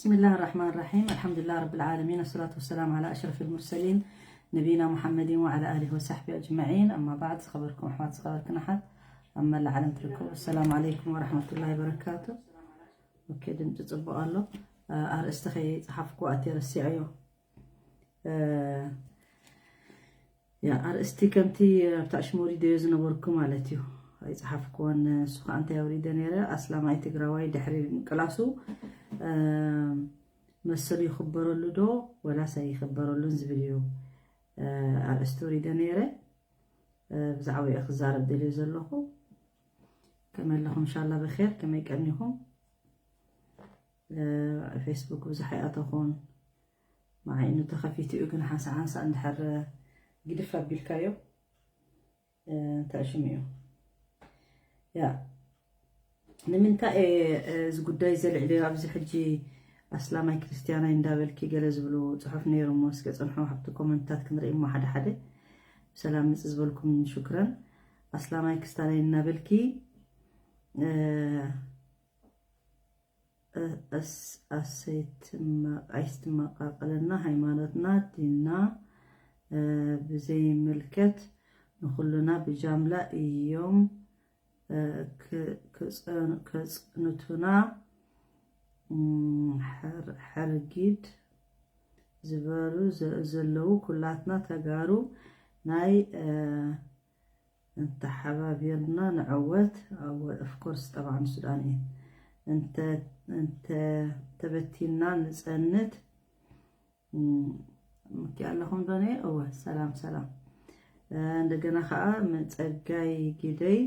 بسم الله الرحمن الرحيم. الحمد لله رب العالمين، والصلاة والسلام على أشرف المرسلين نبينا محمد وعلى آله وصحبه أجمعين. أما بعد، ዝኸበርኩም ኣሕዋት፣ ዝኸበርክን ኣሓት ኣብ መላእ ዓለም ትርከቡ፣ السلام عليكم ورحمة الله وبركاته. ኦኬ፣ ድምፂ ፅቡቕ ኣሎ። ኣርእስቲ ከይፀሓፍኩ ኣትየ ረሲዐዮ። ያ ኣርእስቲ ከምቲ ኣብታ ሽም ወሪደዮ ዝነበርኩ ማለት እዩ። ኣይጸሓፍኩዎን። እሱ ከዓ እንታይ ኣውሪደ ነይረ? ኣስላማይ ትግራዋይ ድሕሪ ምቅላሱ መሰሉ ይኽበረሉ ዶ ወላስ ኣይኽበረሉን ዝብል እዩ ኣርእስቲ ወሪደ ነይረ። ብዛዕባ ክዛረብ ደልየ ዘለኹ። ከመይ ኣለኹም? እንሻላ ብኼር። ከመይ ቀኒኹም? ፌስቡክ ብዙሕ ኣይኣተኹን። መዓይኑ ተኸፊቱ እዩ፣ ግን ሓንሳእ ሓንሳእ እንድሕር ግድፍ ኣቢልካዮ እንታይ ሽሙ እዩ? ያ ንምንታይ እየ እዚ ጉዳይ ዘልዕልዮ? ኣብዚ ሕጂ ኣስላማይ ክርስትያናይ እንዳበልኪ ገለ ዝብሉ ጽሑፍ ነይሩ እሞ፣ እስከ ጽንሑ ኣብቲ ኮመንታት ክንርኢ እሞ ሓደ ሓደ። ብሰላም ምጽ ዝበልኩም ሽክረን። ኣስላማይ ክስታናይ እናበልኪ ኣይስትመቃቀለና፣ ሃይማኖትና፣ ዲንና ብዘይምልከት ንኹልና ብጃምላ እዮም ከጽንቱና፣ ሕርጊድ ዝበሉ ዘለዉ። ኩላትና ተጋሩ ናይ እንተሓባቢርና ንዕወት። Of course ጠብዓ ንሱዳን እየ። እንተ ተበቲንና ንፀንት። ምኪ ኣለኹም ዶነ? እወ፣ ሰላም ሰላም። እንደገና ከዓ መፀጋይ ግደይ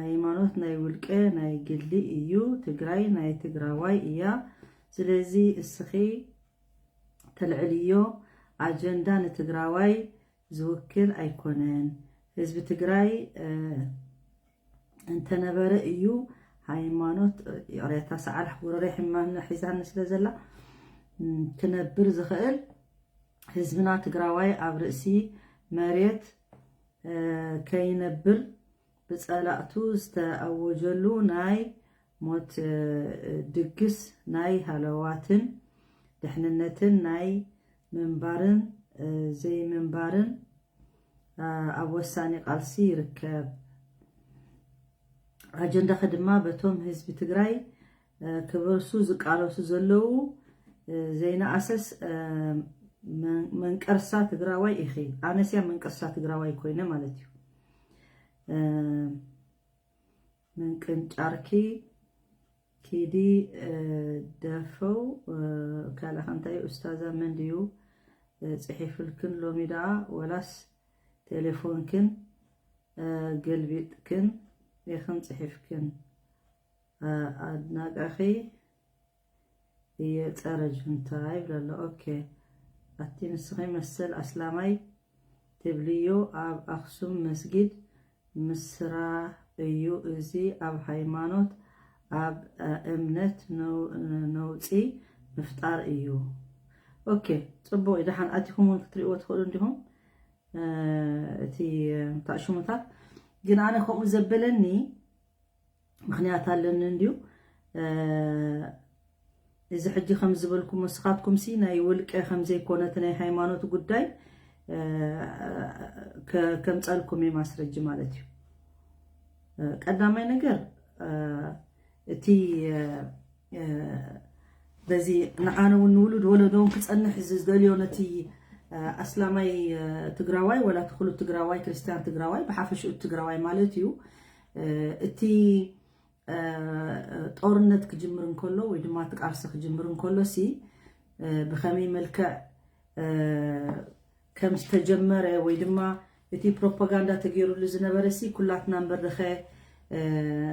ሃይማኖት ናይ ውልቀ ናይ ግሊ እዩ። ትግራይ ናይ ትግራዋይ እያ። ስለዚ እስኺ ተልዕልዮ ኣጀንዳ ንትግራዋይ ዝውክል ኣይኮነን። ህዝቢ ትግራይ እንተነበረ እዩ ሃይማኖት፣ ይቕሬታ ሰዓል ጉረሬ ሕማም ሒዛኒ ስለ ዘላ፣ ክነብር ዝኽእል። ህዝብና ትግራዋይ ኣብ ርእሲ መሬት ከይነብር ብፀላእቱ ዝተኣወጀሉ ናይ ሞት ድግስ ናይ ሃለዋትን ድሕንነትን ናይ ምንባርን ዘይምንባርን ኣብ ወሳኒ ቃልሲ ይርከብ። ኣጀንዳኺ ድማ በቶም ህዝቢ ትግራይ ክበርሱ ዝቃለሱ ዘለዉ ዘይነኣሰስ መንቀርሳ ትግራዋይ ኢኺ። ኣነስያ መንቀርሳ ትግራዋይ ኮይነ ማለት እዩ። ምንቅንጫርኪ ኪዲ ደፈው። ካልእ እንታይ እዩ ኡስታዛ? መን ድዩ ፅሒፍልክን ሎሚ ደኣ? ወላስ ቴሌፎንክን ገልቢጥክን ኢኽን ፅሒፍክን? ኣድናቂኺ እየ፣ ፀረ ጁንታ ይብል ኣሎ። ኦኬ፣ ኣቲ ንስኺ መሰል ኣስላማይ ትብልዮ ኣብ ኣኽሱም መስጊድ ምስራ እዩ። እዚ ኣብ ሃይማኖት ኣብ እምነት ነውፂ ምፍጣር እዩ። ኦኬ፣ ፅቡቅ እዩ። ደሓን ኣቲኹም እውን ክትሪእዎ ትኽእሉ እንዲኹም እቲ ታሽሙታት። ግን ኣነ ከምኡ ዘበለኒ ምኽንያት ኣለኒ እንድዩ። እዚ ሕጂ ከም ዝበልኩም ንስኻትኩም ሲ ናይ ውልቀ ከም ዘይኮነ እቲ ናይ ሃይማኖት ጉዳይ ከምፀልኩም እየ ማስረጂ ማለት እዩ። ቀዳማይ ነገር እቲ በዚ ንዓነ እውን ንውሉድ ወለዶ እውን ክፀንሕ ዝደልዮ ነቲ ኣስላማይ ትግራዋይ ወላ ትኽሉ ትግራዋይ ክርስቲያን ትግራዋይ ብሓፈሽኡ ትግራዋይ ማለት እዩ። እቲ ጦርነት ክጅምር እንከሎ ወይ ድማ እቲ ቃልሲ ክጅምር እንከሎ ሲ ብኸመይ መልክዕ ከም ዝተጀመረ ወይ ድማ እቲ ፕሮፓጋንዳ ተገይሩሉ ዝነበረ ሲ ኩላትና እምበር ደኸ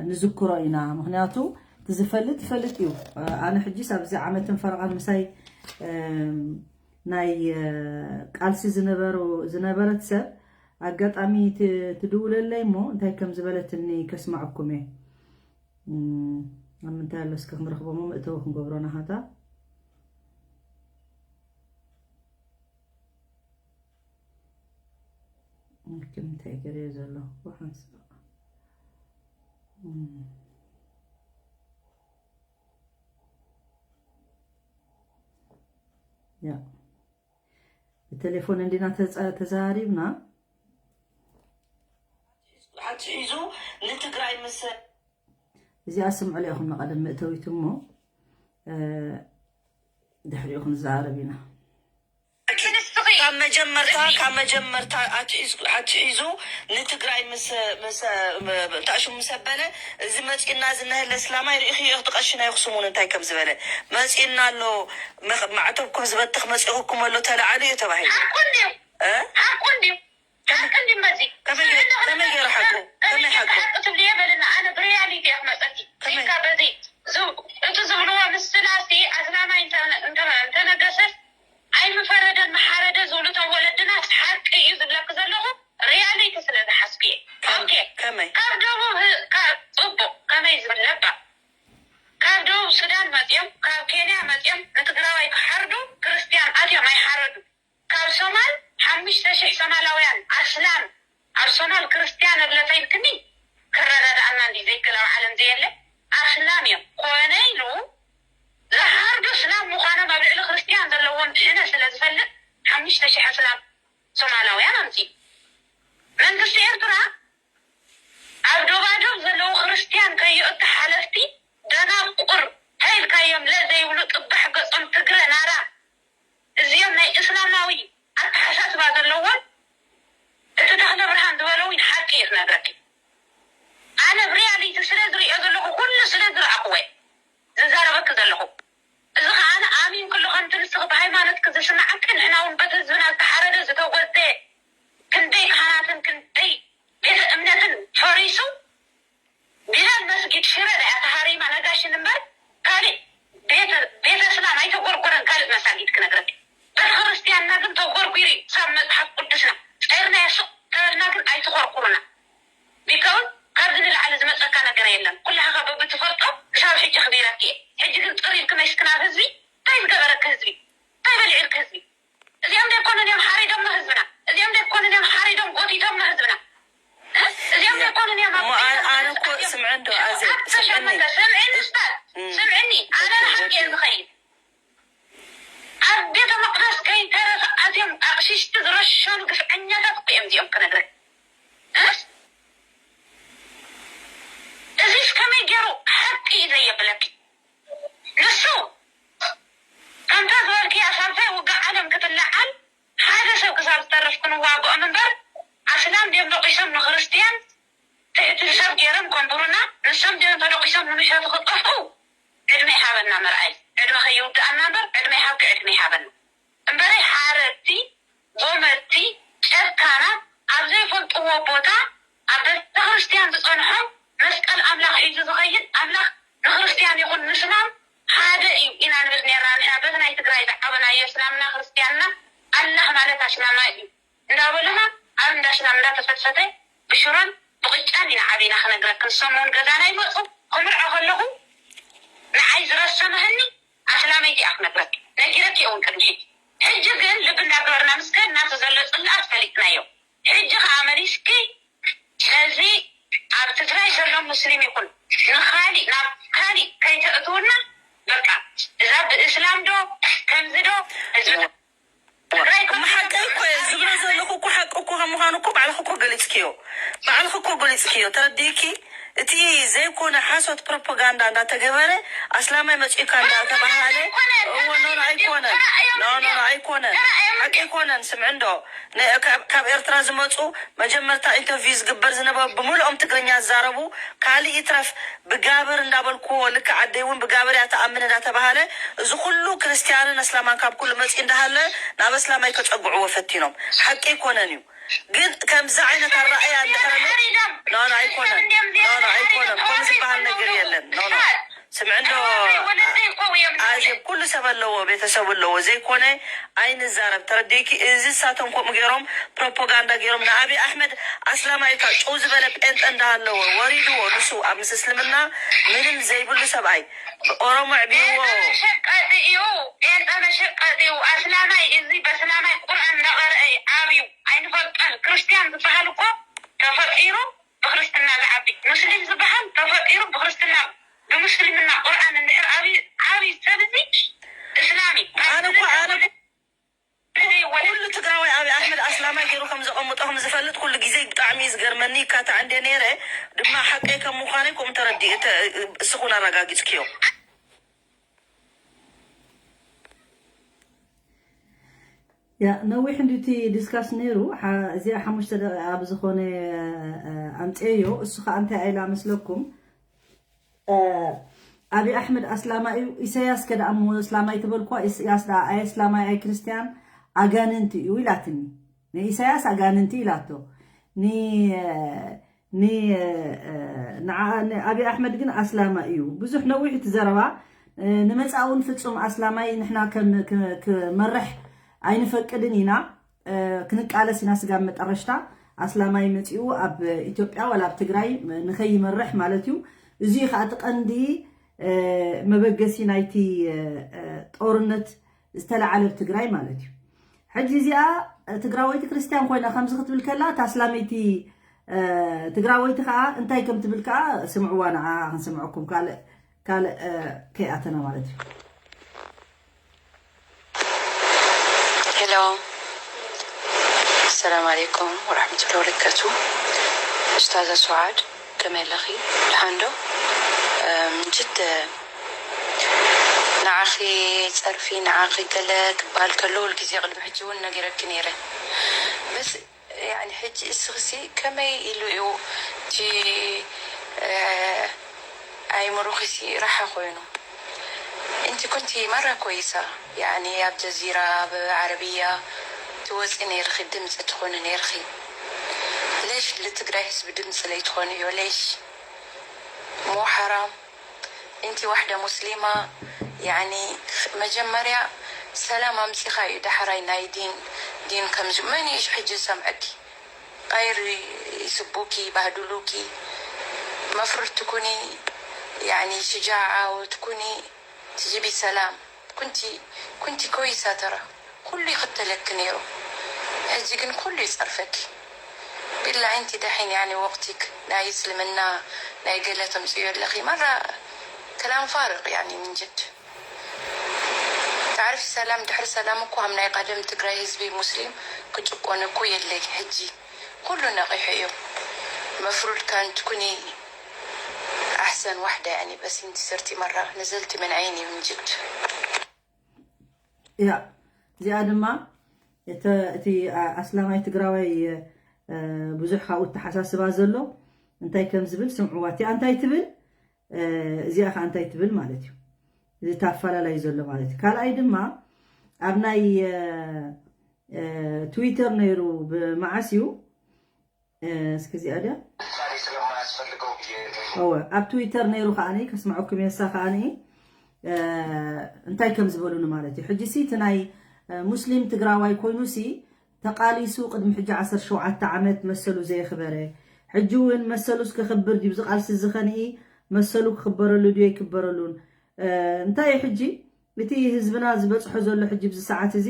ንዝክሮ ኢና። ምክንያቱ እቲ ዝፈልጥ ይፈልጥ እዩ። ኣነ ሕጂስ ኣብዚ ዓመትን ፈረቓን ምሳይ ናይ ቃልሲ ዝነበሩ ዝነበረት ሰብ ኣጋጣሚ ትድውለለይ እሞ እንታይ ከም ዝበለትኒ ከስማዐኩም እየ። ኣብ ምንታይ ኣሎ እስከ ክንረኽቦ እሞ መእተዊ ክንገብሮ ናሃታ። ምንታይ ገለ ዘለኹ ሓንሳእ። ያ ብቴሌፎን እንዲና ተጸ- ተዘራሪብና። ኣትሒዙ ንትግራይ ምስ እዚኣ ስምዕሉ ኢኹም ንቐደም መእተዊት እሞ እ፣ ድሕሪኡ ክንዘራረብ ኢና። ካብ መጀመርታ ካብ መጀመርታ ኣትሒዝ- ኣትሒዙ ንትግራይ ምስ ምስ ታእሹ ምስ ኣበለ እዚ መፂና ዝነህለ እስላማይ ርኢኽዮ እቲ ቀሺ ናይ ኣኽሱም እውን እንታይ ከም ዝበለ መፂና ኣሎ መኽ- ማዕተብኩም ዝበትኽ መፂኹኩም ኣሎ ተላዓሉ እዩ ተባሂሉ። ሓቁ እንድዩ እ? ሓቁ እንድዩ ሓቁ እንድዩ መዚ ከመይ ገ- ከመይ ገይሩ ሓቁ? ከመይ ሓቁ? ሓቂ ትብልየ በልና። ኣነ ብሪያሊቲ እየ ክመፀኪ ከመይ? ኢልካ በዚ ዝብ- እቲ ዝብልዎ ምስላሲ ኣስላማይ እንተ- እንተ- እንተነገሰስ ኣይምፈረደን ምሓረደ ዝብሉ እቶም ወለድና ሓቂ እዩ ዝብለኪ ዘለኹ። ሪያሊቲ ስለ ዝሓዝኩ እየ። ኦኬ ከመይ? ካብ ደቡብ ህ- ካብ ፅቡቅ ከመይ ዝብል ነባ ካብ ደቡብ ሱዳን መፅኦም ካብ ኬንያ መፅኦም ንትግራዋይ ክሓርዱ ክርስትያን ኣትዮም ኣይሓረዱ። ካብ ሶማል ሓሙሽተ ሽሕ ሶማላውያን ኣስላም ኣብ ሶማል ክርስትያን ኣለፈ ኢልክኒ ክረዳድኣና እንዲ ዘይክእል ኣብ ዓለም ዘየለ ኣስላም እዮም ኮነ ኢሉ ዝሓርዱ እስላም ምዃኖም ኣብ ልዕሊ ክርስትያን ዘለዎም ሕነ ስለ ዝፈልጥ ሓሙሽተ ሽሕ ኣስላም ሶማላውያን ኣምፂኡ። መንግስቲ ኤርትራ ኣብ ዶባዶብ ዘለዉ ክርስትያን ከይእቱ ሓለፍቲ ደናቁር እንታይ ኢልካዮም ለዘይብሉ ጥባሕ ገጾም ትግረ ናራ እዚኦም ናይ እስላማዊ ኣተሓሳስባ ዘለዎም እቲ ተኽለ ብርሃን ዝበሎ እውን ሓቂ እዩ ክነግረኪ ኣነ ብሪያሊቲ ስለ ዝሪኦ ዘለኹ ኩሉ ስለ ዝረኣኽዎ ዝዛረበኪ ዘለኹ እዚ ከዓነ ኣሚን ኩሉ ከምቲ ንስኺ ብሃይማኖትኪ ዝስምዓኪ ንሕና እውን በቲ ህዝብና ዝተሓረደ ዝተጎዘየ ክንደይ ካህናትን ክንደይ ቤተ እምነትን ፈሪሱ ቢላል መስጊድ ሽረ ዳያ ተሃሪማ ነጋሽን እምበር ካሊእ ቤተ ቤተ እስላም ኣይተጎርጎረን ካልእ መሳጊድ ክነግረኪ ቤተ ክርስትያንና ግን ተጎርጒሩ እዩ ክሳብ መፅሓፍ ቅዱስና ፀርና የሱቅ ተበልና ግን ኣይትኾርኩሩና ቢካውስ ካብዚ ንላዕሊ ዝመፀካ ነገር የለን ኩላኻ በብትፈልጦ ክሳብ ሕጂ ክቢረኪ እየ ሕጂ ግን ፅር ኢልኪ መሽክናብ ህዝቢ እንታይ ዝገበረኪ ህዝቢ እንታይ በሊዕልኪ ህዝቢ እዚኦም ደይኮኑን እዮም ሓሪዶም ንህዝብና እዚኦም ደይኮኑን እዮም ሓሪዶም ጎቲቶም ንህዝብና እዚኦም ደይኮኑን እዮም እሞ ኣነ- ኣነ እኮ ስምዐ እንዶ ኣዜ ስምዐኒ ስምዕኒ ስታል ስምዕኒ ኣነ ንሓቂ እየ ዝኸይድ ኣብ ቤተ መቅደስ ከይተረፈ ኣትዮም ኣቕሽሽቲ ዝረሸኑ ግፍዐኛታት እኮ እዮም እዚኦም ክነግረን እዚስ ከመይ ገይሩ ሓቂ እዩ ዘየብለኪ ንሱ ከምታ ዝበልክያ ሳልሳይ ውግእ ዓለም ክትለዓል ሓደ ሰብ ክሳብ ዝተርፍ ክንዋግኦም እምበር ኣስላም ድዮም ደቂሶም ንክርስትያን ትሕቲ ሰብ ገይሮም ከንብሩና ንሶም ድዮም ተደቂሶም ንምሸቱ ክጠፍኡ ዕድመ ይሃበና መርኣይ ዕድመ ከይውድኣና እምበር ዕድመ ይሃብኪ ዕድመ ይሃበና እምበረይ ሓረድቲ ጎመድቲ ጨካናት ኣብ ዘይፈልጥዎ ቦታ ኣብ ቤተክርስትያን ዝፀንሖም መስቀል ኣምላኽ ሒዙ ዝኸይድ ኣምላኽ ንክርስትያን ይኹን ንስላም ሓደ እዩ ኢና ንብል ነርና ንሕና በቲ ናይ ትግራይ ዝዓበናዮ እስላምና ክርስትያንና ኣላህ ማለት ኣስላማይ እዩ እንዳበሉና ኣብ እንዳ እስላም እንዳተፈትፈተ ብሽሮን ብቅጫን ኢና ዓቢና ክነግረክ ንሶም እውን ገዛና ይመፁ ክምርዖ ከለኹ ንዓይ ዝረሰመህኒ ኣስላመይቲ እያ ክነግረክ ነጊረክ እውን ቅድሚ ሕጂ ሕጂ ግን ልቢ እንዳገበርና ምስ ከድና እቲ ዘሎ ፅልኣት ፈሊጥናዮ ሕጂ ከዓ መሊስኪ ስለዚ ኣብ ትግራይ ዘሎ ሙስሊም ይኹን ንካሊእ ናብ ካሊእ ከይተእትውና በቃ እዛ ብእስላም ዶ ከምዚ ዶ ህዝቢ ትግራይ እሞ ሓቂ እኮ እየ ዝብሎ ዘለኹ እኮ ሓቂ እኮ ከም ምዃኑ እኮ ባዕልኺ እኮ ገሊፅክዮ ባዕልኺ እኮ ገሊፅክዮ ተረዲእኪ እቲ ዘይኮነ ሓሶት ፕሮፓጋንዳ እንዳተገበረ ኣስላማይ መፂኡካ እንዳተባሃለ እዎ ኖ ኖ ኣይኮነን ኖ ኖ ኖ ኣይኮነን ሓቂ ኣይኮነን ስምዒ እንዶ ነ- ካብ- ካብ ኤርትራ ዝመፁ መጀመርታ ኢንተርቪው ዝግበር ዝነበሩ ብምልኦም ትግርኛ ዝዛረቡ ካልእ ይትረፍ ብጋብር እንዳበልክዎ ልክዕ ኣደይ እውን ብጋብር እያ ትኣምን እንዳተባሃለ እዚ ኩሉ ክርስትያንን ኣስላማን ካብ ኩሉ መፂኡ እንዳሃለ ናብ ኣስላማይ ከፀግዕዎ ፈቲኖም ሓቂ ኣይኮነን እዩ ግን ከምዚ ዓይነት ኣረኣያ እንድሕር ኣሎ ኖ ኖ ኣይኮነን ኖ ኖ ኣይኮነን ከምኡ ዝበሃል ነገር የለን ኖ ኖ ስምዒ እንዶ ኣዜብ ኩሉ ሰብ ኣለዎ ቤተሰቡ ኣለዎ ዘይኮነ ኣይንዛረብ ተረዲእኪ እዚ እሳቶም ከምኡ ገይሮም ፕሮፓጋንዳ ገይሮም ንኣብይ ኣሕመድ ኣስላማይ እካ ጭው ዝበለ ጴንጠ እንዳሃለወ ወሪድዎ ንሱ ኣብ ምስ እስልምና ምንም ዘይብሉ ሰብኣይ ኦሮሞ ኣዕብይዎ ሸቀጢ እዩ ጴንጠ መሸቀጢ እዩ ኣስላማይ እዚ በስላማይ ቁርኣን እንዳቀረአ እዩ ዓብዩ ኣይንፈልጦን ክርስትያን ዝበሃል እኮ ተፈጢሩ ብክርስትና ዝዓቢ ሙስሊም ዝበሃል ተፈጢሩ ብክርስትና ብምስልምና ቁርኣን እንድሕር ዓብዩ ዓብዩ ሰብ እዚ እስላም እዩ ኣነ እኮ ኣነ ዝገርመኒ ይካታዕ እንደ ነይረ ድማ ሓቀይ ከም ምዃነይ ከምኡ ተረዲእ እስኹን ኣረጋጊፅክዮ። ያ ነዊሕ እንዲቲ ዲስካስ ነይሩ። እዚኣ ሓሙሽተ ደቂቃ ኣብ ዝኾነ ኣምፅየዮ። እሱ ከዓ እንታይ ኣይላ መስለኩም? ኣብይ ኣሕመድ ኣስላማይ እዩ፣ ኢሳያስ ከ ደኣ እሞ ኣስላማይ ተበልኳ፣ ኢሳያስ ደኣ ኣይ ኣስላማይ ኣይ ክርስቲያን ኣጋንንቲ እዩ ኢላትኒ። ንኢሳያስ ኣጋንንቲ ኢላቶ። ን ንኣብይ ኣሕመድ ግን ኣስላማይ እዩ። ብዙሕ ነዊሕ እቲ ዘረባ። ንመጻእ እውን ፍጹም ኣስላማይ ንሕና ከም ክመርሕ ኣይንፈቅድን ኢና። ክንቃለስ ኢና ስጋብ መጠረሽታ ኣስላማይ መጺኡ ኣብ ኢትዮጵያ ዋላ ኣብ ትግራይ ንኸይመርሕ ማለት እዩ። እዚ ከዓ እቲ ቀንዲ መበገሲ ናይቲ ጦርነት ዝተለዓለ ኣብ ትግራይ ማለት እዩ። ሕጂ እዚኣ ትግራወይቲ ክርስቲያን ኮይና ከምዚ ክትብል ከላ እታ ኣስላመይቲ ትግራወይቲ ከዓ እንታይ ከም ትብል ከዓ ስምዕዋ፣ ንዓ ክንስምዐኩም ካልእ ካልእ ከይኣተና ማለት እዩ። ሄሎ፣ ሰላም ዓለይኩም ወራሕመቱላሂ ወበረካቱ። ኡስታዛ ሱዓድ ከመይ ኣለኺ? ደሓን ዶ? ምንጅት ንዓኺ ጸርፊ ንዓኺ ገለ ክበሃል ከሎ፣ ሁልግዜ ቅድሚ ሕጂ እውን ነጊረኪ ነይረ። በስ ያኒ ሕጂ እስኽሲ ከመይ ኢሉ እዩ እቲ ኣእምሮኺሲ ረሓ ኮይኑ? እንቲ ኩንቲ መራ ኮይሳ ያኒ ኣብ ጀዚራ ኣብ ዓረብያ ትወፂ ነይርኺ ድምፂ ትኾኒ ነይርኺ። ሌሽ ልትግራይ ህዝቢ ድምፂ ለይትኾንዮ ሌሽ ሞ ሓራም። እንቲ ዋሕደ ሙስሊማ ያኒ መጀመርያ ሰላም ኣምፂኻ እዩ ዳሕራይ ናይ ዲን ዲን ከምዚ መን እዩ ሕጂ ዝሰምዐኪ? غير يسبوكي يبهدلوكي مفروض تكوني يعني شجاعة وتكوني تجيبي سلام كنتي كنتي كويسة ترى كل يختلك نيرو هجي كن كل يصرفك بالله انت دحين يعني وقتك لا يسلمنا لا يقلة تمسيو لخي مرة كلام فارغ يعني من جد تعرف سلام دحر سلام እኮ هم ናይ ቀደም ትግራይ ህዝቢ ሙስሊም ክጭቆን እኮ የለይ ሕጂ ኩሉ ነቂሑ እዩ መፍሩድ كان تكوني أحسن وحدة يعني بس انت صرتي مرة نزلتي من عيني من جد ያ እዚኣ ድማ እቲ ኣስላማይ ትግራዋይ ብዙሕ ካብኡ ተሓሳስባ ዘሎ እንታይ ከም ዝብል ስምዕዋ። እቲኣ እንታይ ትብል እዚኣ ከዓ እንታይ ትብል ማለት እዩ። እዚ ታፈላለዩ ዘሎ ማለት እዩ። ካልኣይ ድማ ኣብ ናይ ትዊተር ነይሩ ብመዓስ እዩ እስኪ እዚኣ ድያ እወ ኣብ ትዊተር ነይሩ ከዓኒ ከስምዐኩም የሳ ከዓኒ እንታይ ከም ዝበሉኒ ማለት እዩ። ሕጂ ሲ እቲ ናይ ሙስሊም ትግራዋይ ኮይኑ ሲ ተቃሊሱ ቅድሚ ሕጂ ዓሰርተ ሸውዓተ ዓመት መሰሉ ዘየኽበረ ሕጂ እውን መሰሉስ ከኽብር ድዩ? ብዚ ቃልሲ እዚ ኸንኢ መሰሉ ክኽበረሉ ድዩ ኣይክበረሉን? እንታይ እዩ ሕጂ እቲ ህዝብና ዝበፅሖ ዘሎ ሕጂ ብዚ ሰዓት እዚ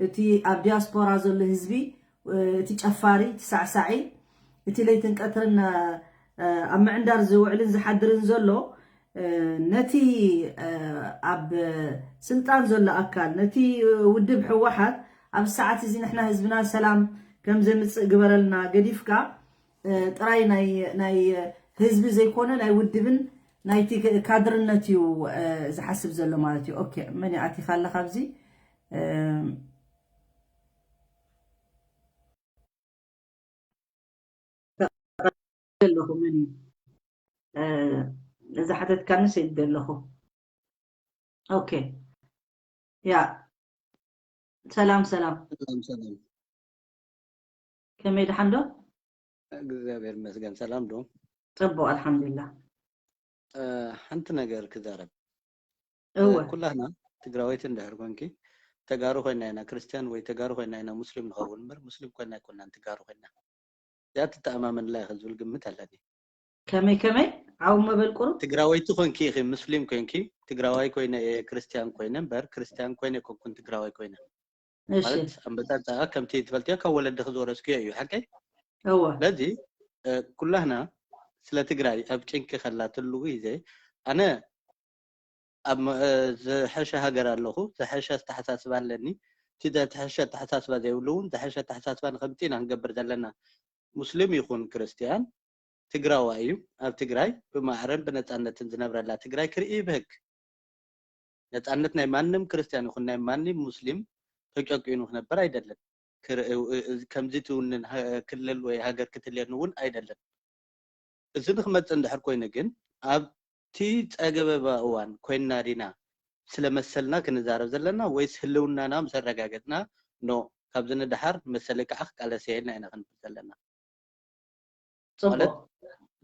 እቲ ኣብ ዲያስፖራ ዘሎ ህዝቢ እቲ ጨፋሪ እቲ ሳዕሳዒ እቲ ለይትን ቀትርን ኣብ ምዕንዳር ዝውዕልን ዝሓድርን ዘሎ ነቲ ኣብ ስልጣን ዘሎ ኣካል ነቲ ውድብ ህወሓት ኣብ ሰዓት እዚ ንሕና ህዝብና ሰላም ከም ዘምፅእ ግበረልና ገዲፍካ ጥራይ ናይ ህዝቢ ዘይኮነ ናይ ውድብን ናይቲ ካድርነት እዩ ዝሓስብ ዘሎ ማለት እዩ። ኦኬ መን ኣቲኻ ኣለኻ ኣብዚ ዘለኹ መን እዩ? እዛ ሓተትካኒ ሰይድ ዘለኹ። ኦኬ ያ ሰላም ሰላም ሰላም ሰላም። ከመይ ደሓን ዶ? እግዚኣብሔር ይመስገን። ሰላም ዶ? ጽቡቕ ኣልሓምዱሊላህ። ሓንቲ ነገር ክዛረብ። እወ ኩላህና ትግራወይቲ እንድሕር ኮንኪ ተጋሩ ኮይና ኢና ክርስቲያን ወይ ተጋሩ ኮይና ኢና ሙስሊም ንኸውን እምበር ሙስሊም ኮይና ኣይኮናን ተጋሩ ኮይና። እዚኣ ትተኣማመንላ ኢኺ ዝብል ግምት ኣለኒ። ከመይ ከመይ ዓው መበል ቁሩብ ትግራወይቲ ኮንኪ ኢኺ ሙስሊም ኮንኪ ትግራዋይ ኮይነ እየ ክርስቲያን ኮይነ እምበር ክርስቲያን ኮይነ ኣይኮንኩን ትግራዋይ ኮይነ እሺ ማለት ኣንበጣ ፃኣ ከምቲ ትፈልጥዮ ካብ ወለድኺ ዝወረስክዮ እዩ ሓቀይ እወ ስለዚ ኩላህና ስለ ትግራይ ኣብ ጭንቂ ከላ ትሉ ግዜ ኣነ ኣብ ዝሐሸ ሃገር ኣለኹ ዝሐሸ ኣተሓሳስባ ኣለኒ እቲ ዘትሐሸ ኣተሓሳስባ ዘይብሉ እውን ዝሐሸ ኣተሓሳስባ ንከምፅእ ኢና ክንገብር ዘለና ሙስሊም ይኹን ክርስትያን ትግራዋይ እዩ። ኣብ ትግራይ ብማዕረን ብነፃነትን ዝነብረላ ትግራይ ክርኢ ይብህግ። ነፃነት ናይ ማንም ክርስትያን ይኹን ናይ ማንም ሙስሊም ተጨቂኑ ክነብር ኣይደልን። ክር- እ- እ- ከምዚ ትውንን ሃ- ክልል ወይ ሃገር ክትልየኒ እውን ኣይደልን። እዚ ንክመፅእ እንድሕር ኮይኑ ግን ኣብቲ ፀገበባ እዋን ኮይንና ዲና ስለ መሰልና ክንዛረብ ዘለና ወይስ ህልውናና ምስ ኣረጋገፅና ኖ ካብዚ ንደሓር መሰለይ ከዓ ክቃለስ እየ ኢልና ኢና ክንብል ዘለና? ማለት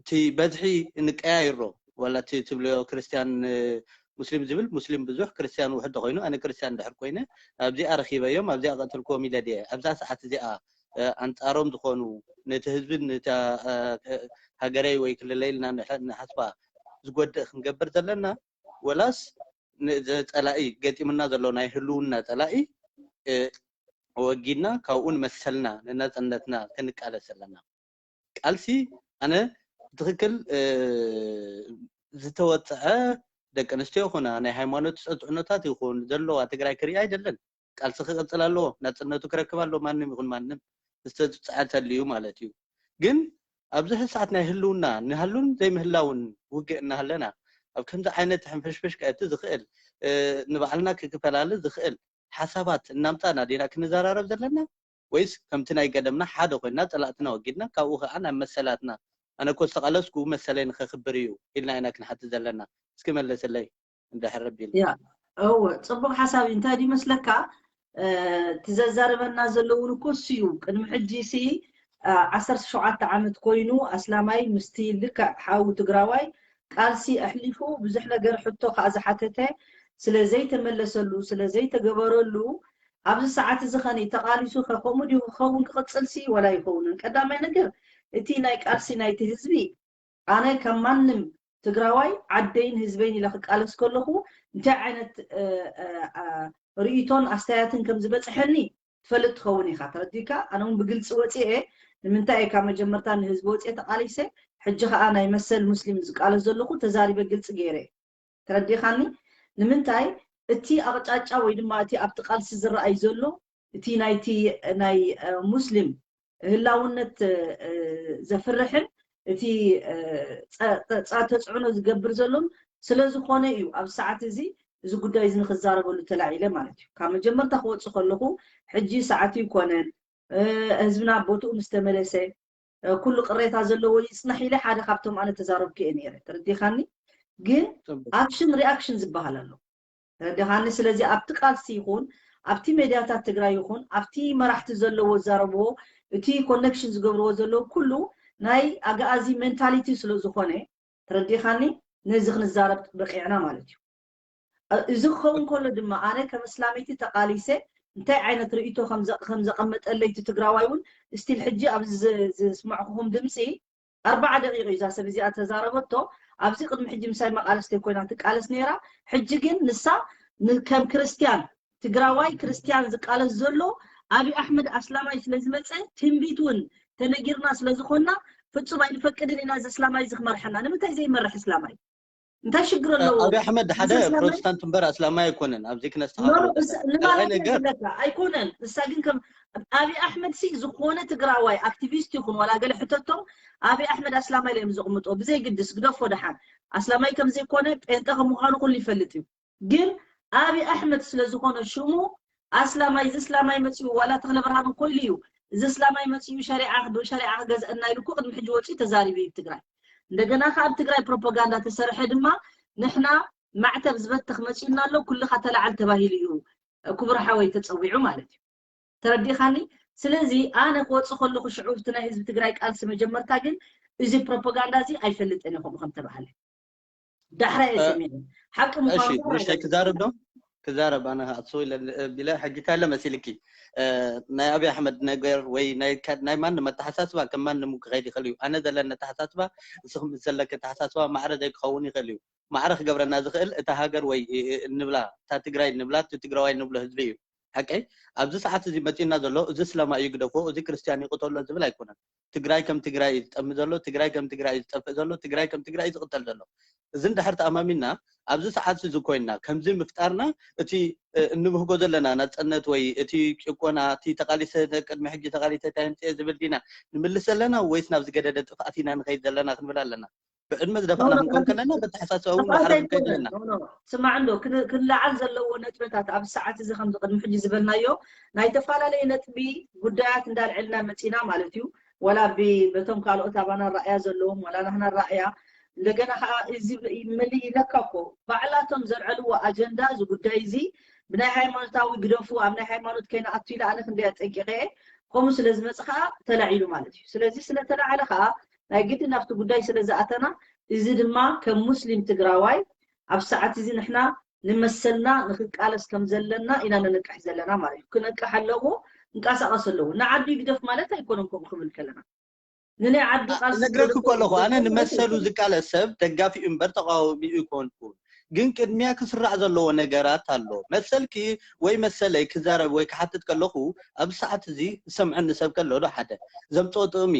እቲ በዝሒ ንቀያይሮ ዋላ እቲ ትብልዮ ክርስትያን ሙስሊም ዝብል ሙስሊም ብዙሕ ክርስትያን ውሕድ ኮይኑ ኣነ ክርስትያን ድሕር ኮይነ ኣብዚኣ ረኪበዮም ኣብዚኣ ቀተልክዎም ኢለ ድየ ኣብዛ ሰዓት እዚኣ ኣንፃሮም ዝኾኑ ነቲ ህዝብን ነታ ሃገረይ ወይ ክልለይ ኢልና ንሓስባ ዝጎድእ ክንገብር ዘለና ወላስ ንፀላኢ ገጢሙና ዘሎ ናይ ህልውና ፀላኢ ወጊድና ካብኡ ንመሰልና ንነፃነትና ክንቃለስ ዘለና ቃልሲ ኣነ ብትክክል ዝተወፀዐ ደቂ ኣንስትዮ ይኹና ናይ ሃይማኖት ፀፅዕኖታት ይኹን ዘለዋ ትግራይ ክርኢ ኣይደለን። ቃልሲ ክቅፅል ኣለዎ። ናፅነቱ ክረክብ ኣለዎ። ማንም ይኹን ማንም ዝተፅዕፀዐ እንተልዩ ማለት እዩ። ግን ኣብዚ ሰዓት ናይ ህልውና ንሃሉን ዘይምህላውን ውግእ እናሃለና ኣብ ከምዚ ዓይነት ሕንፍሽፍሽ ከእቲ ዝኽእል ንባዕልና ክፈላለ ዝኽእል ሓሳባት እናምፃና ዲና ክንዘራረብ ዘለና ወይስ ከምቲ ናይ ቀደምና ሓደ ኮይንና ፀላእትና ወጊድና ካብኡ ከዓ ናብ መሰላትና ኣነ እኮ ዝተቃለስኩ መሰለይ ንከክብር እዩ ኢልና ኢና ክንሓትት ዘለና? እስኪ መለስለይ እንድሕር ረቢልና። እወ ፅቡቅ ሓሳብ እዩ። እንታይ ድዩ መስለካ እቲ ዘዛርበና ዘለውን እኮ እሱ እዩ። ቅድሚ ሕጂ ሲ ዓሰርተ ሸውዓተ ዓመት ኮይኑ ኣስላማይ ምስቲ ልክዕ ሓው ትግራዋይ ቃልሲ ኣሕሊፉ ብዙሕ ነገር ሕቶ ከዓ ዝሓተተ ስለ ዘይተመለሰሉ ስለ ዘይተገበረሉ ኣብዚ ሰዓት እዚ ኸኒ ተቓሊሱ ኸ ከምኡ ድዩ ክኸውን ክቕጽል ሲ ወላ ይኸውንን ቀዳማይ ነገር እቲ ናይ ቃልሲ ናይቲ ህዝቢ ኣነ ከም ማንም ትግራዋይ ዓደይን ህዝበይን ኢለ ክቃለስ ከለኹ እንታይ ዓይነት ርእይቶን ኣስተያየትን ከም ዝበፅሐኒ ትፈልጥ ትኸውን ኢኻ ተረዲካ ኣነ እውን ብግልፂ ወፂኤ ንምንታይ እየ ካብ መጀመርታ ንህዝቢ ወፂኤ ተቃሊሰ ሕጂ ከዓ ናይ መሰል ሙስሊም ዝቃለስ ዘለኹ ተዛሪበ ግልፂ ገይረ ተረዲኻኒ ንምንታይ እቲ ኣቅጫጫ ወይ ድማ እቲ ኣብቲ ቃልሲ ዝረኣይ ዘሎ እቲ ናይቲ ናይ ሙስሊም ህላውነት ዘፍርሕን እቲ ተፅዕኖ ዝገብር ዘሎን ስለዝኾነ እዩ ኣብ ሰዓት እዚ እዚ ጉዳይ እዚ ንክዛረበሉ ተላዒለ ማለት እዩ ካብ መጀመርታ ክወፅእ ከለኹ ሕጂ ሰዓት ይኮነን ህዝብና ቦትኡ ምስ ተመለሰ ኩሉ ቅሬታ ዘለዎ ይፅናሕ ኢለ ሓደ ካብቶም ኣነ ተዛረብኩ እየ ነይረ ተረዲኻኒ ግን ኣክሽን ሪኣክሽን ዝበሃል ኣሎ ተረዲኻኒ ስለዚ ኣብቲ ቃልሲ ይኹን ኣብቲ ሜድያታት ትግራይ ይኹን ኣብቲ መራሕቲ ዘለዎ ዘረብዎ እቲ ኮኔክሽን ዝገብርዎ ዘለዉ ኩሉ ናይ ኣግኣዚ ሜንታሊቲ ስለዝኾነ ተረዲኻኒ ነዚ ክንዛረብ በቂዕና ማለት እዩ እዚ ክኸውን ከሎ ድማ ኣነ ከም እስላመይቲ ተቃሊሰ እንታይ ዓይነት ርእቶ ከም ዘቐመጠለይ እቲ ትግራዋይ እውን ስቲል ሕጂ ኣብዚ ዝስማዕኩኹም ድምፂ ኣርባዓ ደቂቕ እዩ እዛ ሰብ እዚኣ ተዛረበቶ ኣብዚ ቅድሚ ሕጂ ምሳይ መቃለስቲ ኮይና ትቃለስ ነይራ ሕጂ ግን ንሳ ከም ክርስትያን ትግራዋይ ክርስትያን ዝቃለስ ዘሎ ኣብይ ኣሕመድ ኣስላማይ ስለዝመፀ ትንቢት እውን ተነጊርና ስለዝኮና ፍፁም ኣይንፈቅድን ኢና እዚ እስላማይ እዚ ክመርሐና ንምንታይ ዘይመርሕ እስላማይ እንታይ ሽግር ኣለዎ? ኣብይ ኣሕመድ ሓደ ፕሮቴስታንት እምበር ኣስላማይ ኣይኮነን። ኣብዚ ክነስተኻኽሎ ንማለት እየ ዝብለካ ኣይኮነን። ንሳ ግን ከም ኣብይ ኣሕመድ ሲ ዝኾነ ትግራዋይ ኣክቲቪስት ይኹን ዋላ ገለ ሕተቶም ኣብይ ኣሕመድ ኣስላማይ ኢሎም ዘቕምጦ ብዘይ ግድስ ግደፎ ደሓን ኣስላማይ ከም ዘይኮነ ጴንጠ ከም ምዃኑ ኩሉ ይፈልጥ እዩ። ግን ኣብይ ኣሕመድ ስለ ዝኾነ ሽሙ ኣስላማይ እዚ እስላማይ መፂኡ ዋላ ተኽለ ብርሃን እኮ ኢሉ እዩ እዚ እስላማይ መፂኡ ሸሪዓ ብሸሪዓ ክገዝአና ኢሉ እኮ ቅድሚ ሕጂ ወፂኡ ተዛሪቡ እዩ ትግራይ እንደገና ከ ኣብ ትግራይ ፕሮፓጋንዳ ተሰርሐ ድማ ንሕና ማዕተብ ዝበተኽ መፂኡና ኣሎ ኩልኻ ተላዓል ተባሂሉ እዩ ክቡር ሓወይ ተፀዊዑ ማለት እዩ ተረዲኻኒ ስለዚ ኣነ ክወፅእ ከለኹ ሽዑ እቲ ናይ ህዝቢ ትግራይ ቃልሲ መጀመርታ ግን እዚ ፕሮፓጋንዳ እዚ ኣይፈልጥን እየ ከምኡ ከም ተባሃለ ዳሕራይ እየ ሰሚዐ ሓቂ ምዃኑ ንእሽተይ ክዛረብ ዶ ክዛረብ ኣነ ኣሱ ቢለ ሕጂ ታለ መሲልኪ ናይ ኣብይ ኣሕመድ ነገር ወይ ናይ ማንም ኣተሓሳስባ ከም ማንም ክኸይድ ይኽእል እዩ ኣነ ዘለኒ ኣተሓሳስባ ንስኹም ዘለኪ ኣተሓሳስባ ማዕረ ዘይክኸውን ይኽእል እዩ ማዕረ ክገብረና ዝኽእል እታ ሃገር ወይ እንብላ እታ ትግራይ እንብላ እቲ ትግራዋይ እንብሎ ህዝቢ እዩ ሓቀይ ኣብዚ ሰዓት እዚ መፂና ዘሎ እዚ እስላማ እዩ ግደፎ፣ እዚ ክርስትያን ይቕተሎ ዝብል ኣይኮነን። ትግራይ ከም ትግራይ እዩ ዝጠሚ ዘሎ፣ ትግራይ ከም ትግራይ እዩ ዝጠፍእ ዘሎ፣ ትግራይ ከም ትግራይ እዩ ዝቕተል ዘሎ። እዚ እንድሕር ተኣማሚንና ኣብዚ ሰዓት እዚ ኮይንና ከምዚ ምፍጣርና እቲ እንብህጎ ዘለና ናፅነት ወይ እቲ ጭቆና እቲ ተቃሊሰ ቅድሚ ሕጂ ተቃሊሰ እንታይ ምፅኤ ዝብል ዲና ንምልስ ዘለና ወይስ ናብ ዝገደደ ጥፍኣት ኢና ንኸይድ ዘለና ክንብል ኣለና። ብዕድመ ዝደፋእና ክንኮን ከለና በተሓሳሰቡ ንባዕረ ክንከይድ ኣለና። ስማዕ እንዶ ክልዓል ዘለዎ ነጥብታት ኣብ ሰዓት እዚ ከምዚ ቅድሚ ሕጂ ዝበልናዮ ናይ ተፈላለየ ነጥቢ ጉዳያት እንዳልዕልና መፂና ማለት እዩ። ወላ በቶም ካልኦት ኣባና ራእያ ዘለዎም ወላ ናህና ራእያ እንደገና ከዓ እዚ መሊእ ኢለካ እኮ ባዕላቶም ዘልዐልዎ ኣጀንዳ እዚ ጉዳይ እዚ ብናይ ሃይማኖታዊ ግደፉ ኣብ ናይ ሃይማኖት ከይንኣቱ ኢለ ኣነ ክንደይ ኣጠንቂቐ ከምኡ ስለ ዝመፅ ከዓ ተላዒሉ ማለት እዩ። ስለዚ ስለተላዓለ ከዓ ናይ ግድን ኣብቲ ጉዳይ ስለ ዝኣተና እዚ ድማ ከም ሙስሊም ትግራዋይ ኣብ ሰዓት እዚ ንሕና ንመሰልና ንክቃለስ ከም ዘለና ኢና ነንቅሕ ዘለና ማለት እዩ። ክነቅሕ ኣለዎ፣ ክንቀሳቀስ ኣለዎ። ንዓዱ ይግደፍ ማለት ኣይኮነን ከምኡ ክብል ከለና ንናይ ዓዱ ቃልሲ ነግረክ እኮ ኣለኹ ኣነ ንመሰሉ ዝቃለስ ሰብ ደጋፊኡ እምበር ተቃዋሚኡ ይኮንኩን። ግን ቅድሚያ ክስራዕ ዘለዎ ነገራት ኣሎ። መሰልኪ ወይ መሰለይ ክዛረብ ወይ ክሓትት ከለኹ ኣብ ሰዓት እዚ ዝሰምዐኒ ሰብ ከሎ ዶ ሓደ ዘምፅኦ ጥቕሚ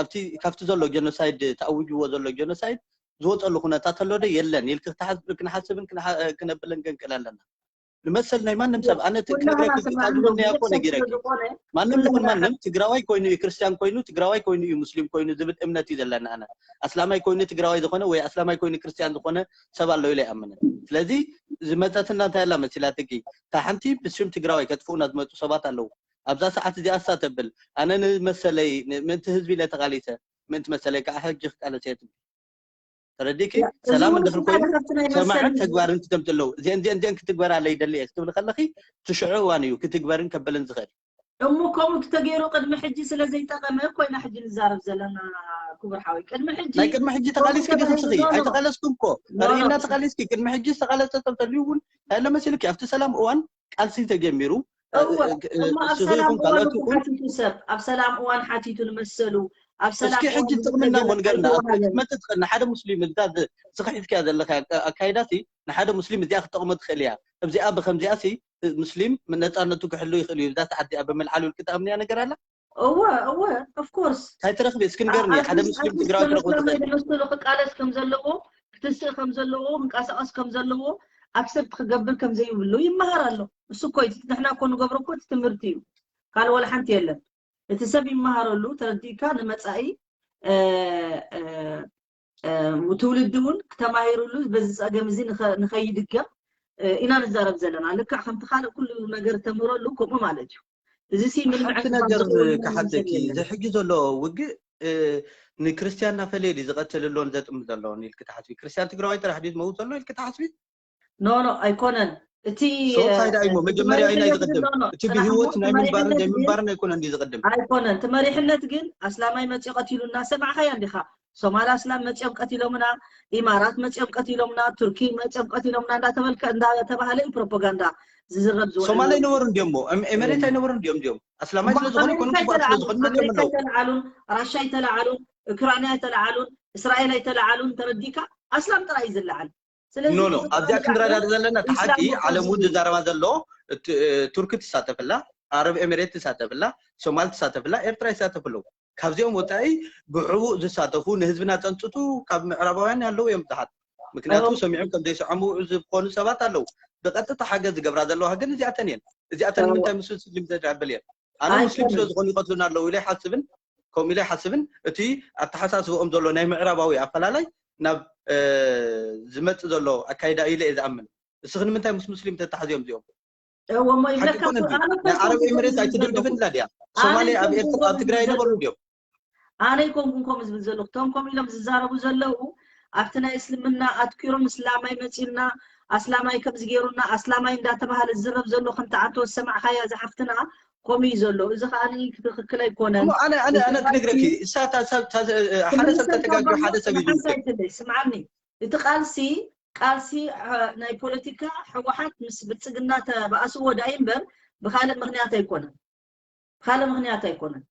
ኣብቲ ካብቲ ዘሎ ጀኖሳይድ ተኣዊጅዎ ዘሎ ጀኖሳይድ ዝወፀሉ ኩነታት ኣሎ ዶ የለን ኢልክ ክትሓስብ ክንሓስብን ክነብልን ክንቅል ኣለና። ንመሰል ናይ ማንም ሰብ ኣነ ትግረኪ ዝብለኒ ያኮ ነጊረኪ ማንም ይኹን ማንም ትግራዋይ ኮይኑ እዩ ክርስቲያን ኮይኑ ትግራዋይ ኮይኑ እዩ ሙስሊም ኮይኑ ዝብል እምነት እዩ ዘለና ኣነ ኣስላማይ ኮይኑ ትግራዋይ ዝኾነ ወይ ኣስላማይ ኮይኑ ክርስቲያን ዝኾነ ሰብ ኣሎ ኢለ ይኣምንን። ስለዚ ዝመፀትና እንታይ ኣላ መሲላትኪ እታ ሓንቲ ብሽም ትግራዋይ ከጥፍኡና ዝመፁ ሰባት ኣለዉ። ኣብዛ ሰዓት እዚኣ እሳ ተብል ኣነ ንመሰለይ ምእንቲ ህዝቢ ኢለ ተቃሊሰ ምእንቲ መሰለይ ከዓ ሕጂ ክቃለስ እየ ትብል ተረዲእኪ? ሰላም እንድሕር ኮይኑ ሰማዕን ተግባርን ክተምፅእ ኣለዉ። እዚአን እዚአን እዚአን ክትግበራ ለይደሊ እየ ክትብል ከለኺ እቲ ሽዑ እዋን እዩ ክትግበርን ከበልን ዝኽእል። እሞ ከምኡ ተገይሩ ቅድሚ ሕጂ ስለ ዘይጠቐመ ኮይና ሕጂ ንዛረብ ዘለና ክቡር ሓወይ ቅድሚ ሕጂ ናይ ቅድሚ ሕጂ ተቓሊስኪ ዲኺ ንስኺ ኣይተቓለስኩም እኮ ኣርእና ተቓሊስኪ ቅድሚ ሕጂ ዝተቓለሰ ሰብ ተልዩ እውን እንታይ ኣሎ መሲልኪ ኣብቲ ሰላም እዋን ቃልሲ ተጀሚሩ እወ እሞ ኣብ ሰላም እዋን ሓቲቱ ሰብ ኣብ ሰላም እዋን ሓቲቱ ንመሰሉ ኣብ ሰላም እስኪ ሕጂ ጥቕምና እሞ ንገርና መጥጥቕና ሓደ ሙስሊም እዛ ዝኽሒድክያ ዘለኻ ኣካይዳሲ ንሓደ ሙስሊም እዚኣ ክትጠቕሞ ትኽእል እያ እዚኣ ብከምዚኣሲ ሙስሊም ነፃነቱ ክሕሉ ይኽእል እዩ እዛ ሰዓት እዚኣ ብምልዓል ውልቂ ትኣምንያ ነገር ኣላ እወ እወ of course እንታይ ትረኽቢ እስኪ ንገርኒ ሓደ ሙስሊም ትግራዊ ትረኽቡ ትኽእል መሰሉ ክቃለስ ከም ዘለዎ ክትስእ ከም ዘለዎ ክንቀሳቀስ ከም ዘለዎ ኣብ ሰብ ክገብር ከም ዘይብሉ ይመሃር ኣሎ እሱ እኮ እዩ ንሕና እኮ ንገብሮ እኮ እቲ ትምህርቲ እዩ ካልእ ወላ ሓንቲ የለን እቲ ሰብ ይመሃረሉ ተረዲእካ ንመፃኢ ትውልዲ እውን ክተማሂሩሉ በዚ ፀገም እዚ ንኸይድገም ኢና ንዛረብ ዘለና ልክዕ ከምቲ ካልእ ኩሉ ነገር ተምህረሉ ከምኡ ማለት እዩ እዚ ሲ ምንም ሓንቲ ነገር ክሓተኪ እዚ ሕጂ ዘሎ ውግእ ንክርስትያን እናፈለየ ድዩ ዝቐትል ኣሎን ዘጥምት ዘሎን ኢልኪ ትሓስቢ ክርስትያን ትግራዋይ ጥራሕ ድዩ ዝመውት ዘሎ ኢልኪ ትሓስቢ ኖ ኖ ኣይኮነን እቲ ሶሳይዳ እሞ መጀመርያ ኢና ዝቕድም እቲ ብህይወት ናይ ምንባርን ናይ ምንባርን ኣይኮነን ድዩ ዝቕድም ኣይኮነን እቲ መሪሕነት ግን ኣስላማይ መፅዮ ቀቲሉ እናሰማዕኻያ እንዲኻ ሶማል ኣስላም መፅዮም ቀቲሎምና ኢማራት መፅዮም ቀቲሎምና ቱርኪ መፅዮም ቀቲሎምና እንዳተበልከ እንዳተባሃለ እዩ ፕሮፓጋንዳ ዝዝረብ ዝውዕል ሶማል ኣይነበሩ እንዲዮም ሞ ኤመሬት ኣይነበሩ እንዲዮም እንዲዮም ኣስላማይ ስለ ዝኾነ ይኮኑ ክቡዓት ስለ ዝኾኑ መፅዮም ኣለዉ ኣይተለዓሉን ራሻ ኣይተለዓሉን ኡክራንያ ኣይተለዓሉን እስራኤል ኣይተለዓሉን ተረዲካ ኣስላም ጥራይ እዩ ዝለዓል ኖ ኖ ኣብዚኣ ክንረዳድ ዘለና እቲ ሓቂ ዓለም እውን ዝዛረባ ዘሎ ቱርኪ ትሳተፍላ ኣረብ ኤሚሬት ትሳተፍላ ሶማል ትሳተፍላ ኤርትራ ይሳተፍለው ካብዚኦም ወፃኢ ብሕቡእ ዝሳተፉ ንህዝብና ፀንፅቱ ካብ ምዕራባውያን ኣለዉ እዮም ብዙሓት ምክንያቱ ሰሚዖም ከም ዘይሰዐሙ ዝኾኑ ሰባት ኣለዉ ብቐጥታ ሓገዝ ዝገብራ ዘለዋ ግን እዚኣተን እየን እዚኣተን ንምንታይ ምስ ስሊም ዘድዕብል እየን ኣነ ሙስሊም ስለ ዝኾኑ ይቐትሉና ኣለዉ ኢለ ይሓስብን ከምኡ ኢለ ይሓስብን እቲ ኣተሓሳስብኦም ዘሎ ናይ ምዕራባዊ ኣፈላላይ ናብ ዝመፅእ ዘሎ ኣካይዳ ኢለ እየ ዝኣምን እስኺ ንምንታይ ምስ ሙስሊም ተተሓዚኦም እዚኦም እወ እሞ ይብለካ ናይ ዓረብ ኤምሬት ኣይትድብድብን ኢላ ድያ ሶማሌ ኣብ ኤርትራ ኣብ ትግራይ ነበሩ ድዮም ኣነ ይኮንኩን ከምኡ ዝብል ዘለኹ እቶም ከምኡ ኢሎም ዝዛረቡ ዘለዉ ኣብቲ ናይ እስልምና ኣትኪሮም እስላማይ መፂኡና ኣስላማይ ከምዚ ገይሩና ኣስላማይ እንዳተባሃለ ዝዝረብ ዘሎ ከምቲ ዓንተ ዝሰማዕካያ ዝሓፍትና ከምኡ እዩ ዘሎ እዚ ከዓ ትክክል ኣይኮነን ኣነ ኣነ ኣነ ክነግረኪ እሳታ ሓደ ሰብ ተጋግዩ ሓደ ሰብ እዩ ስምዓኒ እቲ ቃልሲ ቃልሲ ናይ ፖለቲካ ህወሓት ምስ ብልፅግና ተባእስዎ ዳይ እምበር ብካልእ ምክንያት ኣይኮነን ብካልእ ምክንያት ኣይኮነን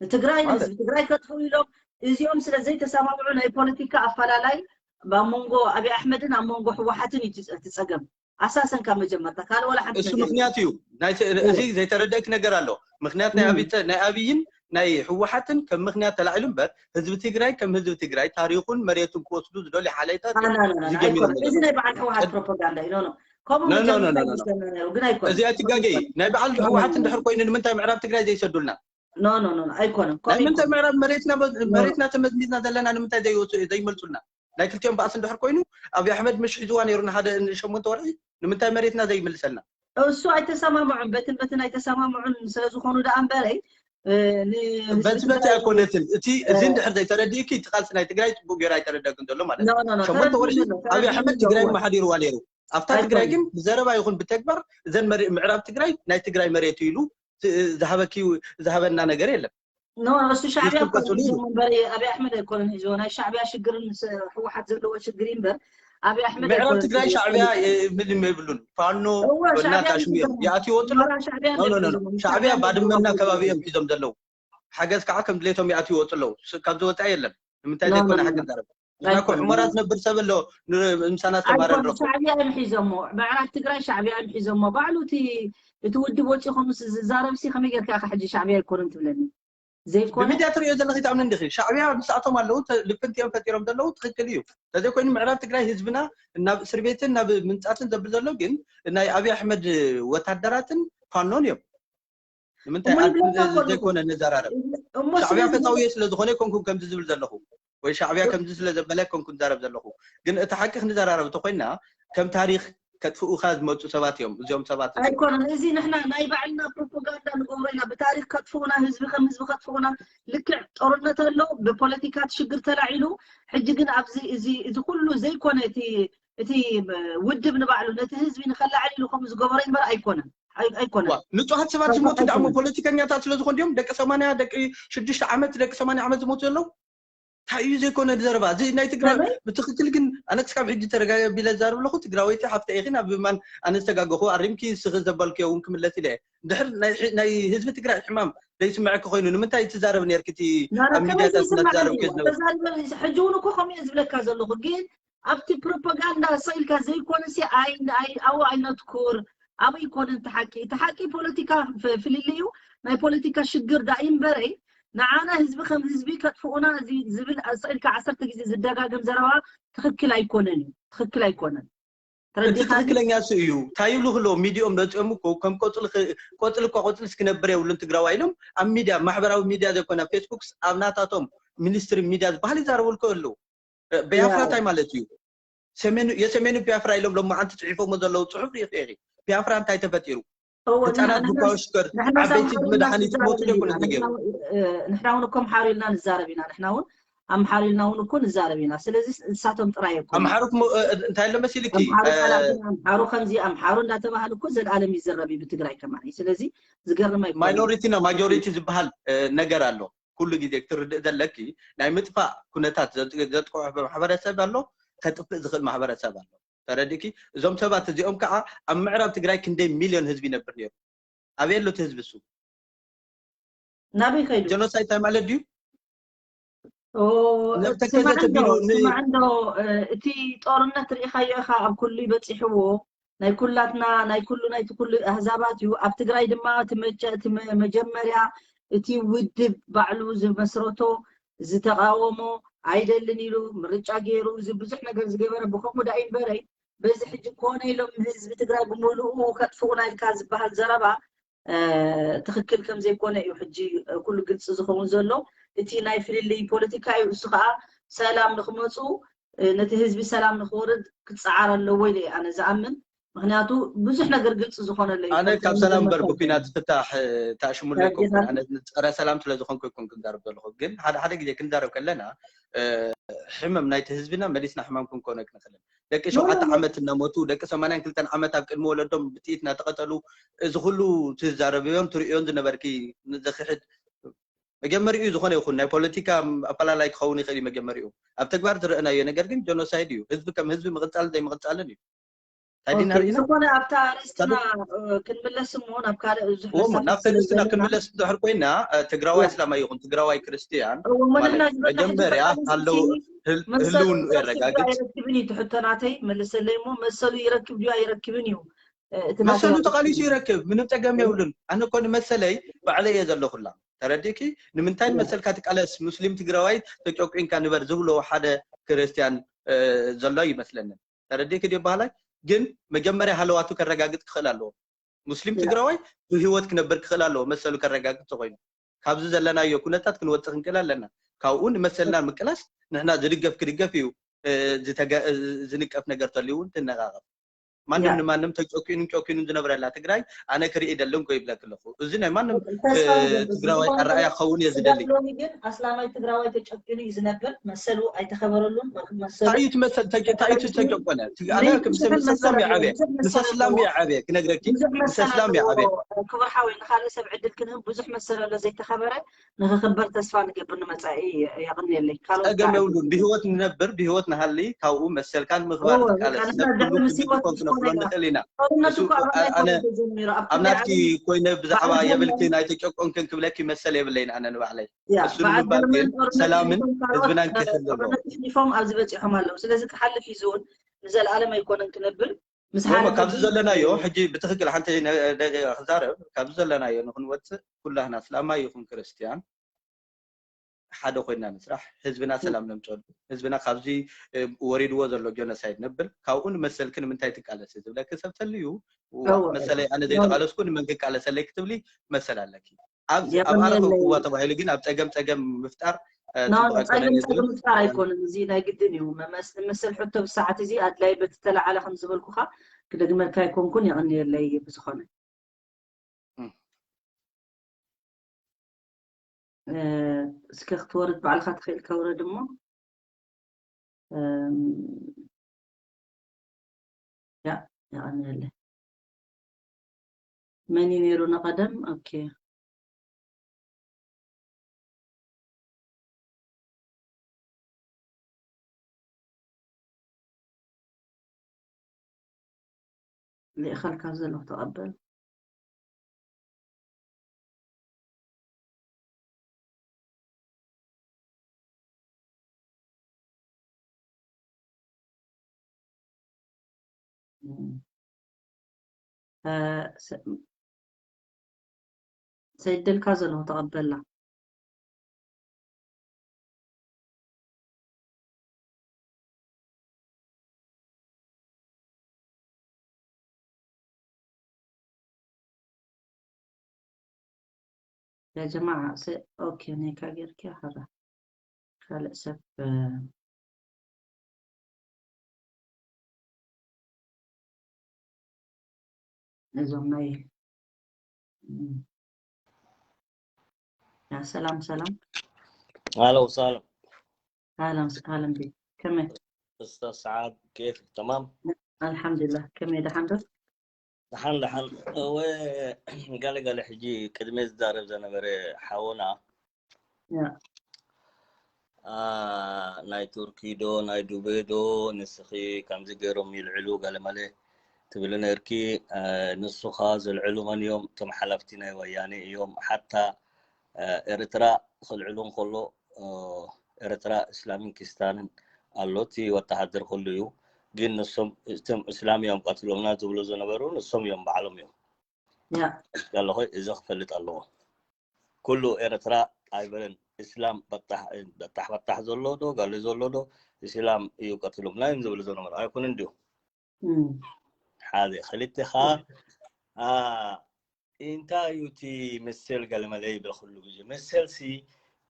ንትግራይ ንህዝቢ ትግራይ ከጥፍኡ ኢሎም እዚኦም ስለ ዘይተሰማምዑ ናይ ፖለቲካ ኣፈላላይ ኣብ መንጎ ኣብይ ኣሕመድን ኣብ መንጎ ህወሓትን እዩ እቲ ፀገም ኣሳሰን ካብ መጀመርታ ካልእ ዋላ ሓንቲ እሱ ምክንያት እዩ። እዚ ዘይተረደእክ ነገር ኣሎ። ምክንያት ናይ ኣብይን ናይ ህወሓትን ከም ምክንያት ተላዒሉ እምበር ህዝቢ ትግራይ ከም ህዝቢ ትግራይ ታሪኩን መሬቱን ክወስዱ ዝደልዩ ሓይልታት እዚ ናይ በዓል ህወሓት ፕሮፓጋንዳ እዩ። ኖ ከምኡ ግን ኣይኮነ። እዚ ኣይትጋገይ። ናይ በዓል ህወሓት እንድሕር ኮይኑ ንምንታይ ምዕራብ ትግራይ ዘይሰዱልና? ኖ ኖ ኖ ኣይኮነን። ናይ ምንታይ ምዕራብ መሬትና መሬትና ተመዝሚዝና ዘለና ንምንታይ ዘይመልሱልና? ናይ ክልቲኦም ባእሲ እንድሕር ኮይኑ ኣብይ ኣሕመድ ምሽ ሒዝዋ ነይሩ ንሓደ ንሸሞንተ ወርሒ ንምንታይ መሬትና ዘይምልሰልና? እሱ ኣይተሰማምዑን በትን በትን ኣይተሰማምዑን ስለዝኾኑ ደኣ እምበረይ በዚ በቲ ኣይኮነትን። እቲ እዚ እንድሕር ዘይተረዲእኪ እቲ ቃልሲ ናይ ትግራይ ፅቡቅ ገይሩ ኣይተረደእክን ዘሎ ማለት እዩ። ሸሞንተ ወርሒ ኣብይ ኣሕመድ ትግራይ መሓዲርዋ ነይሩ። ኣብታ ትግራይ ግን ብዘረባ ይኹን ብተግባር እዘን ምዕራብ ትግራይ ናይ ትግራይ መሬት ኢሉ ዝሃበኪ ዝሃበና ነገር የለን። ኖ እሱ ሻዕቢያ እኮ ሒዞም እምበር ኣብይ ኣሕመድ ኣይኮነን ሒዞ ናይ ሻዕቢያ ሽግርን ህወሓት ዘለዎ ሽግር እምበር ኣብይ ኣሕመድ ምዕራብ ትግራይ ሻዕቢያ ምንም የብሉን። ፋኖ እና ካሽሚር ይኣትዩ ይወፅሉ። ሻዕቢያ ባድመና ከባቢ እዮም ሒዞም ዘለዉ። ሓገዝ ከዓ ከም ድሌቶም ይኣትዩ ይወፁ ኣለዉ። ካብ ዝወፃ የለን። ንምንታይ ዘይኮነ ሓቂ ንዛረብ? ንሕና እኮ ሑመራ ዝነብር ሰብ ኣሎ ምሳና ዝተማረ ንረክቦ። ሻዕቢያ እዮም ሒዞሞ። ምዕራብ ትግራይ ሻዕቢያ እዮም ሒዞሞ። ባዕሉ እቲ እቲ ውድብ ወፂኡ ከምኡ ዝዛረብ ሲ ከመይ ጌርካ ኢኻ ሕጂ ሻዕቢያ ኣይኮነን ትብለኒ? ዘይኮነ ብሚድያ ትሪኦ ዘለኺ ትኣምኒ እንዲኺ? ሻዕቢያ ምስኣቶም ኣለዉ ልፍንቲ እዮም ፈጢሮም ዘለዉ ትኽክል እዩ። ተዘይኮይኑ ምዕራብ ትግራይ ህዝብና ናብ እስር ቤትን ናብ ምንፃትን ዘብል ዘሎ ግን ናይ ኣብይ ኣሕመድ ወታደራትን ፋኖን እዮም። ንምንታይ ዘይኮነ ንዘራረብ? ሻዕቢያ ፈታውዮ ስለዝኾነ ይኮንኩም ከምዚ ዝብል ዘለኹ ወይ ሻዕቢያ ከምዚ ስለዘበለ ይኮንኩም ዝዛረብ ዘለኹ። ግን እቲ ሓቂ ክንዘራረብ እንተኮይና ከም ታሪኽ ከጥፍኡኻ ዝመፁ ሰባት እዮም እዚኦም ሰባት። ኣይኮነን። እዚ ንሕና ናይ ባዕልና ፕሮፓጋንዳ ንገብሮ ኢና። ብታሪኽ ከጥፍኡና፣ ህዝቢ ከም ህዝቢ ከጥፍኡና። ልክዕ ጦርነት ኣሎ፣ ብፖለቲካ እቲ ሽግር ተላዒሉ። ሕጂ ግን ኣብዚ እዚ እዚ ኩሉ ዘይኮነ እቲ እቲ ውድብ ንባዕሉ ነቲ ህዝቢ ንኸላዕል ኢሉ ከምኡ ዝገበሮ ይንበር ኣይኮነን። ኣይኮነን። ንፁሃት ሰባት ዝሞቱ ደኣ እሞ ፖለቲከኛታት ስለዝኾኑ ድዮም ደቂ ሰማንያ ደቂ ሽዱሽተ ዓመት ደቂ ሰማንያ ዓመት ዝሞቱ ዘለዉ? እንታይ እዩ ዘይኮነ ዘረባ እዚ ናይ ትግራይ ብትክክል ግን ኣነ ክስካብ ሕጂ ተረጋቢለ ዝዛረብ ኣለኹ። ትግራወይቲ ሓፍተ ኢኺ ናብ ማን ኣነ ዝተጋገኹ ኣሪምኪ ስኺ ዘበልክዮ እውን ክምለስ ኢለ ድሕር ናይ ህዝቢ ትግራይ ሕማም ዘይስምዐኪ ኮይኑ ንምንታይ ትዛረብ ነርኪ እቲ ኣብ ሚድያታት እናተዛረብኪ ዝነበርኪ? ሕጂ እውን እኮ ከምኡ እየ ዝብለካ ዘለኹ ግን ኣብቲ ፕሮፓጋንዳ ሰኢልካ ዘይኮነ ሲ ኣብኡ ኣይነትኩር። ኣብኡ ይኮነ እቲ ሓቂ። እቲ ሓቂ ፖለቲካ ፍልልይ እዩ። ናይ ፖለቲካ ሽግር ዳ እምበረይ ንዓና ህዝቢ ከም ህዝቢ ከጥፍኡና እዚ ዝብል ሰኢልካ ዓሰርተ ግዜ ዝደጋገም ዘረባ ትኽክል ኣይኮነን እዩ። ትኽክል ኣይኮነን። እቲ ትኽክለኛ እሱ እዩ። እንታይ ይብሉ ክለዉ ሚዲኦም መፂኦም እኮ ከም ቆፅሊ እኳ ቆፅሊ ክነብር የብሉን ትግራዋይ ኢሎም ኣብ ሚድያ ማሕበራዊ ሚድያ ዘይኮነ ፌስቡክስ ኣብ ናታቶም ሚኒስትሪ ሚድያ ዝበሃል ይዛረቡ እኮ ኣለዉ። ቢያፍራ እንታይ ማለት እዩ? የሰሜኑ ቢያፍራ ኢሎም ሎማዓንቲ ፅሒፎሞ ዘለዉ ፅሑፍ ሪኢኺ ኢኺ። ቢያፍራ እንታይ ተፈጢሩ? ህፃናት ዱባዮ ሽኮር ዓበይቲ ብመድሓኒት ክሞቱ ዶ ይኮነ ተገይሩ? ንሕና እውን እኮ ኣምሓሩ ኢልና ንዛረብ ኢና። ንሕና እውን ኣምሓሩ ኢልና እውን እኮ ንዛረብ ኢና። ስለዚ ንሳቶም ጥራይ እኮ ኣምሓሩ እንታይ ኣሎ መሲልኪ? ኣምሓሩ ከምዚ ኣምሓሩ እንዳተባህለ እኮ ዘልኣለም ይዝረብ እዩ ብትግራይ ከማን። ስለዚ ዝገርም ኣይኮነን። ማይኖሪቲ እና ማጆሪቲ ዝበሃል ነገር ኣሎ። ኩሉ ግዜ ክትርድእ ዘለኪ ናይ ምጥፋእ ኩነታት ዘጥቅዖ ማሕበረሰብ ኣሎ፣ ከጥፍእ ዝኽእል ማሕበረሰብ ኣሎ። ተረዲእኪ? እዞም ሰባት እዚኦም ከዓ ኣብ ምዕራብ ትግራይ ክንደይ ሚልዮን ህዝቢ ይነብር ነይሩ? ኣበይ ኣሎ እቲ ህዝቢ እሱ? ናበይ ከይዱ? ጀኖሳይድ እንታይ ማለት ድዩ? ስማዕንዶ እቲ ጦርነት ርኢኻዮ ኢኻ ኣብ ኩሉ በፂሕዎ ናይ ኩላትና ናይ ኩሉ ናይቲ ኩሉ ኣህዛባት እዩ። ኣብ ትግራይ ድማ እቲ መጀመርያ እቲ ውድብ ባዕሉ ዝመስረቶ ዝተቃወሞ ኣይደልን ኢሉ ምርጫ ገይሩ እዚ ብዙሕ ነገር ዝገበረ ብከምኡ ዳ ይንበረይ በዚ ሕጂ ኮነ ኢሎም ህዝቢ ትግራይ ብምሉኡ ከጥፍኡና ኢልካ ዝበሃል ዘረባ ትኽክል ከም ዘይኮነ እዩ ሕጂ ኩሉ ግልፂ ዝኸውን ዘሎ። እቲ ናይ ፍልልይ ፖለቲካ እዩ። እሱ ከዓ ሰላም ንክመፁ ነቲ ህዝቢ ሰላም ንክወርድ ክፀዓር ኣለዎ ኢለ ኣነ ዝኣምን። ምክንያቱ ብዙሕ ነገር ግልፂ ዝኾነለ እዩ። ኣነ ካብ ሰላም እምበር ብኩናት ዝፍታሕ ተኣሽሙለ ኣይኮንኩን። ኣነ ፀረ ሰላም ስለዝኾንኩ ይኮን ክንዛረብ ዘለኹ። ግን ሓደ ሓደ ግዜ ክንዛረብ ከለና ሕመም ናይቲ ህዝብና መሊስና ሕማም ክንኮነ ክንኽእልን ደቂ ሸውዓተ ዓመት እናሞቱ ደቂ ሰማንያን ክልተን ዓመት ኣብ ቅድሚ ወለዶም ብጥይት እናተቐተሉ እዚ ኩሉ ትዛረብዮን ትርእዮን ዝነበርኪ ዘኽሕድ መጀመሪኡ ዝኾነ ይኹን ናይ ፖለቲካ ኣፈላላይ ክኸውን ይኽእል እዩ። መጀመሪኡ ኣብ ተግባር ዝረእናዮ ነገር ግን ጀኖሳይድ እዩ። ህዝቢ ከም ህዝቢ ምቕፃልን ዘይምቕፃልን እዩ። እንታይ ድና ርኢና? ዝኾነ ኣብታ ኣርእስትና ክንምለስ እሞ ናብ ካልእ ብዙሕ እሞ ናብቲ ኣርእስትና ክንምለስ እንድሕር ኮይና ትግራዋይ እስላማይ ይኹን ትግራዋይ ክርስትያን መጀመርያ ሃለው ህልውን የረጋግጽ። ኣይረክብን እዩ ትሕቶ ናተይ መልሰለይ እሞ መሰሉ ይረክብ ድዩ ኣይረክብን እዩ። መሰሉ ተቓሊሱ ይረክብ፣ ምንም ጸገም የብሉን። ኣነ እኮ ንመሰለይ ባዕለይ እየ ዘለኹላ። ተረዲእኪ? ንምንታይ መሰልካ ትቃለስ? ሙስሊም ትግራዋይ ተጨቁንካ ንበር ዝብሎ ሓደ ክርስትያን ዘሎ ይመስለንን። ተረዲእኪ ድዩ ባህላይ? ግን መጀመርያ ሃለዋቱ ከረጋግጽ ክኽእል ኣለዎ። ሙስሊም ትግራዋይ ብህይወት ክነብር ክኽእል ኣለዎ መሰሉ ከረጋግጽ ተኾይኑ። ካብዚ ዘለናዮ ኩነታት ክንወጽእ ክንክእል ኣለና። ካብኡ ንመሰልና ምቅላስ ንሕና ዝድገፍ ክድገፍ እዩ። ዝንቀፍ ነገር ተልዩ እውን ትነቃቀፍ። ማንም ንማንም ተጨኪኑን ጨኪኑን ዝነብረላ ትግራይ ኣነ ክርኢ ደለንኮ ይብለክ ኣለኹ። እዚ ናይ ማንም ትግራዋይ ኣረኣያ ክኸውን እየ ዝደሊ። ግን ኣስላማይ ትግራዋይ ተጨኪኑ እዩ ዝነብር፣ መሰሉ ኣይተኸበረሉን። መሰሉ እንታይ እዩ ትመሰል? እንታይ እዩ ተጨቆነ? ኣነ ምስላም ይዓብየ፣ ምስላም ይዓብየ ክነግረኪ፣ ምስላም ይዓብየ። ክቡር ሓወይ ንካልእ ሰብ ዕድል ክንህብ ብዙሕ መሰል ኣሎ ዘይተኸበረ። ንኽኽበር ተስፋ ንገብር ንመጻኢ። የቐንየለይ። ካልኦት ጸገም የብሉን። ብህይወት ንነብር፣ ብህይወት ንሃሊ፣ ካብኡ መሰልካ ንምኽባር ንቃለስ። ሰብ ኩሉ ክጅግፎን ክነብሎ ንኽእል ኢና። ጦርነት እኮ ኣብ ኣድላይ ኣነ ኮነ ተጀሚሩ ኣብ ኣብ ናትኪ ኮይነ ብዛዕባ የብልክን ኣይተጨቆንክን ክብለኪ መሰል የብለይን ኣነ ንባዕለይ። እሱ ንምባል ግን ሰላምን ህዝብናን ክሕል ኣለዎ። ጦርነት ኣሕሊፎም ኣብዚ በጺሖም ኣለዉ። ስለዚ ክሓልፍ እዩ ዝውን ንዘለኣለም ኣይኮነን ክነብር። ምስ እሞ ሓለፈ ካብዚ ግን ዘለናዮ ሕጂ ብትኽክል ሓንቲ ነ- ደቂቃ ክዛረብ ካብዚ ዘለናዮ ንክንወፅእ ኩላህና እስላማይ ይኹን ክርስትያን ሓደ ኮይና ንስራሕ ህዝብና ሰላም ነምፀሉ ህዝብና ካብዚ እ፣ ወሪድዎ ዘሎ ጀኖሳይድ ነብል ካብኡ ንመሰልኪ ንምንታይ ትቃለሲ ዝብለኪ ሰብ ተልዩ እዋ እወ። መሰለይ ኣነ ዘይተቃለስኩ ንመን ክቃለሰለይ ክትብሊ መሰል ኣለኪ ኣብ ኣብ የቐንየለይ። ኣረኸብክዋ ተባሂሉ ግን ኣብ ፀገም ፀገም ምፍጣር እ፣ ኖ ፅቡቅ ጸገም ኣይኮነን እየ ጸገም ዝብል ምፍጣር ኣይኮነን። እዚ ናይ ግድን እዩ። መመስ- መሰል ሕቶ ብሰዓት እዚ ኣድላይ በቲ ተለዓለ ከም ዝበልኩኻ ክደግመልካ ኣይኮንኩን። የቐንየለይ ብዝኾነ እም። እ፣ እስከ ክትወርድ ባዕልኻ ትኽእል ከውረድ እሞ እም፣ ያ የቐንየለይ። መን እዩ ነይሩ ንቐደም? ኦኬ ልእኸልካ ዘለኹ ተቐበል። እም። እ፣ ሰ- ሰይደልካ ዘለኹ ተቐበላ። يا جماعة س- أوكي نيكا غير كي هذا ካልእ ሰብ እዞም ናይ ሰላም ሰላም اهلا وسهلا. اهلا اهلا بك. كمي استاذ سعاد، كيفك؟ تمام؟ الحمد لله. كمي ده حمد. ደሓን ደሓን። እወ፣ ገለ ገለ ሕጂ ቅድሚ ዝዛረብ ዝነበረ ሓውና ናይ ቱርኪ ዶ ናይ ዱቤ ዶ ንስኺ ከምዚ ገይሮም ይልዕሉ ገለመለ ትብሊ ነርኪ። ንሱኻ ዘልዕሉ መን እዮም? እቶም ሓለፍቲ ናይ ወያኔ እዮም። ሓታ ኤርትራ ክልዕሉ እንከሎ ኤርትራ እስላምን ክስታንን ኣሎ፣ እቲ ወተሃደር ኩሉ እዩ። ግን ንሶም እቶም እስላም እዮም ቀትሎምና ዝብሉ ዝነበሩ ንሶም እዮም ባዕሎም እዮም። ያ ያለኾ እዚ ክፈልጥ ኣለዎ። ኩሉ ኤርትራ ኣይበለን። እስላም በጣሕ በጣሕ በጣሕ ዘሎ ዶ ጋሊ ዘሎ ዶ እስላም እዩ ቀትሎም ናይ ዝብል ዝነበሩ ኣይኮነን ድዩ? እም። ሓደ ክልተ ኻ አ እንታይ እዩ እቲ መሰል ገለመለ ይብል ኩሉ ግዜ መሰል ሲ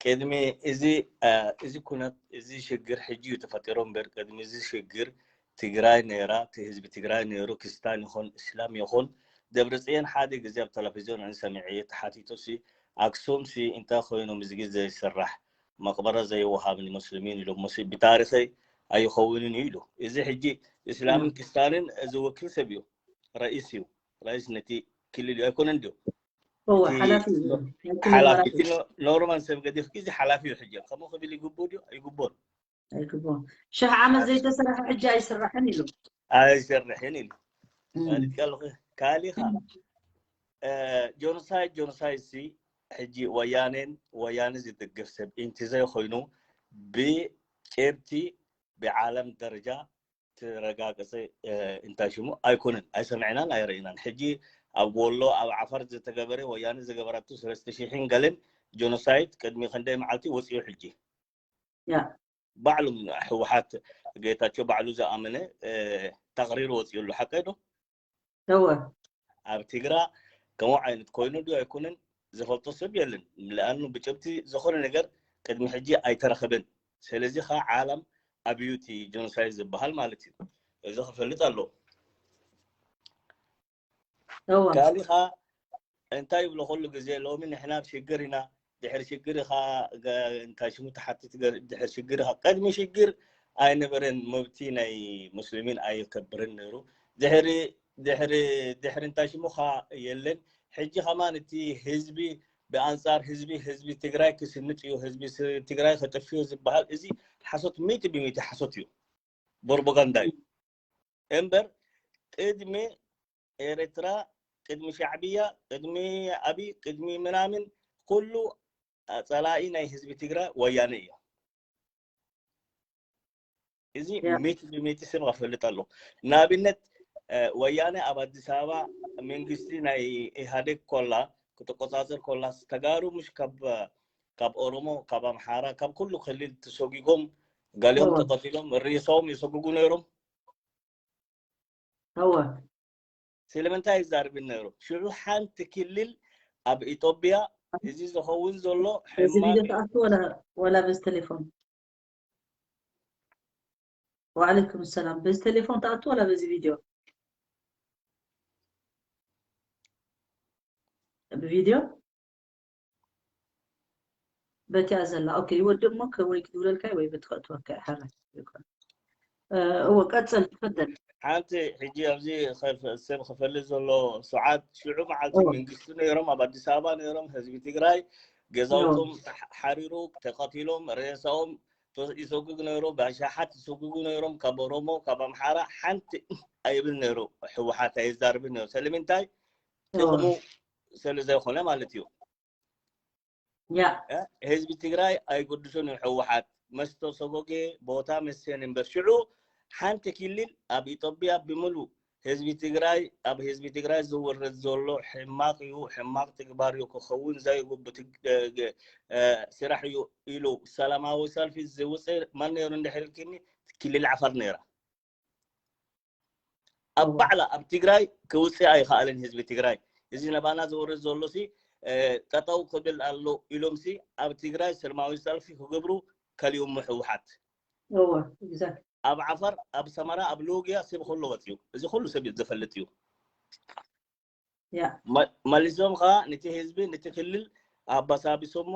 ቅድሚ እዚ አ፣ እዚ ኩነት እዚ ሽግር ሕጂ እዩ ተፈጢሩ እምበር ቅድሚ እዚ ሽግር ትግራይ ነይራ፣ እቲ ህዝቢ ትግራይ ነይሩ፣ ክስታን ይኹን እስላም ይኹን። ደብረፅየን ሓደ ግዜ ኣብ ቴሌቪዝዮን ኣነ ሰሚዐ እየ፣ ተሓቲቱ ሲ ኣክሱም ሲ እንታይ ኮይኑ ምስጊድ ዘይስራሕ፣ መቅበረ ዘይወሃብ ንሙስሊሚን ኢሉ፣ ሙስ- ብታሪኸይ ኣይኸውንን እዩ ኢሉ። እዚ ሕጂ እስላምን ክስታንን ዝውክል ሰብ እዩ፣ ረኢስ እዩ፣ ረኢስ ነቲ ክልል እዩ ኣይኮነን ድዩ? እወ እቲ ሓላፊ እዩ። ናይ ክልል ሓላፊ መራሒ እቲ ኖ- ኖርማል ሰብ ገዲፍኪ እዚ ሓላፊ እዩ ሕጂ ከምኡ ክብል ይግብኡ ድዩ? ኣይግብኦን። ኣይግብኦን። ሽሕ ዓመት ዘይተሰርሐ ሕጂ ኣይስራሕን ኢሉ። ኣይሰርሕን ኢሉ። ማለት ኣለኹ። ካሊኻ ጀኖሳይድ ጀኖሳይድ ሲ ሕጂ ወያኔን ወያኔ ዝድግፍ ሰብ እንተዘይኮይኑ ብጨብቲ ብዓለም ደረጃ ተረጋገጸ እንታይ ሽሙ ኣይኮነን፣ ኣይሰምዕናን ኣይረኢናን። ሕጂ ኣብ ወሎ ኣብ ዓፋር ዝተገበረ ወያኔ ዝገበረቱ ሰለስተ ሽሕን ገለን ጀኖሳይድ ቅድሚ ክንደይ መዓልቲ ወፂኡ። ሕጂ ያ ባዕሉ ህወሓት ጌታቸው ባዕሉ ዝኣመነ ተቕሪር ወፂኡ ኣሎ። ሓቀይ ዶ? እወ ኣብ ትግራ ከምኡ ዓይነት ኮይኑ ድዩ ኣይኮነን ዝፈልጦ ሰብ የለን። ለኣኑ ብጭብቲ ዝኾነ ነገር ቅድሚ ሕጂ ኣይተረኸበን። ስለዚ ኸዓ ዓለም ኣብዩቲ ጀኖሳይድ ዝበሃል ማለት እዩ። እዚ ክፈልጥ ኣለዎ። እወ ካሊኻ እንታይ ይብሎ ኩሉ ግዜ ሎሚ ንሕና ኣብ ሽግር ኢና። ድሕሪ ሽግር ኢኻ ገ- እንታይ ሽሙ ትሓትት ገ- ድሕሪ ሽግር ኢኻ። ቅድሚ ሽግር ኣይነበረን፣ መብቲ ናይ ሙስሊሚን ኣይከብርን ነይሩ። ድሕሪ ድሕሪ ድሕሪ እንታይ ሽሙ ኻ የለን። ሕጂ ከማን እቲ ህዝቢ ብኣንጻር ህዝቢ ህዝቢ ትግራይ ክስንጥ እዩ፣ ህዝቢ ስ- ትግራይ ከጠፍዮ ዝበሃል እዚ ሓሶት፣ ሚእቲ ብሚእቲ ሓሶት እዩ፣ ፕሮፓጋንዳ እዩ። እምበር ቅድሚ ኤርትራ፣ ቅድሚ ሻዕብያ፣ ቅድሚ ኣብይ፣ ቅድሚ ምናምን ኩሉ ጸላኢ ናይ ህዝቢ ትግራይ ወያነ እዩ። እዚ ያ። ሚእቲ ብሚእቲ ስም ክፈልጥ ኣለዎ። ንኣብነት ወያነ ኣብ ኣዲስ ኣበባ መንግስቲ ናይ ኢህኣዴግ ኮላ ክትቆጻጸር ኮላ ተጋሩ ምሽ ካብ ካብ ኦሮሞ፣ ካብ ኣምሓራ፣ ካብ ኩሉ ክልል ተሰጉጎም፣ ገሊኦም እወ። ተቐቲሎም፣ ርእሶም ይሰጉጉ ነይሮም። እወ ስለምንታይ ይዛርብን ነይሮም? ሽዑ ሓንቲ ክልል ኣብ ኢትዮጵያ እዚ ዝኸውን ዘሎ በዚ ሕማቅ ቪድዮ ትኣቱ ወላ ወላ በዚ ቴሌፎን? ወዓለይኩም ሰላም። በዚ ቴሌፎን ትኣቱ ወላ በዚ ቪድዮ? ብቪድዮ በቲያ ዘላ። ኦኬ፣ ይወድእ እሞ ከ-፣ ወይ ክድውለልካ ወይ በቲ ከእትወካ ይሓረ። እ፣ እወ፣ ቀጽል፣ ትፈደል። ሓንቲ ሕጂ ኣብዚ ኸፍ- ሰብ ክፈልጥ ዘሎ ሰዓት ሽዑ መዓልቲ እወ። መንግስቲ ነይሮም፣ ኣብ ኣዲስ ኣበባ ነይሮም፣ ህዝቢ ትግራይ ገዛውቶም ተሓ- ሓሪሩ ተቐቲሎም፣ ሬሳኦም ተ- ይሰጉግ ነይሩ፣ ብኣሻሓት ይሰጉጉ ነይሮም፣ ካብ ኦሮሞ ካብ ኣምሓራ ሓንቲ ኣይብል ነይሩ፣ ህወሓት ኣይዛርብን ነይሩ። ስለምንታይ? እወ። ጥቕሙ ስለ ዘይኮነ ማለት እዩ። ያ እ፣ ህዝቢ ትግራይ ኣይገድሶን እዩ ህወሓት። መስተሰጎጌ ቦታ መሰን እምበር ሽዑ ሓንቲ ክልል ኣብ ኢትዮጵያ ብምሉ ህዝቢ ትግራይ፣ ኣብ ህዝቢ ትግራይ ዝውረድ ዘሎ ሕማቅ እዩ፣ ሕማቅ ተግባር እዩ ክኸውን ዘይግቡ ትግ- እ፣ እ፣ ስራሕ እዩ ኢሉ ሰላማዊ ሰልፊ ዝውፅእ መን ነይሩ እንድሕር ኢልክኒ ክልል ዓፋር ነይራ። ኣብ እወ። ባዕላ ኣብ ትግራይ ክውፅእ ኣይኸኣለን ህዝቢ ትግራይ። እዚ ነባና ዝወርድ ዘሎ ሲ እ፣ ጠጠው ክብል ኣሎ ኢሎም ሲ ኣብ ትግራይ ሰላማዊ ሰልፊ ክገብሩ ከሊኦሞ ህወሓት። እወ፣ exactly። ኣብ ዓፋር፣ ኣብ ሰመራ፣ ኣብ ሎጊያ ሰብ ኩሉ ወፂኡ። እዚ ኩሉ ሰብ ዝፈልጥ እዩ። ያ መ- መሊሶም ኸዓ ነቲ ህዝቢ ነቲ ክልል ኣባሳቢሶሞ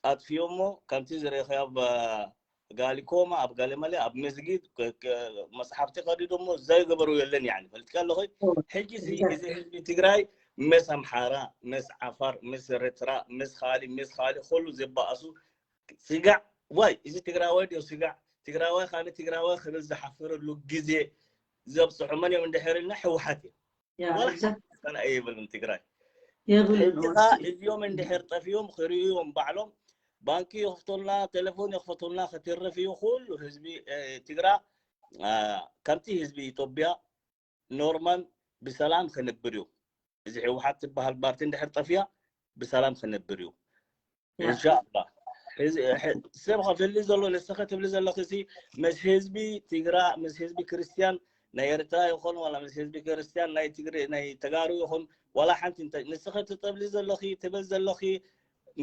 ኣጥፊኦሞ። ከምቲ ዝረእኸዮ ኣብ ጋሊኮማ፣ ኣብ ጋለመለ፣ ኣብ መስጊድ ከ- ከ- መፅሓፍቲ ቀዲዶሞ ዘይገበሩ የለን። ያኒ ፈልጥካ ኣለኹ። እወ፣ ሕጂ እዚ exactly። እዚ ህዝቢ ትግራይ ምስ ኣምሓራ፣ ምስ ዓፋር፣ ምስ ኤርትራ፣ ምስ ካሊ ምስ ካሊ ኩሉ ዘባእሱ ስጋዕ ዋይ፣ እዚ ትግራዋይ ድዮ ስጋዕ? ትግራዋይ ካልእ ትግራዋይ ክብል ዝሓፍረሉ ግዜ ዘብፅሑ መን እዮም እንድሕር ኢልና ህወሓት እዮም። ያ ዋላ exactly። ሓንቲ ኣይብልን ትግራይ። የብሉን። ሕጂ እወ፣ ኸዓ እስኪ። እዚኦም እንድሕር ጠፊኦም ክርእዩ እዮም ባዕሎም። ባንኪ ይኽፍቱልና፣ ቴሌፎን ይኽፍቱልና፣ ክትርፍ እዩ ኩሉ ህዝቢ እ፣ ትግራ እ፣ ከምቲ ህዝቢ ኢትዮጵያ ኖርማል ብሰላም ክነብር እዩ። እዚ ህወሓት ትበሃል ፓርቲ እንድሕር ጠፊያ ብሰላም ክነብር እዩ። ያ ኢንሻኣላ። ሕዚ ሕ- ሰብ ከፍሊ ዘሎ ንስኸ ትብሊ ዘለኺ ሲ ምስ ህዝቢ ትግራ፣ ምስ ህዝቢ ክርስትያን ናይ ኤርትራ ይኹን ዋላ ምስ ህዝቢ ክርስትያን ናይ ትግሪ ናይ ተጋሩ ይኹን ዋላ ሓንቲ እንተ ንስኸ ትጠብሊ ዘለኺ ትብል ዘለኺ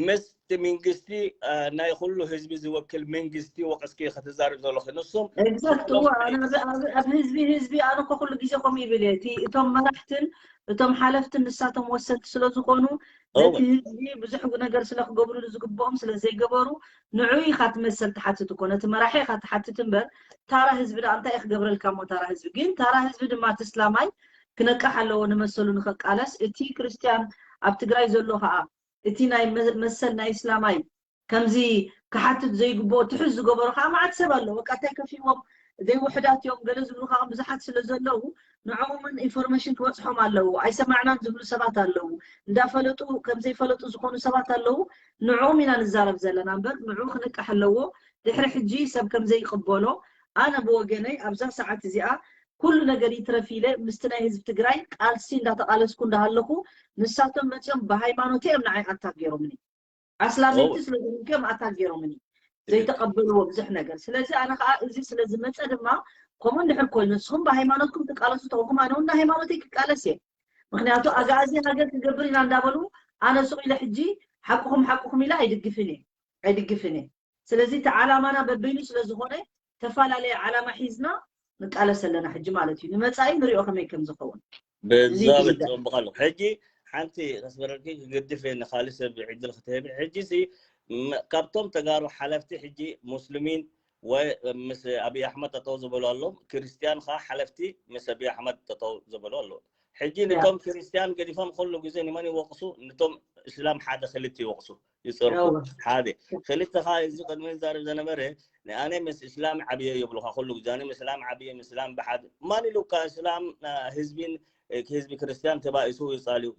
ምስቲ መንግስቲ እ፣ ናይ ኩሉ ህዝቢ ዝወክል መንግስቲ ወቀስኪ ከተዛርብ ዘለኺ ንሶም exact። እወ፣ ክፍሎም ኣነ ኣብ ኣብ- ኣብ ህዝቢ ህዝቢ ኣነ እኮ ኩሉ ግዜ ከምኡ ይብል እየ። እቲ እቶም መራሕትን እቶም ሓለፍትን ንሳቶም ወሰንቲ ስለ ዝኾኑ ነቲ እወ ህዝቢ ብዙሕ ነገር ስለ ክገብሩሉ ዝግብኦም ስለ ዘይገበሩ ንዑ ኢኻ እቲ መሰል ትሓትት እኮ ነቲ መራሒ ኢኻ ትሓትት እምበር ታራ ህዝቢ ደኣ እንታይ እዩ ክገብረልካ እሞ ታራ ህዝቢ ግን ታራ ህዝቢ ድማ እቲ እስላማይ ክነቅሕ ኣለዎ ንመሰሉ ንኸቃለስ እቲ ክርስትያን ኣብ ትግራይ ዘሎ ከዓ እቲ ናይ መ- መሰል ናይ እስላማይ ከምዚ ክሓትት ዘይግብኦ ትሕዝ ዝገበሩ ከዓ መዓት ሰብ ኣሎ በቃ እንታይ ከፊዎም ዘይውሕዳት እዮም ገለ ዝብሉ ከዓ ብዙሓት ስለ ዘለዉ ንዕኡ እውን ኢንፎርሜሽን ክበፅሖም ኣለዉ። ኣይሰማዕናን ዝብሉ ሰባት ኣለዉ። እንዳፈለጡ ከም ዘይፈለጡ ዝኾኑ ሰባት ኣለዉ። ንዕኦም ኢና ንዛረብ ዘለና እምበር ንዕኡ ክንቃሕ ኣለዎ። ድሕሪ ሕጂ ሰብ ከም ዘይቅበሎ ኣነ ብወገነይ ኣብዛ ሰዓት እዚኣ ኩሉ ነገር ይትረፍ ኢለ ምስቲ ናይ ህዝቢ ትግራይ ቃልሲ እንዳተቃለስኩ እንዳሃለኹ ንሳቶም መፅኦም ብሃይማኖት እዮም ንዓይ ኣታክ ገይሮምኒ። ኣስላመይቲ ስለ ዝኾንኩም ኣታክ ገይሮምኒ ዘይተቀበልዎ ብዙሕ ነገር። ስለዚ ኣነ ከዓ እዚ ስለ ዝመፀ ድማ ከምኡ እንድሕር ኮይኑ ንስኹም ብሃይማኖትኩም ትቃለሱ ተኾንኩም ኣነ እውን ሃይማኖተይ ክቃለስ እየ። ምክንያቱ ኣጋኣዚ ሃገር ክገብር ኢና እንዳበሉ ኣነ ሱቕ ኢለ ሕጂ ሓቅኹም ሓቅኹም ኢለ ኣይድግፍን እየ ኣይድግፍን እየ። ስለዚ እቲ ዓላማና በበይኑ ስለ ዝኾነ ተፈላለየ ዓላማ ሒዝና ንቃለስ ኣለና ሕጂ ማለት እዩ። ንመፃኢ ንሪኦ ከመይ ከም ዝኸውን። በዛ በፅኦም ብካሉ ሕጂ ሓንቲ ከስበረልኪ ክገድፍ እየ ንካልእ ሰብ ዕድል ክትህብ። ሕጂ ሲ ም- ካብቶም ተጋሩ ሓለፍቲ ሕጂ ሙስሊሚን ወይ ምስ ኣብይ ኣሕመድ ጠጠው ዝበሉ ኣለዉ፣ ክርስትያን ከዓ ሓለፍቲ ምስ ኣብይ ኣሕመድ ጠጠው ዝበሉ ኣለዉ። ሕጂ ንቶም ክርስትያን ገዲፎም ኩሉ ግዜ ንመን ይወቅሱ? ንቶም እስላም ሓደ ክልተ ይወቅሱ ይፀርፉ። ሓደ ክልተ ከዓ እዚ ቅድሚ ዛረብ ዘነበረ ንኣነ ምስ እስላም ዓብየ ይብሉካ ኩሉ ግዜ ኣነ ምስ እስላም ዓብየ ምስ እስላም ብሓደ ማን ኢሉካ እስላም ህዝቢን ህዝቢ ክርስትያን ተባኢሱ ይፃልዩ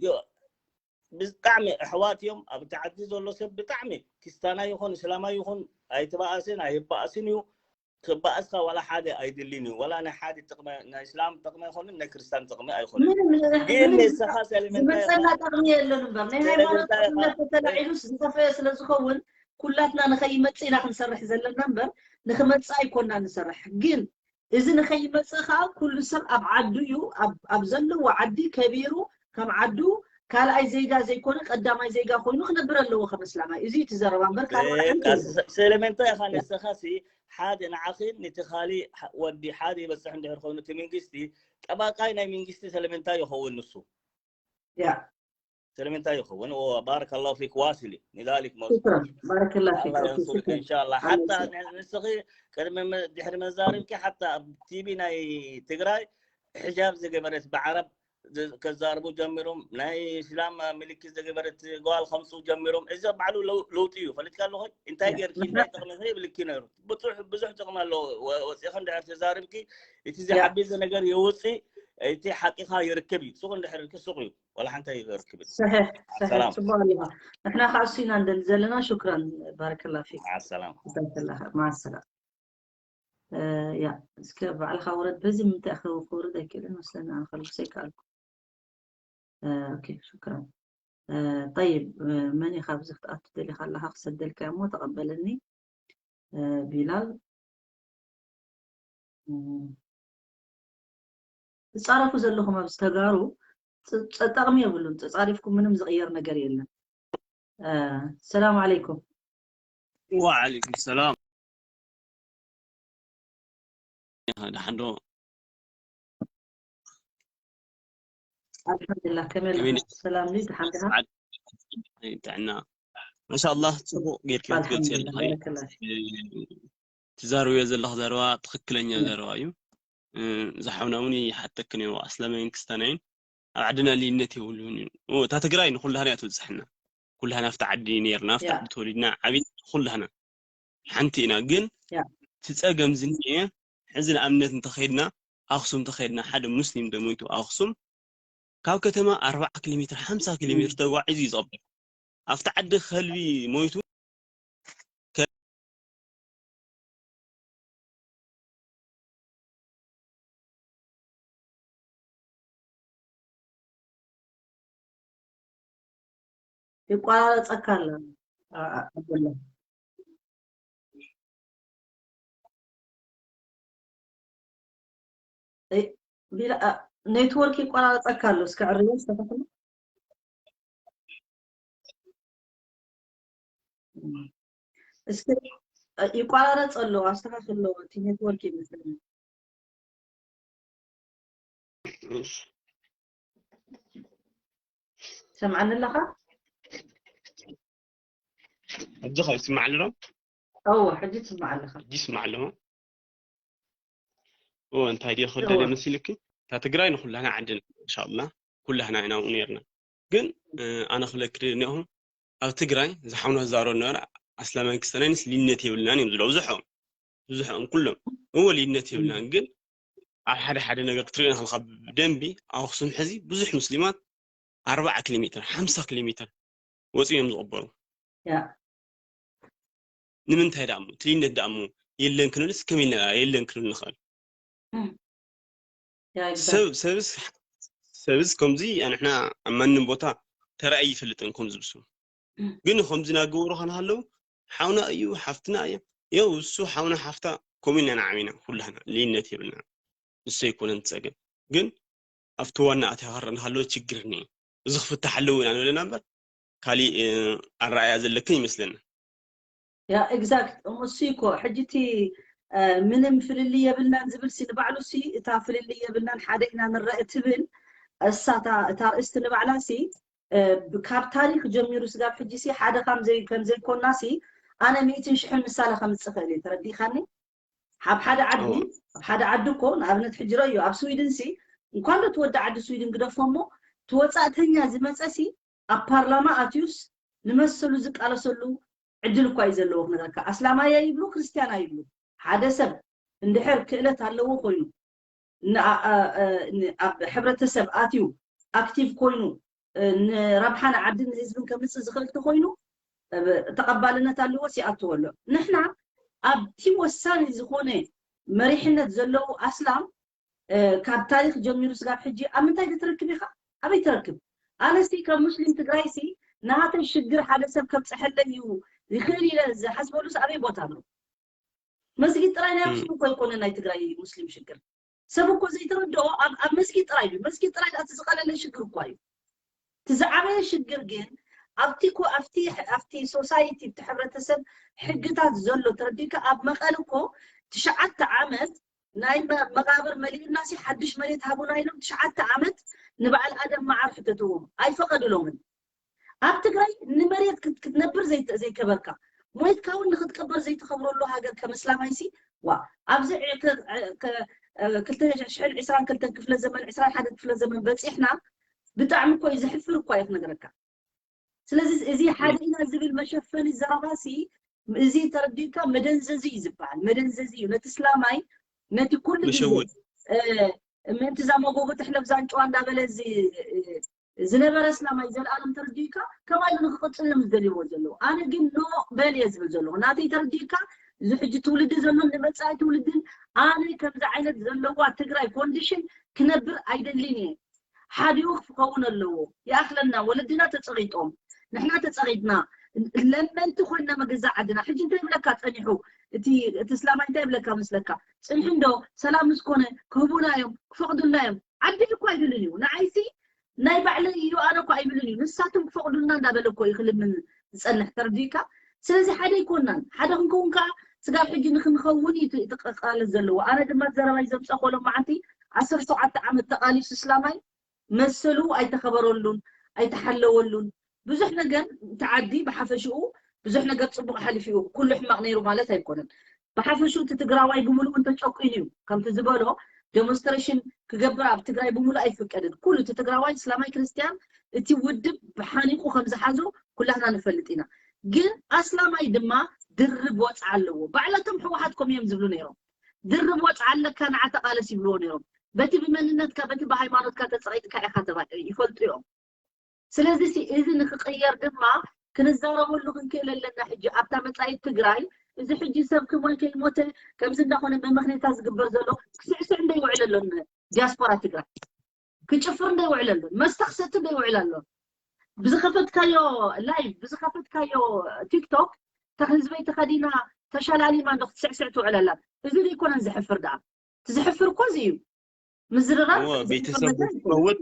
ብጣዕሚ ኣሕዋት እዮም። ኣብ እቲ ዓዲ ዘሎ ሰብ ብጣዕሚ ክስታና ይኹን እስላማ ይኹን ኣይተባኣስን ኣይባኣስን እዩ። ክባኣስካ ዋላ ሓደ ኣይድልን እዩ። ዋላ ናይ ሓደ ጥቕሚ ናይ እስላም ጥቕሚ ኣይኮንን ናይ ክርስትያን ጥቕሚ ኣይኮንን። ግን ንስኻ ሰለመንታይ ዝመፀና ጥቕሚ የለን እምበር ናይ ሃይማኖት ጥቕምነት ተተላዒሉስ ዝኸፈየ ስለ ዝኸውን ኩላትና ንኸይመፅእ ኢና ክንሰርሕ ዘለና እምበር ንክመፅእ ኣይኮና ንሰርሕ። ግን እዚ ንኸይመፅእ ከዓ ኩሉ ሰብ ኣብ ዓዱ እዩ ኣብ ዘለዎ ዓዲ ከቢሩ ከም ዓዱ ካልኣይ ዜጋ ዘይኮነ ቀዳማይ ዜጋ ኮይኑ ክነብር ኣለዎ ከም እስላማይ። እዚ እቲ ዘረባ እምበር ካልእ ወላ ሓንቲ የለን። ስለምንታይ ኢኻ ንስኻሲ ሓደ ንዓኺን ነቲ ካሊእ ወዲ ሓደ ይበፅሕ እንድሕር ኮይኑ እቲ መንግስቲ ጠባቃይ ናይ መንግስቲ ስለምንታይ ይኸውን ንሱ? ያ ስለምንታይ ይኸውን? ባረከላሁ ፊክ ዋሲሊ ንዛሊክ መርሱ ሽክራን ባረከላ ፊክ ኣላ ኦኬ የንሱልክ ሽክራን እንሻላ ሓታ ንስኺ ቅድሚ ድሕሪ መዛረብኪ ሓታ ኣብ ቲቪ ናይ ትግራይ ሕጃብ ዝገበረት ብዓረብ ከዛርቡ ጀሚሮም ናይ እስላም ምልክት ዝገበረት ጓል ከምፅኡ ጀሚሮም እዚ ባዕሉ ለውጢ እዩ ፈሊጥካ ኣለኹ እንታይ ጌርኪ እንታይ ጥቕሚ ይብልኪ ነይሩ ብዙሕ ጥቕሚ ኣለዎ ወፂእኺ እንድሕር ተዛርብኪ እቲ ዝሓቢዘ ነገር የውፅእ እቲ ሓቂኻ ይርከብ እዩ ሱቕ እንድሕር ሱቕ እዩ ወላ ሓንቲ ኣይርክብን ሰሒሕ ሰሒሕ ሰላም ፅቡቅ ኣለኻ ንሕና ከዓ እሱ ኢና እንደሊ ዘለና ሽክራን ባረከላ ፊክ ማዓ ሰላም ዛከላ ማዓ ሰላም ያ እስከ ባዕልካ ውረድ በዚ ምንታይ ክውርድ ኣይክእልን መስለኒ ኣነ ከልብሰ ይከኣልኩ ኦኬ ሽክራን ጠይብ መን ኢኻ ኣብዚ ክትኣቱ ደሊኻ ኣለኻ ክሰደልካ እሞ ተቐበለኒ ቢላል ትፃረፉ ዘለኹም ኣብዚ ተጋሩ ጠቕሚ የብሉን ተፃሪፍኩም ምንም ዝቕየር ነገር የለን ሰላም ዓለይኩም وعليكم السلام دحندو ኣልሓምዱላ ከመይ ኣለኻ ሰላም ዲ ድሓን ዲኻ ጥዕና ማሻ ኣላህ ፅቡቅ ጌርኪ ክትገልፂ ኣለካ ትዛርብዮ ዘለኽ ዘረባ ትኽክለኛ ዘረባ እዩ ዝሓውና እውን ይሓተክን እዩ ኣስለመይን ክስተናይን ኣብ ዓድና ልዩነት የብሉን እዩ እታ ትግራይ ንኩላህና እያ ትብፅሐና ኩላህና ኣብቲ ዓዲ ነርና ኣብቲ ዓዲ ተወሊድና ዓብና ኩላህና ሓንቲ ኢና ግን እቲ ፀገም ዝኒኤ ሕዚ ንኣብነት እንተኸይድና ኣክሱም እንተኸይድና ሓደ ሙስሊም ደሞይቱ ኣክሱም ካብ ከተማ ኣርባዓ ኪሎ ሜትር ሓምሳ ኪሎ ሜትር ተጓዒዙ እዩ ዝቐበር ኣብቲ ዓዲ ከልቢ ሞይቱ ይቋረፀካ ኣሎ ቢላ ኔትወርክ ይቆራረፀካ ኣሎ እስከ ዕርዮ ኣስተካክሎ እስኪ ይቋራረፅ ኣሎ ኣስተካክሎ እቲ ኔትወርክ ይመስለኒ ሰምዓኒ ኣለኻ ሕጂ ከ ይስማዕ ኣሎ እወ ሕጂ ትስማዕ ኣለኻ ሕጂ ይስማዕ ኣሎ እወ እንታይ ድየ ክደለ መሲልኪ እታ ትግራይ ንኩላና ዓድና እንሻላ ኩላህና ኢና ኣብኡ ነርና ግን ኣነ ክብለኪ ደሊ እኒኹ ኣብ ትግራይ ዝሓውና ዝዛረቡ ነበረ ኣስላማይ ክስተናይንስ ልዩነት የብልናን እዮም ዝብሉ ኣብዝሖም ብዙሕ ኩሎም እወ ልዩነት የብልናን። ግን ኣብ ሓደ ሓደ ነገር ክትሪኦ ከለካ ብደንቢ ኣብ ኣኽሱም ሕዚ ብዙሕ ሙስሊማት ኣርባዓ ኪሎ ሜትር ሓምሳ ኪሎ ሜትር ወፂኦም እዮም ዝቕበሩ። ያ ንምንታይ ደኣ እሞ እቲ ልዩነት ደኣ እሞ የለን ክንብልስ ከመይ ኢልና የለን ክንብል ንኽእል? ያ exactly። ሰብ ሰብስ ሰብስ ከምዚ ንሕና ኣብ ማንም ቦታ ተራእዩ ይፈልጥን ከም ዝብሱ እም። ግን ከምዚ እናገበሩ ከንሃለዉ ሓውና እዩ ሓፍትና እያ የው እሱ ሓውና ሓፍታ ከምኡ ኢና ንዓሚና ኩላህና ልዩነት የብልና ንሱ ኣይኮነን ትፀገም ግን ኣብቲ ዋና ኣትያ ከረን ሃለወ ችግር እኒ እዚ ክፍታሕ ኣለዎ ኢና ንብለና እምበር ካሊእ ኣረኣያ ዘለክን ይመስለና ያ exact እሞ እሱ እኮ ሕጂ እቲ ምንም ፍልልይ የብልናን ዝብል ሲ ንባዕሉ ሲ እታ ፍልልይ የብልናን ሓደ ኢና ንረአ ትብል እሳ እታ ርእስቲ ንባዕላ ሲ ካብ ታሪክ ጀሚሩ ስጋብ ሕጂ ሲ ሓደ ከም ዘይኮና ሲ ኣነ ሚእትን ሽሕን ምሳለ ከምፅእ ክእል እየ ተረዲእካኒ ኣብ ሓደ ዓዲ ኣብ ሓደ ዓዲ እኮ ንኣብነት ሕጂ ረእዮ ኣብ ስዊድን ሲ እንኳን ዶ ትወዲ ዓዲ ስዊድን ግደፎ እሞ ትወፃእተኛ ዝመፀ ሲ ኣብ ፓርላማ ኣትዩስ ንመሰሉ ዝቃለሰሉ ዕድል እኳ እዩ ዘለዎ ክነግረካ ኣስላማያ ይብሉ ክርስትያና ይብሉ ሓደ ሰብ እንድሕር ክእለት ኣለዎ ኮይኑ ኣብ ሕብረተሰብ ኣትዩ ኣክቲቭ ኮይኑ ንረብሓን ዓድን ህዝብን ከምፅእ ዝኽእል ተኮይኑ ተቐባልነት ኣለዎ ሲኣትዎ ኣሎ ንሕና ኣብቲ ወሳኒ ዝኾነ መሪሕነት ዘለዉ ኣስላም ካብ ታሪክ ጀሚሩ ስጋብ ሕጂ ኣብ ምንታይ ክትረክብ ኢኻ ኣበይ ትረክብ ኣነስቲ ካብ ሙስሊም ትግራይ ሲ ናሃተይ ሽግር ሓደ ሰብ ከብፀሐለይ እዩ ይኽእል ኢለ ዝሓስበሉስ ኣበይ ቦታ ኣሎ መስጊድ ጥራይ ናይ ኣክሱም እኮ ይኮነ ናይ ትግራይ ሙስሊም ሽግር ሰብ እኮ ዘይተረድኦ ኣብ መስጊድ ጥራይ እዩ መስጊድ ጥራይ ዳኣ ዝቀለለ ሽግር እኳ እዩ ትዝዓበየ ሽግር ግን ኣብቲ ኮ ኣብቲ ኣብቲ ሶሳይቲ እቲ ሕብረተሰብ ሕግታት ዘሎ ተረዲካ ኣብ መቐል እኮ ትሽዓተ ዓመት ናይ መቃብር መሊእና ሲ ሓድሽ መሬት ሃቡና ኢሎም ትሽዓተ ዓመት ንበዓል ኣደም መዓር ሕተትዎም ኣይፈቀድሎምን ኣብ ትግራይ ንመሬት ክትነብር ዘይከበርካ ሞይትካ እውን ንክትቅበር ዘይተኸብረሉ ሃገር ከም እስላማይ ሲ ዋ ኣብዚ ክልተ ሽሕን ዕስራን ክልተን ክፍለ ዘመን ዕስራን ሓደ ክፍለ ዘመን በፂሕና ብጣዕሚ እኮ እዩ ዘሕፍር እኳ እዩ ክነግረካ ስለዚ እዚ ሓደ ኢና ዝብል መሸፈኒ ዘረባ ሲ እዚ ተረዲእካ መደንዘዚ እዩ ዝበሃል መደንዘዚ እዩ ነቲ እስላማይ ነቲ ኩሉ ግዜ ምእንቲ እዛ መጎጎ ትሕለፍ ዛንጭዋ እንዳበለ ዝነበረ እስላማይ ዘልኣለም ተረዲእካ ከማይ ንክቅፅል እዮም ዝደልይዎ ዘለዉ ኣነ ግን ኖ በል እየ ዝብል ዘለኹ ናተይ ተረዲእካ እዚ ሕጂ ትውልዲ ዘሎን ንመፃኢ ትውልድን ኣነ ከምዚ ዓይነት ዘለዋ ትግራይ ኮንዲሽን ክነብር ኣይደልን እየ ሓዲኡ ክኸውን ኣለዎ ይኣክለና ወለድና ተፀቂጦም ንሕና ተፀቂጥና ለመንቲ ኮይና መገዛ ዓድና ሕጂ እንታይ ይብለካ ፀኒሑ እቲ እቲ እስላማይ እንታይ ይብለካ መስለካ ፅንሒ እንዶ ሰላም ምስኮነ ክህቡና እዮም ክፈቅዱልና እዮም ዓዲ እኮ ኣይብልን እዩ ንዓይሲ ናይ ባዕለይ እዩ ኣነ እኮ ኣይብልን እዩ ንሳቶም ክፈቅዱልና እንዳበለ እኮ እዩ ክልምን ዝፀንሕ ተረዲእካ ስለዚ ሓደ ኣይኮናን ሓደ ክንከውን ከዓ ስጋብ ሕጂ ንክንኸውን እዩ ተቃለስ ዘለዎ ኣነ ድማ ዘረባይ ዘምፀ ኮሎም መዓንቲ ዓሰርተ ሸውዓተ ዓመት ተቃሊሱ እስላማይ መሰሉ ኣይተኸበረሉን ኣይተሓለወሉን ብዙሕ ነገር እቲ ዓዲ ብሓፈሽኡ ብዙሕ ነገር ፅቡቅ ሓሊፉ እዩ ኩሉ ሕማቅ ነይሩ ማለት ኣይኮነን ብሓፈሽኡ እቲ ትግራዋይ ብምሉእ እንተጨቁኑ እዩ ከምቲ ዝበሎ ዴሞንስትሬሽን ክገብር ኣብ ትግራይ ብምሉእ ኣይፍቀድን ኩሉ እቲ ትግራዋይ እስላማይ ክርስትያን እቲ ውድብ ብሓኒቁ ከም ዝሓዞ ኩላህና ንፈልጥ ኢና ግን ኣስላማይ ድማ ድርብ ወፅዓ ኣለዎ ባዕላቶም ሕወሓት ከም እዮም ዝብሉ ነይሮም ድርብ ወፅዓ ኣለካ ንዓ ተቃለስ ይብልዎ ነይሮም በቲ ብመንነትካ በቲ ብሃይማኖትካ ተፀቂጥካ ኢካ ተባሂሉ ይፈልጡ እዮም ስለዚ እዚ ንክቅየር ድማ ክንዛረበሉ ክንክእል ኣለና ሕጂ ኣብታ መፃኢት ትግራይ እዚ ሕጂ ሰብ ክሞይ ከይሞተ ከምዚ እንዳኮነ መመክነታ ዝግበር ዘሎ ክስዕስዕ እንዶ ይውዕል ኣሎ ዲያስፖራ ትግራይ ክጭፍር እንዶ ይውዕል ኣሎ መስተ ክሰቲ እንዶ ይውዕል ኣሎ ብዝኸፈትካዮ ላይቭ ብዝኸፈትካዮ ቲክቶክ ተህዝበይ ተኸዲና ተሸላሊማ እንዶ ክትስዕስዕ ትውዕል ኣላ እዚ ዘይኮነን ዘሕፍር ደኣ እቲ ዘሕፍር እኮ እዚ እዩ ምዝርራብ ቤተሰብ ብትመውት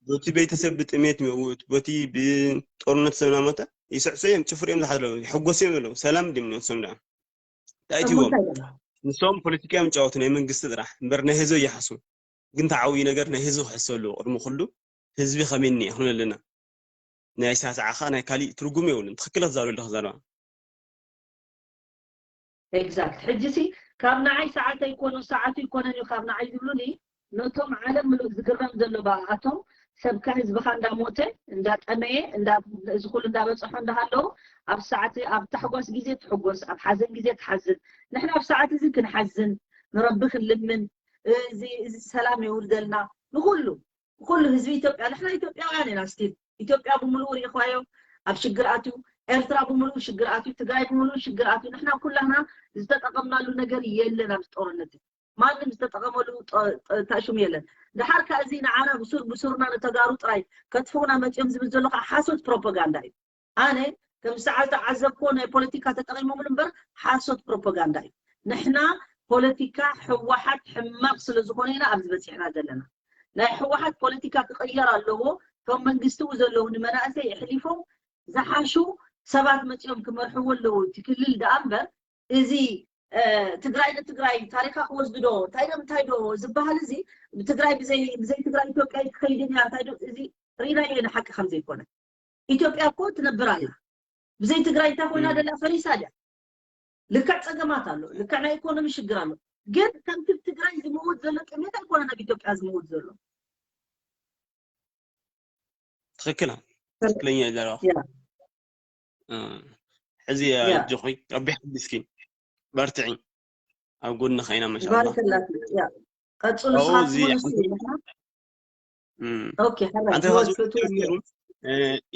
በቲ ቤተሰብ ብጥሜት ይመውት በቲ ብጦርነት ሰብ ናሞተ ይስዕሱ እዮም ጭፍር እዮም ዝሓድረው ይሕጎስ እዮም ዘለዉ ሰላም ድም ነብሶም ደኣ እንታይ ትዎም ንሶም ፖለቲካ እዮም ጫወቱ ናይ መንግስቲ ጥራሕ እምበር ናይ ህዝቢ ይሓሱ ግን ተዓብዩ ነገር ናይ ህዝቢ ክሕሰሉ ቅድሚ ኩሉ ህዝቢ ከመይ እኒኤ ክንብል ኣለና ናይ ሳስዓኻ ናይ ካሊእ ትርጉም የብሉን ትኽክል ክዛረብ ኣለኹ ዘረባ exact ሕጂ ሲ ካብ ንዓይ ሰዓት ኣይኮኑ ሰዓቱ ይኮነን እዩ ካብ ንዓይ ዝብሉኒ ነቶም ዓለም ምሉእ ዝግረም ዘሎ ብኣቶም ሰብካ ህዝብኻ እንዳሞተ እንዳጠመየ እንዳ እዚ ኩሉ እንዳበፅሖ እንዳሃለዉ ኣብ ሰዓት ኣብ ታሕጓስ ግዜ ትሕጎስ ኣብ ሓዘን ግዜ ትሓዝን ንሕና ኣብ ሰዓት እዚ ክንሓዝን ንረቢ ክንልምን እዚ እዚ ሰላም የውርደልና ንኩሉ ኩሉ ህዝቢ ኢትዮጵያ ንሕና ኢትዮጵያውያን ኢና ስቲል ኢትዮጵያ ብምሉኡ ርኢኽዋዮ ኣብ ሽግር ኣትዩ ኤርትራ ብምሉኡ ሽግር ኣትዩ ትግራይ ብምሉኡ ሽግር ኣትዩ ንሕና ኩላህና ዝተጠቐምናሉ ነገር የለን ኣብዚ ጦርነት ማንም ዝተጠቐመሉ ተሹም የለን። ደሓር ከ እዚ ንዓና ብሱር ብሱርና ንተጋሩ ጥራይ ከጥፍኡና መፅዮም ዝብል ዘሎ ከዓ ሓሶት ፕሮፓጋንዳ እዩ። ኣነ ከም ሰዓል ተዓዘብኮ ናይ ፖለቲካ ተጠቒሞምሉ እምበር ሓሶት ፕሮፓጋንዳ እዩ። ንሕና ፖለቲካ ህወሓት ሕማቕ ስለ ዝኾነ ኢና ኣብዚ በፂሕና ዘለና። ናይ ህወሓት ፖለቲካ ክቕየር ኣለዎ። እቶም መንግስትኡ ዘለዉ ንመናእሰይ ኣሕሊፎም ዝሓሹ ሰባት መፂኦም ክመርሕዎ ኣለዉ እቲ ክልል ደኣ እምበር እዚ ትግራይ ንትግራይ ታሪኻ ክወስዱ ዶ እንታይ ዶ እንታይ ዶ ዝበሃል እዚ ብትግራይ ብዘይ ብዘይ ትግራይ ኢትዮጵያ ይትኸይድን እያ እንታይ ዶ እዚ ርኢናዮ ኢና ሓቂ ከም ዘይኮነ ኢትዮጵያ እኮ ትነብር ኣላ ብዘይ ትግራይ እንታይ ኮይና ደላ ፈሪሳ ድያ ልክዕ ፀገማት ኣሎ ልክዕ ናይ ኢኮኖሚ ሽግር ኣሎ ግን ከምቲ ትግራይ ዝምውት ዘሎ ጥሜት ኣይኮነ ናብ ኢትዮጵያ ዝምውት ዘሎ ትክክል ትክክለኛ ዘለዋ ሕዚ ኣጆኺ ረቢ ሓግዝኪ በርትዒ ኣብ ጎንኺ ኢና መሻላ ባረከላክ ቀፅሉ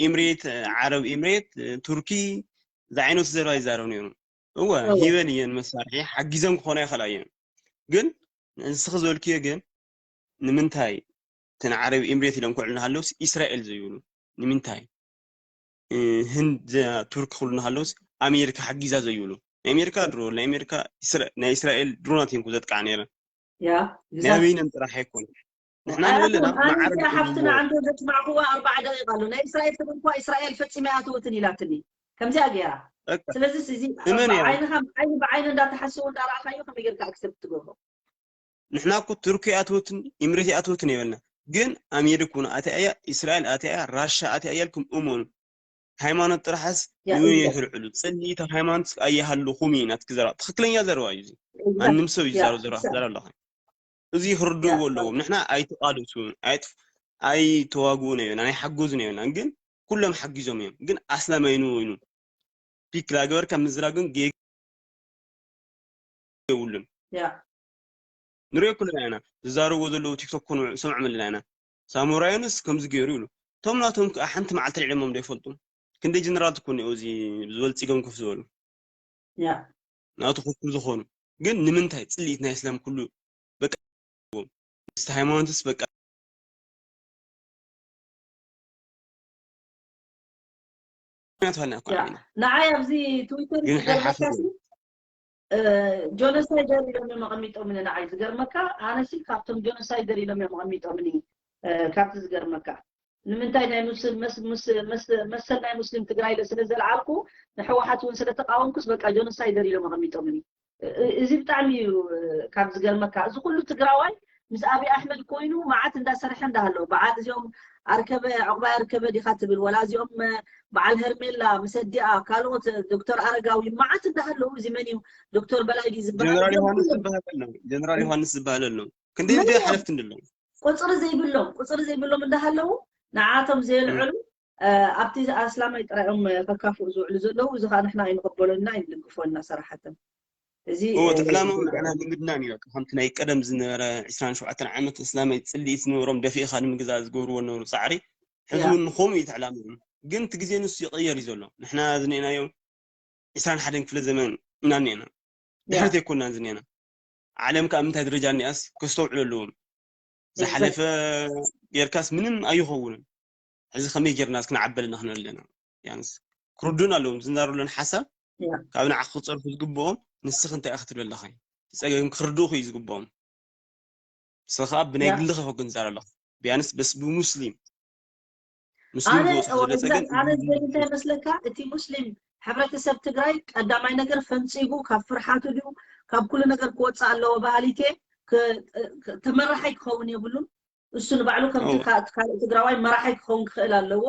ኢምሬት ዓረብ ኢምሬት ቱርኪ ዝዓይነቱ ዘረባ ይዛረብ ነይሩ እወ ሂበን እየን መሳርሒ ሓጊዘን ክኾና ይኽእላ እየን ግን ንስኺ ዝበልክዮ ግን ንምንታይ እተን ዓረብ ኢምሬት ኢሎም ክውዕሉ እናሃለውስ ኢስራኤል ዘይብሉ ንምንታይ ህንድ ቱርክ ክብሉ እናሃለውስ ኣሜሪካ ሓጊዛ ዘይብሉ ናይ ኣሜሪካ ድሮ ናይ ኣሜሪካ ናይ እስራኤል ድሮናት እዮም ዘጥቃዓ ነይረን ናይ ኣበይነን ጥራሕ ኣይኮነ ንሕና ንበለና ሓፍትና ዓንዶ ዘስማዕክዋ ኣርባዓ ደቂቃ ኣሎ ናይ እስራኤል ትብል እኳ እስራኤል ፈፂመ ኣትውትን ኢላትኒ ከምዚኣ ገይራ ስለዚ እዚ ዓይንኻ ዓይኒ ብዓይኒ እንዳተሓስቡ እንዳረኣኻዮ ከመይ ጌርካ ኣክሰፕት ትገብሮ ንሕና እኮ ቱርኪ ኣትወትን ኢምሬት ኣትወትን የበልና ግን ኣሜሪካ እውን ኣትያ እያ እስራኤል ኣትያ እያ ራሻ ኣትያ እያ ኢልኩም እመኑ ሃይማኖት ጥራሕስ ንዩ ይክልዕሉ ፅሊኢት ሃይማኖት ኣይሃልኹም እዩ ናትኪ ዘረባ ትክክለኛ ዘረባ እዩ ማንም ሰብ እዩ ዝዛረብ ዘረባ ክዛረብ ኣለኹ እዚ ክርድእዎ ኣለዎም ንሕና ኣይተቃለሱን ኣይተዋግኡን የበና ናይ ሓገዙን የበና ግን ኩሎም ሓጊዞም እዮም ግን ኣስላማይኑ ወይኑ ፒክ ላገበርካ ምዝራብ ግን ጌጋ የብሉን ንሪኦ ኩልና ኢና ዝዛረብዎ ዘለዉ ቲክቶክ ኮኑ ሰምዖም ኣለና ኢና ሳሙራዮንስ ከምዚ ገይሩ ይብሉ እቶም ናቶም ከዓ ሓንቲ መዓልቲ ልዕለሞም ዶ ይፈልጡ ክንደይ ጀነራል ትኮኑ እዚ ዝበልፂጎም ከፍ ዝበሉ ናቱ ኮፍ ዝኾኑ ግን ንምንታይ ፅልኢት ናይ እስላም ኩሉ በቃ ሃይማኖትስ በቃ ንዓይ ኣብዚ ትዊተር ዝገርመካሲ ጆኖሳይደር ኢሎም እዮም ኣቐሚጦምኒ ንዓይ ዝገርመካ ኣነሲ ካብቶም ጆኖሳይደር ኢሎም እዮም ኣቐሚጦምኒ ካብቲ ዝገርመካ ንምንታይ ናይ መሰል ናይ ሙስሊም ትግራይ ኢለ ስለ ዘልዓልኩ ንሕወሓት እውን ስለ ተቃወምኩስ በቃ ጆኖሳይደር ኢሎም ኣቐሚጦምኒ እዚ ብጣዕሚ እዩ ካብ ዝገርመካ እዚ ኩሉ ትግራዋይ ምስ ኣብይ ኣሕመድ ኮይኑ መዓት እንዳሰርሐ እንዳሃለዉ በዓል እዚኦም ኣርከበ ዕቑባይ ኣርከበ ዲኻ ትብል ወላ እዚኦም በዓል ሄርሜላ ምስ ኣዲኣ ካልኦት ዶክተር ኣረጋዊ መዓት እንዳሃለዉ እዚ መን እዩ ዶክተር በላይ ድዩ ዝበሃል ጀነራል ዮሃንስ ዝበሃል ኣሎ ጀነራል ዮሃንስ ዝበሃል ኣሎ ክንደይ ደ ሓለፍቲ እንደሎ ቁፅሪ ዘይብሎም ቁፅሪ ዘይብሎም እንዳሃለዉ ንዓቶም ዘየልዕሉ ኣብቲ ኣስላማይ ጥራዮም ከካፍኡ ዝውዕሉ ዘለዉ እዚ ከዓ ንሕና ኣይንቕበሎና ኣይንድግፎና ሰራሓተን እዚ እዎ ተዕላምኡ ንዓና ልምድና ነይሩ ከምቲ ናይ ቀደም ዝነበረ ዕስራን ሸውዓተን ዓመት እስላማይ ፅልኢት ዝነበሮም ደፊእኻ ንምግዛእ ዝገብርዎ ነበሩ ፃዕሪ ሕዚ እውን ንኸምኡ እዩ ተዕላምኡ ግን እቲ ግዜ ንሱ ይቐየር እዩ ዘሎ ንሕና ዝነአናዮ ዕስራን ሓደን ክፍለ ዘመን ኢና እኒአና ድሕሪት ኣይኮንናን ዝኒአና ዓለም ከዓ ምንታይ ደረጃ እኒኣስ ከስተውዕሉ ኣለዎም ዝሓለፈ ጌርካስ ምንም ኣይኸውንን ሕዚ ከመይ ጌርና ክንዓበልና ክንብል ኣለና ያንስ ክርዱን ኣለዎም ዝንዛረለን ሓሳብ ካብ ንዓ ክፀርፉ ዝግብኦም ንስኽ እንታይ ክትብል ኣለኻ ፀገም ክርድኡ እዩ ዝግብኦም ንስኻ ከዓ ብናይ ግልኻ ይኸው ክንዛር ኣለኻ ቢያንስ በስ ብሙስሊም ኣነ እንታይ መስለካ እቲ ሙስሊም ሕብረተሰብ ትግራይ ቀዳማይ ነገር ፈንፂጉ ካብ ፍርሓቱ ድዩ ካብ ኩሉ ነገር ክወፅእ ኣለዎ ባህሊቴ ተመራሓይ ክኸውን የብሉን እሱ ንባዕሉ ከምቲ ካልእ ትግራዋይ መራሓይ ክኸውን ክኽእል ኣለዎ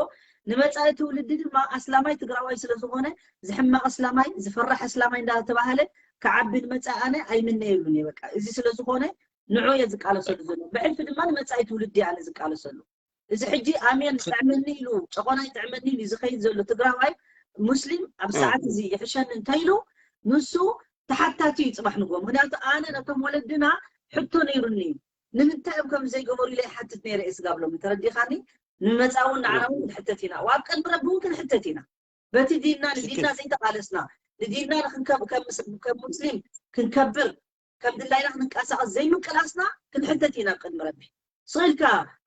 ንመፃኢ ትውልዲ ድማ ኣስላማይ ትግራዋይ ስለዝኾነ ዝሕመቕ ኣስላማይ ዝፈራሕ ኣስላማይ እንዳተባሃለ ክዓቢ ንመፃኢ ኣነ ኣይምነየሉን እየ በቃ እዚ ስለዝኾነ ንዑ እየ ዝቃለሰሉ ዘሎ ብሕልፊ ድማ ንመፃኢ ትውልዲ ኣነ ዝቃለሰሉ እዚ ሕጂ ኣሜን ጥዕመኒ ኢሉ፣ ጨቆናይ ጥዕመኒ ኢሉ ዝኸይድ ዘሎ ትግራዋይ ሙስሊም ኣብ ሰዓት እዚ ይሕሸኒ እንተኢሉ፣ ንሱ ተሓታቲ እዩ ጽባሕ ንግሆ። ምኽንያቱ ኣነ ነቶም ወለድና ሕቶ ነይሩኒ እዩ። ንምንታይ እዮም ከምዚ ዘይገበሩ ኢለ ይሓትት ነይረ እየ ስጋብ ሎሚ። ተረዲኻኒ? ንመጻ እውን ንዓና እውን ክንሕተት ኢና። ኣብ ቅድሚ ረቢ እውን ክንሕተት ኢና። በቲ ዲንና ንዲንና ዘይተቓለስና፣ ንዲንና ንክንከብ-፣ ከም ምስ-፣ ከም ሙስሊም ክንከብር፣ ከም ድላይና ክንንቀሳቐስ ዘይምቅላስና ክንሕተት ኢና ኣብ ቅድሚ ረቢ። ስቕ ኢልካ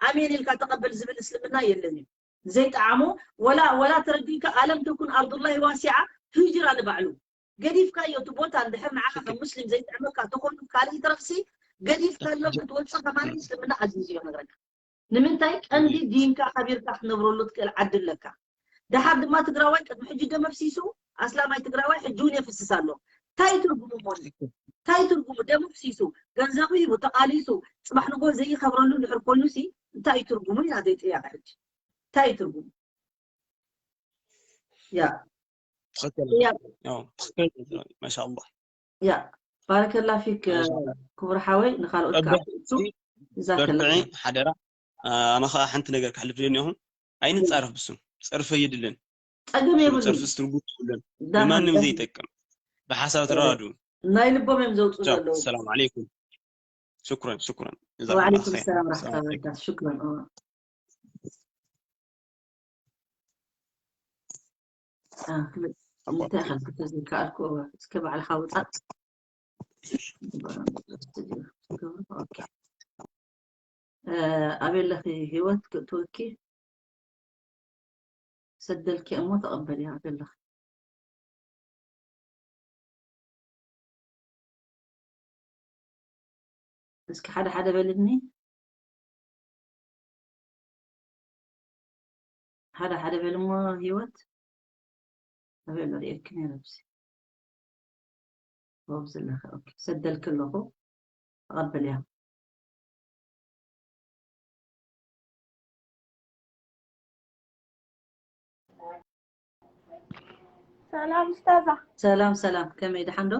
ኣሜን ኢልካ ተቐበል ዝብል እስልምና የለን እዩ። ዘይጠዓሞ ወላ፣ ወላ ተረዲእካ ኣለም ተኩን ኣርዱላሂ ዋሲዓ፣ ህጅራ ንባዕሉ ገዲፍካዮ እቲ ቦታ እንድሕር ንዓኻ ከም ሙስሊም ዘይጥዕመካ ተኾይኑ ካልእ ይትረፍሲ ገዲፍካሎም ክትወፅእ ከማን እስልምና ኣዚዙ እዮ ነግረካ። ንምንታይ ቀንዲ ዲንካ ከቢርካ ክትነብረሉ ትክእል ዓዲ ኣለካ። ደሓር ድማ ትግራዋይ ቅድሚ ሕጂ ደም ኣፍሲሱ ኣስላማይ ትግራዋይ ሕጂ እውን የፍስስ ኣሎ። እንታይ ትርጉሙ ሞኒ? እንታይ ትርጉሙ? ደም ኣፍሲሱ ገንዘቡ ሂቡ ተቓሊሱ ጽባሕ ንጎ ዘይኸብረሉ ድሕር ኮይኑ ሲ እንታይ እዩ ትርጉሙ? ኢና ዘይጥያቄ ሕጂ እንታይ እዩ ትርጉሙ? ያ ትኽክል ያ ያው ትኽክል ማሻአላህ ያ ባረከላ ፊክ ማሻአላህ ክቡር ሓወይ ንኻልኦት ከዓ ጸበ እሱ ይዛከላ በርትዒ ሓደራ ኣነ ከዓ ሓንቲ ነገር ክሕልፍ ደኒ ይኹን ኣይንጻረፍ ብስም ጸርፈ የድልን ጸገም የብሉን ጸርፍስ ትርጉም የብሉን ዳህና ንማንም ዘይጠቅም ብሓሳብ ተረዳድኡ ናይ ልቦም እዮም ዘውፅኡ ቻው ዘለዉ ሰላም ዓለይኩም ሽኩረን ሽኩረን ጀዛኩም ወዓለይኩም ኸይር ሰላም ሰላም ራሕመቱላሂ ዓለይኩም ወበረካቱ ሽክረን ኦ አ፣ ክብል እንታይ ኣቋርጥ ከም ክተዝከኣልኩ እስከ ባዕልኻ ውፃእ ኦኬ። እ፣ ኣበይ ኣለኺ ህይወት ክእትወኪ ሰደልኪ እሞ ተቐበልያ ኣበይ ኣለኺ እስኪ ሓደ ሓደ በልኒ ሓደ ሓደ በልሞ ህይወት ኣበይ ኣሎ ርእየኪ ነይረ ብሲ ወብዚ ኣለኺ ኦኬ ሰደልኪ ኣለኹ ተቐበልያ ሰላም ስታዛ ሰላም ሰላም ከመይ ደሓን ዶ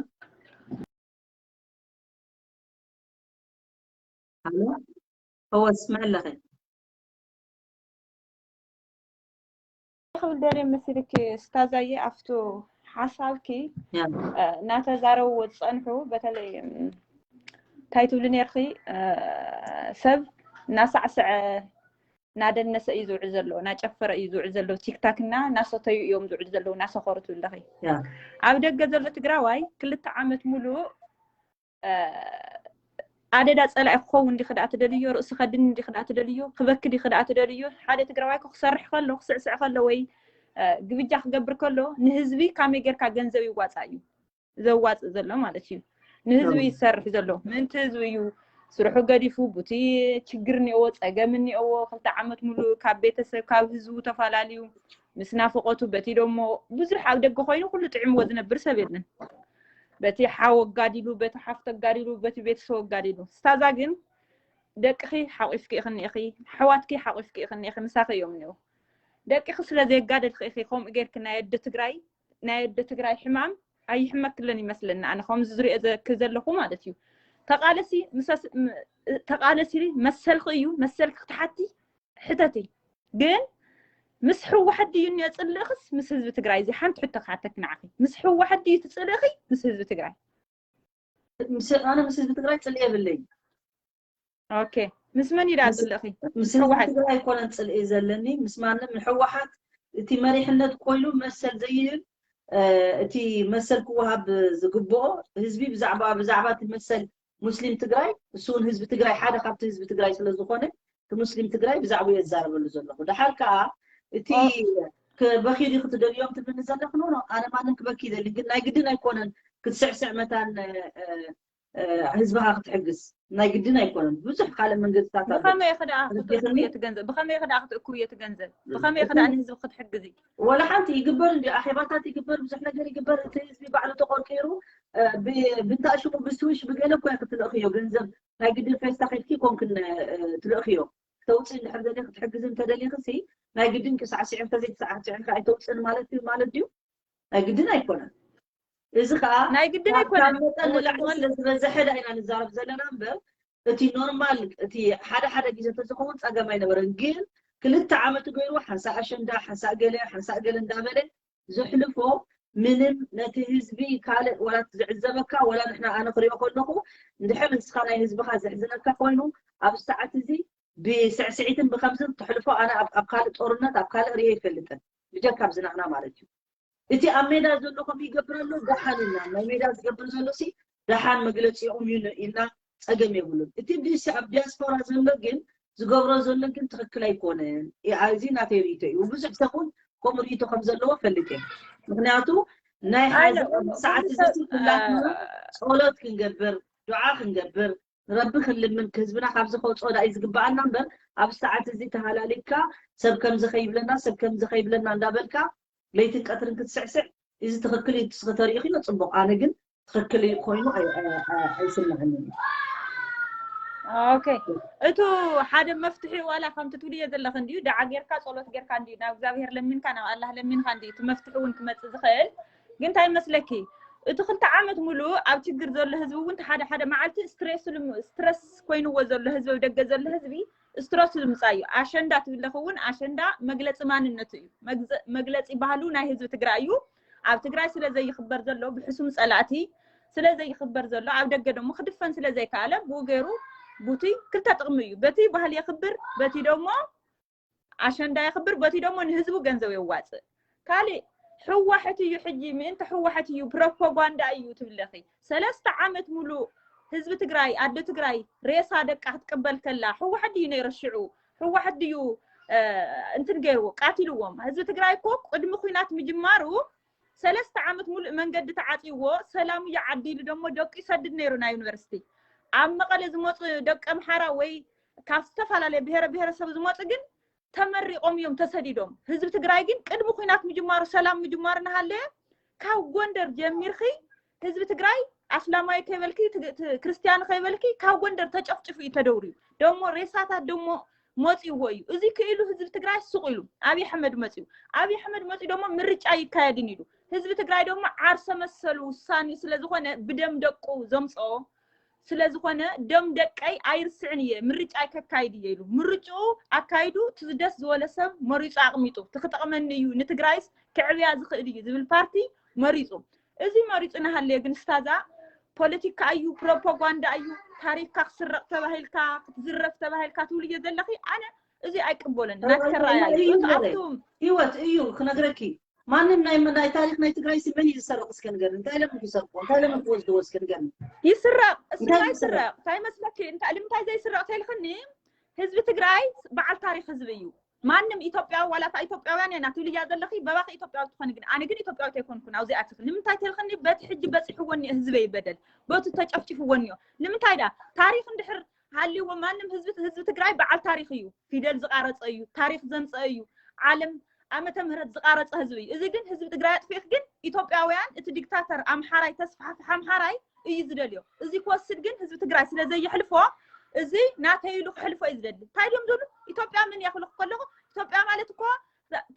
ሃሎ እወ ስምዕ ኣለኺ ክብል ደልየ መሲልኪ ስታዛየ ኣብቱ ሓሳብኪ ያ እ፣ እናተዛረብዎ ዝፀንሑ በተለይ እም፣ እንታይ ትብሊ ነርኪ እ፣ ሰብ እናሳዕስዐ እናደነሰ እዩ ዝውዕል ዘሎ እናጨፈረ እዩ ዝውዕል ዘሎ ቲክታክ እና እናሰተዩ እዮም ዝውዕል ዘለዉ እናሰኸሩ ትብለኺ ያ ኣብ ደገ ዘሎ ትግራዋይ ክልተ ዓመት ሙሉእ ኣደዳ ፀላኢ ክኸውን ዲኺ ደኣ ትደልዮ? ርእሲ ከድኒ ዲኺ ደኣ ትደልዮ? ክበኪ ዲኺ ደኣ ትደልዮ? ሓደ ትግራዋይ እኮ ክሰርሕ ከሎ ክስዕስዕ ከሎ ወይ ግብጃ ክገብር ከሎ ንህዝቢ ካመይ ጌርካ ገንዘብ ይዋፃእ እዩ ዘዋፅእ ዘሎ ማለት እዩ። ንህዝቢ እዩ ዝሰርሕ ዘሎ ምእንቲ ህዝቢ እዩ ስርሑ ገዲፉ ቡቲ ችግር እኒኦዎ ፀገም እኒኦዎ ክልተ ዓመት ሙሉእ ካብ ቤተሰብ ካብ ህዝቡ ተፈላለዩ ምስ ናፍቆቱ በቲ ደሞ ብዙሕ ኣብ ደገ ኮይኑ ኩሉ ጥዕምዎ ዝነብር ሰብ የለን። በቲ ሓው ኣጋዲሉ በቲ ሓፍቲ ኣጋዲሉ በቲ ቤተሰብ ኣጋዲሉ ስታዛ ግን ደቅኺ ሓቂፍኪ ኢኺ እኒኢኺ ኣሕዋትኪ ሓቂፍኪ ኢኺ እኒኢኺ ምሳኺ እዮም እኒኦ ደቅኺ ስለ ዘየጋደልኺ ኢኺ ከምኡ ጌርኪ ናይ ኣደ ትግራይ ናይ ኣደ ትግራይ ሕማም ኣይሕመክለን ይመስለኒ ኣነ ከምዚ ዝሪኦ ዘኪ ዘለኹ ማለት እዩ ተቃለሲ ምሰስ ተቃለሲ መሰልኺ እዩ መሰልኪ ክትሓቲ ሕተቲ ግን ምስ ህወሓት ድዩ እኒኦ ፅልእኽስ ምስ ህዝቢ ትግራይ እዚ ሓንቲ ሕቶ ክሓተኪ ንዓኺ ምስ ህወሓት ድዩ ትፅልእኺ ምስ ህዝቢ ትግራይ ኣነ ምስ ህዝቢ ትግራይ ፅልኢ የብለይ ኦኬ ምስ መን እዩ ደኣ ፅልእኺ ምስ ህዝቢ ትግራይ ኣይኮነን ፅልኢ ዘለኒ ምስ ማንም ንህወሓት እቲ መሪሕነት ኮይኑ መሰል ዘይህብ እቲ መሰል ክወሃብ ዝግብኦ ህዝቢ ብዛዕባ ብዛዕባ እቲ መሰል ሙስሊም ትግራይ እሱ እውን ህዝቢ ትግራይ ሓደ ካብቲ ህዝቢ ትግራይ ስለዝኾነ እቲ ሙስሊም ትግራይ ብዛዕባ የዛረበሉ ዘለኹ ድሓር ከዓ እቲ በኺ ዲኺ ትደልዮም ትብልኒ ዘለኺ ኖ ኣነ ማንም ክበኪ ይደሊ ግን ናይ ግድን ኣይኮነን ክትስዕስዕ መታን ህዝብኻ ክትሕግዝ ናይ ግድን ኣይኮነን ብዙሕ ካልእ መንገድታት ኣሎ ብኸመይ ኸ ደኣ ክትእክብዮ ትገንዘብ ብኸመይ ኸ ደኣ ክትእክብዮ ትገንዘብ ብኸመይ ኸ ደኣ ንህዝቢ ክትሕግዚ ወላ ሓንቲ ይግበር እንዲ ኣኼባታት ይግበር ብዙሕ ነገር ይግበር እቲ ህዝቢ ባዕሉ ተቆርቂሩ ብንታሽሙ ብስዊሽ ብገለ እኮ ክትልእኽዮ ገንዘብ ናይ ግድን ፌስታ ከድኪ ኮንክን ትልእኽዮ ተውፅእ እንድሕር ዘለ ክትሕግዝ እንተደሊኽሲ ናይ ግድን ክሳዕስዕን ተዘይተሳዕስዕን ከ ኣይተውፅእን ማለት እዩ ማለት ድዩ ናይ ግድን ኣይኮነን እዚ ከዓ ናይ ግድን ኣይኮነን መጠን ንላዕሊ ስለ ዝበዝሐ ዳ ኢና ንዛረብ ዘለና እምበር እቲ ኖርማል እቲ ሓደ ሓደ ግዜ ተዝኸውን ፀገም ኣይነበረን ግን ክልተ ዓመት ገይሩ ሓንሳእ ኣሸንዳ ሓንሳእ ገለ ሓንሳእ ገለ እንዳበለ ዘሕልፎ ምንም ነቲ ህዝቢ ካልእ ወላ ዝዕዘበካ ወላ ንሕና ኣነ ክሪኦ ከለኹ እንድሕር ንስኻ ናይ ህዝብኻ ዘሕዝነካ ኮይኑ ኣብ ሰዓት እዚ ብስዕስዒትን ብከምዝን ተሕልፎ ኣነ ኣብ ካልእ ጦርነት ኣብ ካልእ ሪኦ ይፈልጥን ብጀካ ኣብዝናና ማለት እዩ። እቲ ኣብ ሜዳ ዘሎ ከም ይገብር ኣሎ ደሓን ኢና ናይ ሜዳ ዝገብር ዘሎ ሲ ደሓን መግለፂኦም እዩ ኢልና ፀገም የብሉን። እቲ ብሲ ኣብ ዲያስፖራ ዘሎ ግን ዝገብሮ ዘሎ ግን ትኽክል ኣይኮነን። እዚ ናተይ ርእቶ እዩ። ብዙሕ ሰብ እውን ከምኡ ርእቶ ከም ዘለዎ ፈልጥ እየ። ምክንያቱ ናይ ሓዚ ሰዓት እዚ ኩላትና ፀሎት ክንገብር ዱዓ ክንገብር ንረቢ ክንልምን ህዝብና ካብዚ ከውፅኦ ዳኣ እዩ ዝግበኣና እምበር ኣብ ሰዓት እዚ ተሃላሊብካ ሰብ ከምዚ ከይብለና ሰብ ከምዚ ከይብለና እንዳበልካ ለይትን ቀትርን ክትስዕስዕ እዚ ትኽክል እዩ ንስኺ ተሪኢኽዮ ፅቡቕ ኣነ ግን ትኽክል ኮይኑ ኣይስምዐንን። ኦኬ እቱ ሓደ መፍትሒ ዋላ ከምቲ ትብልዮ ዘለኽ እንድዩ ደዓ ጌርካ ጸሎት ጌርካ እንድዩ ናብ እግዚኣብሔር ለሚንካ ናብ ኣላህ ለሚንካ እንድዩ እቲ መፍትሒ እውን ክመጽእ ዝኽእል ግን እንታይ መስለኪ እቲ ክልተ ዓመት ሙሉ ኣብ ችግር ዘሎ ህዝቢ እውን ሓደ ሓደ መዓልቲ ስትረስ ኮይንዎ ዘሎ ህዝቢ ደገ ዘሎ ህዝቢ ስትረስ ንምጻእ እዩ ኣሸንዳ ትብለኽ እውን ኣሸንዳ መግለፂ ማንነቱ እዩ መግለፂ ባህሉ ናይ ህዝቢ ትግራይ እዩ ኣብ ትግራይ ስለ ዘይኽበር ዘሎ ብሕሱም ፀላእቲ ስለ ዘይኽበር ዘሎ ኣብ ደገ ደሞ ክድፈን ስለ ዘይከኣለ ብኡ ገይሩ ቡቲ ክልተ ጥቕሚ እዩ በቲ ባህል የኽብር በቲ ደሞ ኣሸንዳ የኽብር በቲ ደሞ ንህዝቡ ገንዘብ የዋፅእ ካሊእ ህዋሕት እዩ ሕጂ ምእንቲ ህዋሕት እዩ ፕሮፓጋንዳ እዩ ትብለኺ ሰለስተ ዓመት ሙሉእ ህዝቢ ትግራይ ኣደ ትግራይ ሬሳ ደቃ ክትቅበል ከላ ህዋሕት ድዩ ነይሩ ሽዑ ህዋሕት ድዩ እንትን ገይርዎ ቃቲልዎም ህዝቢ ትግራይ እኮ ቅድሚ ኩናት ምጅማሩ ሰለስተ ዓመት ሙሉእ መንገዲ ተዓፂዎ ሰላም እዩ ዓዲ ኢሉ ደሞ ደቁ ይሰድድ ነይሩ ናይ ዩኒቨርሲቲ ኣብ መቐለ ዝመፁ ደቂ ኣምሓራ ወይ ካብ ዝተፈላለየ ብሄረ ብሄረሰብ ዝመፁ ግን ተመሪቆም እዮም ተሰዲዶም ህዝቢ ትግራይ ግን ቅድሚ ኩናት ምጅማሩ ሰላም ምጅማሩ እናሃለየ ካብ ጎንደር ጀሚርኺ ህዝቢ ትግራይ ኣስላማዊ ከይበልኪ ክርስትያን ከይበልኪ ካብ ጎንደር ተጨፍጭፉ እዩ ተደውርዩ ደሞ ሬሳታት ደሞ መፂእዎ እዩ እዚ ክኢሉ ህዝቢ ትግራይ ሱቅ ኢሉ ኣብይ ኣሕመድ መፂኡ ኣብይ ኣሕመድ መፂኡ ደሞ ምርጫ ይካየድን ኢሉ ህዝቢ ትግራይ ደሞ ዓርሰ መሰሉ ውሳኔ ስለዝኮነ ብደም ደቁ ዘምፅኦ ስለዝኮነ ደም ደቀይ ኣይርስዕን እየ ምርጫ ከካይድ እየ ኢሉ ምርጭኡ ኣካይዱ ትዝደስ ዝበለ ሰብ መሪፁ ኣቅሚጡ ትክጠቅመኒ እዩ ንትግራይስ ክዕብያ ዝክእል እዩ ዝብል ፓርቲ መሪፁ እዚ መሪፁ ናሃለየ ግን ስታዛ ፖለቲካ እዩ ፕሮፓጋንዳ እዩ ታሪክካ ክስረቅ ተባሂልካ ክትዝረፍ ተባሂልካ ትብልዮ ዘለኺ ኣነ እዚ ኣይቅበሎን ናትከራያ እዩ ኣብቱም ህይወት እዩ ክነግረኪ ማንም ናይ ናይ ታሪክ ናይ ትግራይ ሲ መን እዩ ዝሰርቕ እስከ ንገርኒ እንታይ ኢሎም ክሰርቕዎ እንታይ ኢሎም ክወስድዎ እስከ ንገርኒ ይስረቕ እስማ ይስረቕ እንታይ መስለኪ እንታይ ልምንታይ ዘይስረቕ ተልክኒ ህዝቢ ትግራይ በዓል ታሪክ ህዝቢ እዩ ማንም ኢትዮጵያዊ ዋላ እታ ኢትዮጵያውያን ኢና ትብልያ ዘለኺ በባኺ ኢትዮጵያዊ ትኾኒ ግን ኣነ ግን ኢትዮጵያዊት ኣይኮንኩን ኣብዚ ኣትኺ ንምንታይ ተልክኒ በቲ ሕጂ በፂሕዎ እኒኦ ህዝበይ በደል በቱ ተጨፍጭፍዎ እኒኦ ንምንታይ ዳ ታሪክ እንድሕር ሃልይዎ ማንም ህዝቢ ህዝቢ ትግራይ በዓል ታሪክ እዩ ፊደል ዝቃረፀ እዩ ታሪክ ዘምፀአ እዩ ዓለም ዓመተ ምህረት ዝቃረፀ ህዝቢ እዩ እዚ ግን ህዝቢ ትግራይ ኣጥፊእክ ግን ኢትዮጵያውያን እቲ ዲክታተር ኣምሓራይ ተስፋሕፍሕ ኣምሓራይ እዩ ዝደልዮ እዚ ክወስድ ግን ህዝቢ ትግራይ ስለ ዘየሕልፎ እዚ ናተይ ኢሉ ክሕልፎ እዩ ዝደሊ እንታይ ድዮም ዝብሉ ኢትዮጵያ ምን እያ ክልኩ ከለኹ ኢትዮጵያ ማለት እኮ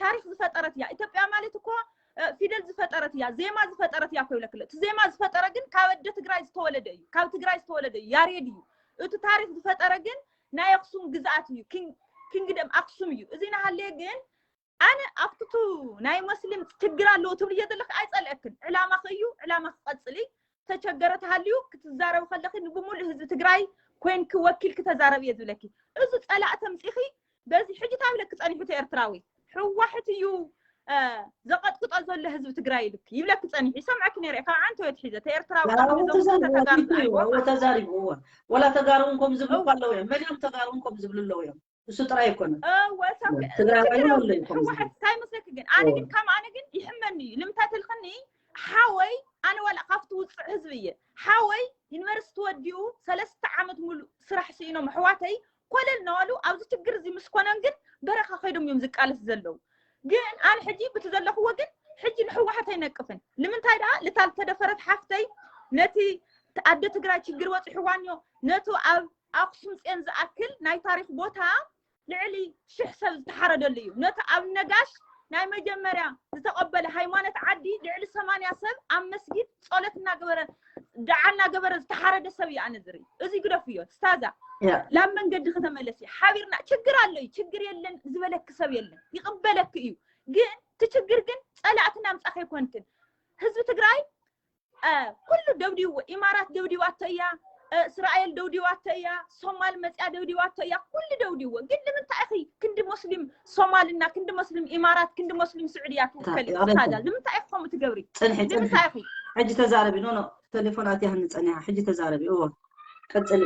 ታሪክ ዝፈጠረት እያ ኢትዮጵያ ማለት እኮ ፊደል ዝፈጠረት እያ ዜማ ዝፈጠረት እያ ኮይብለክለ እቲ ዜማ ዝፈጠረ ግን ካብ ኣደ ትግራይ ዝተወለደ እዩ ካብ ትግራይ ዝተወለደ እዩ ያሬድ እዩ እቲ ታሪክ ዝፈጠረ ግን ናይ ኣክሱም ግዝኣት እዩ ኪንግደም ኣክሱም እዩ እዚ ናሃለየ ግን ኣነ ኣብትቱ ናይ መስሊም ችግር ኣለዎ ትብልዮ ዘለክ ኣይፀልአክን ዕላማክ እዩ ዕላማ ክቀፅል ተቸገረ ተሃልዩ ክትዛረብ ከለክ ንብሙሉእ ህዝቢ ትግራይ ኮይንክ ወኪልክ ተዛረብ እየ ዝብለኪ እዚ ፀላእ ተምፂኺ በዚ ሕጂ ታብለክ ፀኒሑ ተኤርትራዊ ሕዋሕት እዩ ዘቐጥቅጦ ዘሎ ህዝቢ ትግራይ ኢልክ ይብለክ ፀኒሑ ይሰምዐክ ነይረ ካብ ዓንተ ወትሒዘ ተኤርትራዊ ተጋሩ ተዛሪቡ ወላ ተጋሩ እንኮም ዝብሉ ኣለዉ እዮም መሊኦም ተጋሩ እንኮም ዝብሉ ኣለዉ እዮም እሱ ጥራይ ኣይኮነ ትግራዋይ ኣሎ እዩ ሕዋሕት እንታይ መስለክ ግን ኣነ ግን ከም ኣነ ግን ይሕመኒ እዩ ንምንታይ ተልክኒ ሓወይ ኣነ ዋላ ካብቲ ውፅዕ ህዝቢ እየ ሓወይ ዩኒቨርሲቲ ወዲኡ ሰለስተ ዓመት ሙሉ ስራሕ ስኢኖም ኣሕዋተይ ኮለል እናበሉ ኣብዚ ችግር እዚ ምስ ኮነን ግን በረኻ ከይዶም እዮም ዝቃለስ ዘለዉ ግን ኣነ ሕጂ ብቲ ዘለኽዎ ግን ሕጂ ንሕወሓት ኣይነቅፍን ንምንታይ ደኣ ልታ ዝተደፈረት ሓፍተይ ነቲ ኣደ ትግራይ ችግር በፂሕዋንዮ ነቱ ኣብ ኣክሱም ፅዮን ዝኣክል ናይ ታሪክ ቦታ ልዕሊ ሽሕ ሰብ ዝተሓረደሉ እዩ ነቲ ኣብ ነጋሽ ናይ መጀመርያ ዝተቐበለ ሃይማኖት ዓዲ ልዕሊ ሰማንያ ሰብ ኣብ መስጊድ ጸሎት እናገበረ ደዓ እናገበረ ዝተሓረደ ሰብ እዩ ኣነ ዝርኢ እዚ ግደፍዮ ስታዛ ላብ መንገዲ ከተመለሲ ሓቢርና ችግር ኣሎ እዩ፣ ችግር የለን ዝበለኪ ሰብ የለን፣ ይቕበለኪ እዩ። ግን እቲ ችግር ግን ጸላእትና ምጻኺ ኣይኮንክን። ህዝቢ ትግራይ ኩሉ ደብዲዎ፣ ኢማራት ደብዲዋቶ እያ፣ እስራኤል ደብዲዋቶ እያ፣ ሶማል መፅያ ደብዲዋቶ እያ፣ ኩሉ ደብዲዎ። ግን ንምንታይ ኢኺ ክንዲ ሙስሊም ሶማልና ክንዲ ሙስሊም ኢማራት ክንዲ ሙስሊም ስዑድያ ትውከሊ? ስታዛ ንምንታይ ኢኺ ከምኡ ትገብሪ? ፅንሒ ፅንሒ ንምንታይ ኢኺ? ሕጂ ተዛረቢ። ኖ ኖ፣ ቴሌፎን ኣትያ ህንፀኒያ። ሕጂ ተዛረቢ። እዎ ቀፅሊ።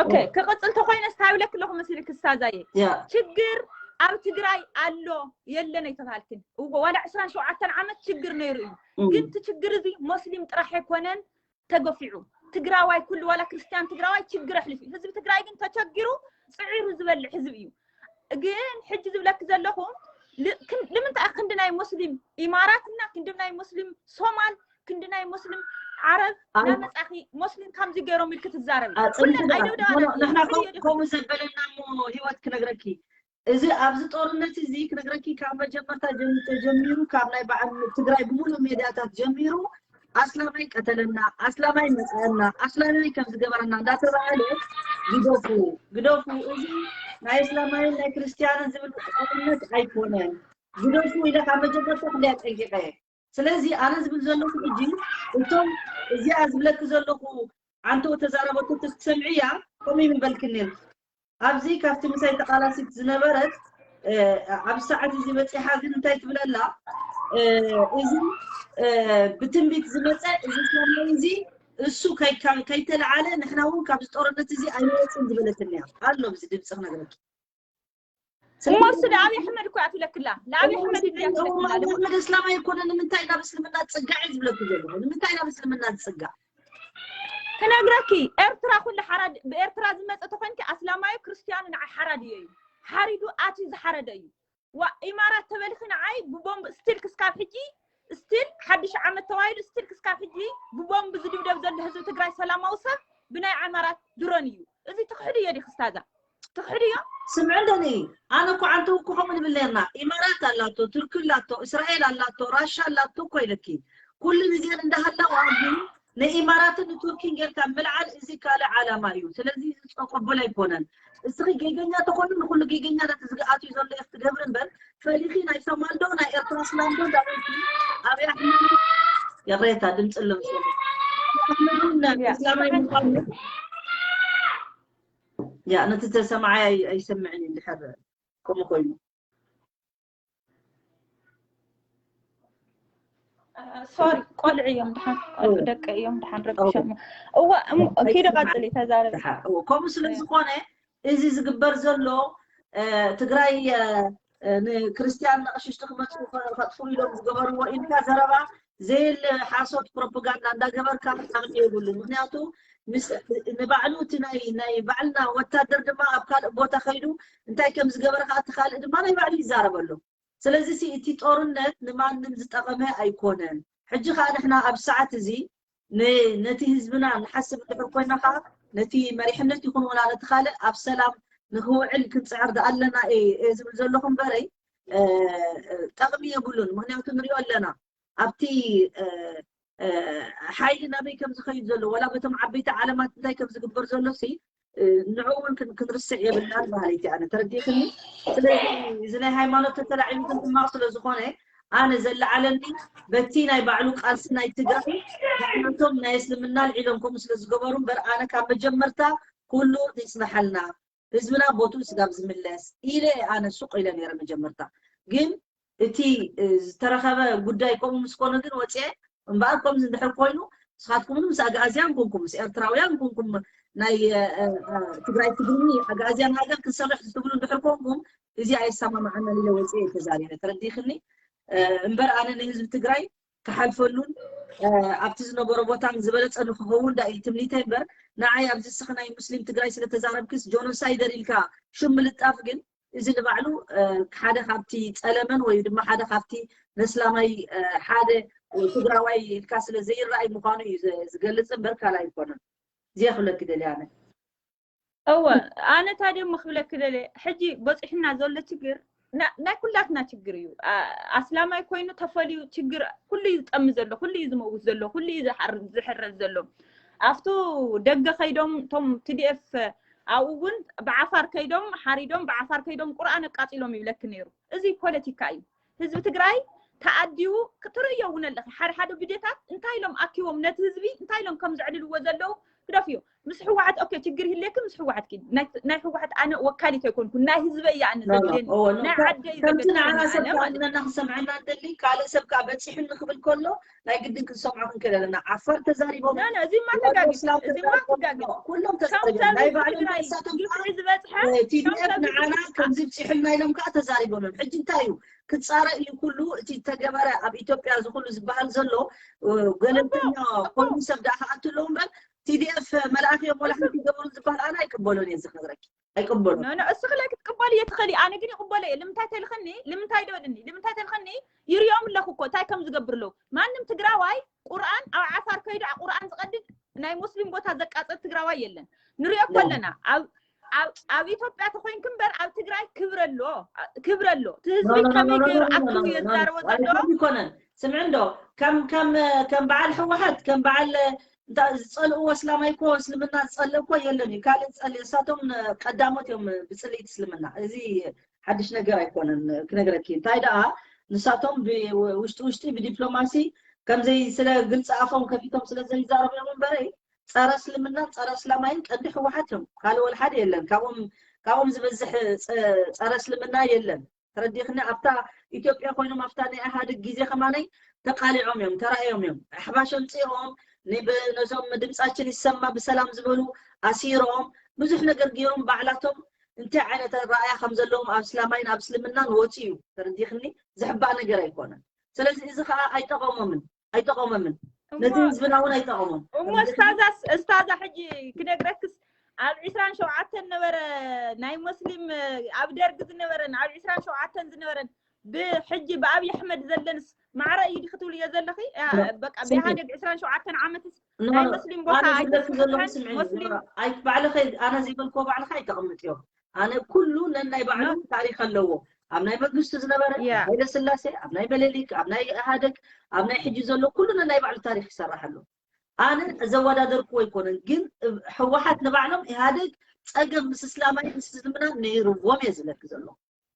ኦኬ፣ ክቕፅል ተኮይነ ስታይ ብለክ ኣለኹ መስልክ ስታዛየ። ያ ችግር ኣብ ትግራይ ኣሎ የለን ኣይተባሃልክን። እዎ ዋላ ዕስራን ሸውዓተን ዓመት ችግር ነይሩ እዩ። ግን እቲ ችግር እዚ ሙስሊም ጥራሕ ኣይኮነን ተገፊዑ። ትግራዋይ ኩሉ ዋላ ክርስቲያን ትግራዋይ ችግር ኣሕሊፉ እዩ። ህዝቢ ትግራይ ግን ተቸጊሩ ፅዒሩ ዝበልዕ ህዝቢ እዩ። ግን ሕጂ ዝብለክ ዘለኹ ል- ክን- ንምንታይ ክንዲ ናይ ሙስሊም ኢማራት እና ክንዲ ናይ ሙስሊም ሶማል ክንዲ ናይ ሙስሊም ዓረብ ኣብ- ናመፃኺ ሙስሊም ከምዚ ገይሮም ኢልክ ትዛረቢ? ኣፅንሒ ኩለን ደኣ ኣይደብደባና ኖ፣ ንሕና እየን። ከምኡ ከምኡ ዘበለና እሞ ህይወት ክነግረኪ። እዚ ኣብዚ ጦርነት እዚ ክነግረኪ ካብ መጀመርታ ጀም- ተጀሚሩ ካብ ናይ በዓል ትግራይ ብምሉእ ሜድያታት ጀሚሩ ኣስላማይ ቀተለና፣ ኣስላማይ መፀአና፣ ኣስላማይ ከም ዝገበረና እንዳተባሃለ ግደፉ ግደፉ፣ እዚ ናይ እስላማይን ናይ ክርስቲያንን ዝብል ጦርነት ኣይኮነን፣ ግደፉ ኢለ ካብ መጀመርታ ክንደይ ኣጠንቂቐ። ስለዚ ኣነ ዝብል ዘለኹ ሕጂ እቶም እዚኣ ዝብለኪ ዘለኹ ዓንተው ተዛረበቶ ተክሰምዕያ ከምኡ ይምበልክኒ። ኣብዚ ካብቲ ምሳይ ተቃላሲት ዝነበረት ኣብ ሰዓት እዚ በፂሓ ግን እንታይ ትብለላ? እዚ ብትንቢት ዝመፀ እዚ ሰማይ እዚ እሱ ከይተለዓለ ንሕና እውን ካብዚ ጦርነት እዚ ኣይንወፅን ዝበለትኒ እያ። ኣሎ ብዚ ድምፂ ክነግረኪ። እሞ እሱ ንኣብይ ኣሕመድ እኮ እያ ትብለክላ። ንኣብይ ኣሕመድ እያ ትብለክላ። ኣሕመድ እስላማይ ኣይኮነ። ንምንታይ ናብ እስልምና ዝፅጋዕ እዩ ዝብለኩ ዘለኹ? ንምንታይ ናብ እስልምና ዝፅጋዕ? ክነግረኪ ኤርትራ ኩሉ ሓራድ ብኤርትራ ዝመፀ ተኮይንኪ ኣስላማዩ ክርስትያኑ ንዓይ ሓራድ እዩ እዩ ሓሪዱ ኣትዩ ዝሓረደ እዩ። ዋ ኢማራት ተበልኺ ንዓይ ብቦምብ ስቲል ክስካብ ሕጂ ስቲል ሓድሽ ዓመት ተባሂሉ ስቲል ክስካብ ሕጂ ብቦምብ ዝድብደብ ዘሎ ህዝቢ ትግራይ ሰላማዊ ሰብ ብናይ ዓማራት ድሮን እዩ። እዚ ትኽሕድዮ ዲኺ ስታዛ? ትኽሕድዮ? ስምዕለኒ ኣነ እኮ ዓንተው እኮ ከምኡ ንብል ነርና። ኢማራት ኣላቶ፣ ቱርኪ ኣላቶ፣ እስራኤል ኣላቶ፣ ራሻ ኣላቶ እኮ ኢለኪ። ኩሉ ግዜን እንዳሃለዋ ግን ንኢማራትን ንቱርኪን ጌርካ ምልዓል እዚ ካልእ ዓላማ እዩ። ስለዚ እዚ ቅቡል ኣይኮነን። እስኺ ጌገኛ ተኾይኑ ንኩሉ ጌገኛ ነቲ ዝግኣት እዩ ዘሎ ኢኽ ትገብሪ እምበር ፈሊኺ ናይ ሶማል ዶ ናይ ኤርትራ እስላም ዶ እንዳበልኪ ኣብይ ኣሕመድ ይቕሬታ ድምፂ ኣለምስ ኣሕመድ እውን እስላማይ ምዃኑ ያ ነቲ ተሰማዓይ ኣይሰምዕን እዩ እንድሕር ከምኡ ኮይኑ ሶሪ ቆልዑ እዮም ድሓን ቆልዑ ደቂ እዮም ድሓን ረብሸም እዋ ኪዶ ቀፅሊ ተዛረቢ ከምኡ ስለ ዝኾነ እዚ ዝግበር ዘሎ ትግራይ ንክርስትያን ንቀሽሽቲ ክመፁ ከጥፍኡ ኢሎም ዝገበርዎ ኢልካ ዘረባ ዘየለ ሓሶት ፕሮፓጋንዳ እንዳገበርካ ክጣቅሚ የብሉን። ምክንያቱ ንባዕሉ እቲ ናይ ናይ ባዕልና ወታደር ድማ ኣብ ካልእ ቦታ ከይዱ እንታይ ከም ዝገበረ ከዓ እቲ ካልእ ድማ ናይ ባዕሉ ይዛረበሉ። ስለዚ እቲ ጦርነት ንማንም ዝጠቐመ ኣይኮነን። ሕጂ ከዓ ንሕና ኣብ ሰዓት እዚ ነቲ ህዝብና ንሓስብ እንድሕር ኮይና ከዓ ነቲ መሪሕነት ይኹን ወላ ነቲ ካልእ ኣብ ሰላም ንክውዕል ክንፅዕር ኣለና እየ ዝብል ዘለኹ እምበረይ ጠቕሚ የብሉን። ምክንያቱ ንሪኦ ኣለና ኣብቲ ሓይሊ ናበይ ከም ዝኸይድ ዘሎ ወላ በቶም ዓበይቲ ዓለማት እንታይ ከም ዝግበር ዘሎ ሲ ንዕኡ እውን ክንርስዕ የብልናን በሃሊት ኣነ ተረዲእክኒ። ስለዚ እዚ ናይ ሃይማኖት ተተላዒሉ ግን ሕማቕ ስለ ዝኾነ ኣነ ዘለዓለኒ በቲ ናይ ባዕሉ ቃልሲ ናይ ትግራይ ባዕላቶም ናይ እስልምና ልዒሎም ከምኡ ስለ ዝገበሩ እምበር ኣነ ካብ መጀመርታ ኩሉ ይፅናሓልና ህዝብና ቦትኡ ስጋብ ዝምለስ ኢለ ኣነ ሱቕ ኢለ ነይረ መጀመርታ። ግን እቲ ዝተረኸበ ጉዳይ ከምኡ ምስ ኮነ ግን ወፅኤ እምበኣር ከምዚ እንድሕር ኮይኑ ንስኻትኩም ምስ ኣግኣዝያን ኮንኩም ምስ ኤርትራውያን ኮንኩም ናይ ትግራይ ትግርኒ ኣግኣዝያን ሃገር ክንሰርሕ ትብሉ እንድሕር ኮንኩም እዚ ኣይሰማማዓናን ኢለ ወፅኤ ተዛሪበ ተረዲኽኒ። እምበር ኣነ ንህዝቢ ትግራይ ክሓልፈሉን ኣብቲ ዝነበሮ ቦታ ዝበለፀ ንክኸውን ዳ እዩ ትምኒተይ እምበር ንዓይ ኣብዚ ስኺ ናይ ሙስሊም ትግራይ ስለተዛረብክስ ጀኖሳይደር ኢልካ ሽም ምልጣፍ ግን እዚ ንባዕሉ ሓደ ካብቲ ፀለመን ወይ ድማ ሓደ ካብቲ ነስላማይ ሓደ ትግራዋይ ኢልካ ስለ ዘይረኣይ ምዃኑ እዩ ዝገልፅ እምበር ካልእ ኣይኮነን። እዚኣ ክብለኪ ደልየ ኣነ። እወ ኣነ ታዲያ እሞ ክብለኪ ደልየ ሕጂ በፂሑና ዘሎ ችግር ናይ ኩላትና ችግር እዩ። ኣስላማይ ኮይኑ ተፈልዩ ችግር ኩሉ እዩ ዝጠሚ ዘሎ፣ ኩሉ እዩ ዝመውት ዘሎ፣ ኩሉ እዩ ዝሕረድ ዘሎ። ኣብቱ ደገ ከይዶም እቶም ቲ ዲ ኤፍ ኣብኡ እውን ብዓፋር ከይዶም ሓሪዶም ብዓፋር ከይዶም ቁርኣን ኣቃፂሎም ይብለኪ ነይሩ። እዚ ፖለቲካ እዩ። ህዝቢ ትግራይ ተኣዲቡ ክትርእዮ እውን ኣለኺ። ሓደ ሓደ ቪድዮታት እንታይ ኢሎም ኣኪቦም ነቲ ህዝቢ እንታይ ኢሎም ከም ዘዕልልዎ ዘለዉ ግደፍዮ። ምስ ህወሓት ኦኬ ችግር ይህልየኪ፣ ምስ ህወሓት ኪድ ናይ ህወሓት ኣነ ወካሊት ኣይኮንኩ፣ ናይ ህዝበ እያ ኣነ ዘድልየኒ፣ ናይ ዓደ እዩ ከምቲ ንዓና ሰብ ከኣምነና ክሰምዐና እንደሊ ካልእ ሰብ ከዓ በፂሑ ንክብል ከሎ ናይ ግድን ክንሰምዖ ክንክእል ኣለና። ዓፋር ተዛሪቦም እዚማ ተጋጊ እዚማ ተጋጊ ኩሎም ተዛሪቦም ናይ ባዕሎም ንሳቶም ዝበፅሐ ቲ ዲ ኤፍ ንዓና ከምዚ ብፂሑልና ኢሎም ከዓ ተዛሪቦም እዮም። ሕጂ እንታይ እዩ ክፃረእ እዩ ኩሉ እቲ ተገበረ ኣብ ኢትዮጵያ እዚ ኩሉ ዝበሃል ዘሎ ገለልተኛ ኮይኑ ሰብ ደኣ ክኣቱ ኣለዎ እምበር ቲ ዲ ኤፍ መልኣኽ እዮም ወላ ሓንቲ ይገብሩ ዝበሃል ኣነ ኣይቅበሎን እየ ዝነግረኪ። ኣይቅበሎ ኖ ኖ እስኺ ላይ ክትቅበልዮ ትኽእሊ፣ ኣነ ግን ይቕበሎ እየ። ልምንታይ ተልኽኒ ልምንታይ ዶ በልኒ ልምንታይ ተልኽኒ ይርእዮም ኣለኹ እኮ እንታይ ከም ዝገብር ኣለዉ። ማንም ትግራዋይ ቁርኣን ኣብ ዓፋር ከይዱ ቁርኣን ዝቐድድ ናይ ሙስሊም ቦታ ዘቃፅል ትግራዋይ የለን። ንሪኦ እኮ ኣለና ኣብ ኣብ ኣብ ኢትዮጵያ ተኮይንኪ እምበር ኣብ ትግራይ ክብሪ ኣሎ ክብሪ ኣሎ። እቲ ህዝቢ ከመይ ገይሩ ኣኪቡ እዮ ዝዛረቦ ዘሎ? ኣይኮነን። ስምዒ እንዶ ከም ከም ከም በዓል ህወሓት ከም በዓል እንታይ ዝፀልእዎ እስላማይ እኮ እስልምና ዝፀልእ እኮ የለን እዩ። ካልእ ዝፀልእ እሳቶም ቀዳሞት እዮም ብፅልኢት እስልምና። እዚ ሓድሽ ነገር ኣይኮነን ክነግረኪ። እንታይ ደኣ ንሳቶም ውሽጢ ውሽጢ ብዲፕሎማሲ ከምዘይ ስለ ግልፂ ኣፎም ከፊቶም ስለ ዘይዛረቡ እዮም እምበረይ ጸረ እስልምናን ጸረ እስላማይን ቀንዲ ህወሓት እዮም። ካልእ ወላ ሓደ የለን። ካብኦም ካብኦም ዝበዝሕ ጸረ እስልምና የለን። ተረዲኽኒ ኣብታ ኢትዮጵያ ኮይኖም ኣብታ ናይ ኢህኣዴግ ግዜ ከማነይ ተቃሊዖም እዮም ተራእዮም እዮም ኣሕባሽ ኣምፂኦም ነዞም ድምፃችን ይሰማ ብሰላም ዝበሉ ኣሲሮም ብዙሕ ነገር ገይሮም ባዕላቶም እንታይ ዓይነት ኣረኣእያ ከም ዘለዎም ኣብ እስላማይን ኣብ እስልምናን ወፂኡ ተረዲኽኒ ዝሕባእ ነገር ኣይኮነን ስለዚ እዚ ከዓ ኣይጠቐሞምን ኣይጠቐሞምን ነቲ ህዝብና እውን ኣይጠቐሞም እሞ እስታዛስ እስታዛ ሕጂ ክነግረክስ ኣብ ዒስራን ሸውዓተን ነበረ ናይ ሞስሊም ኣብ ደርግ ዝነበረን ኣብ ዒስራን ሸውዓተን ዝነበረን ብሕጂ ብኣብይ ኣሕመድ ዘለንስ ማዕረ እዩ ዲኺ ትብልዮ ዘለኺ በቃ ብኢሃደግ ዒስራን ሸውዓተን ዓመትስ ናይ ሞስሊም ቦታ ኣይተስፍሐን ሞስሊም ባዕልኸ ኣነ ዘይበልክዎ ባዕልኻ ኣይተቐምጥዮ ኣነ ኩሉ ነናይ ባዕሉ ታሪክ ኣለዎ ኣብ ናይ መንግስቱ ዝነበረ ሃይለ ስላሴ ኣብ ናይ መለሊክ ኣብ ናይ ኢህኣደግ ኣብ ናይ ሕጂ ዘሎ ኩሉ ነናይ ባዕሉ ታሪክ ይሰራሕ ኣሎ ኣነ ዘወዳደርክዎ ኣይኮነን ግን ህወሓት ንባዕሎም ኢህኣደግ ፀገም ምስ እስላማይ ምስ እስልምና ነይርዎም እየ ዝብለኪ ዘሎ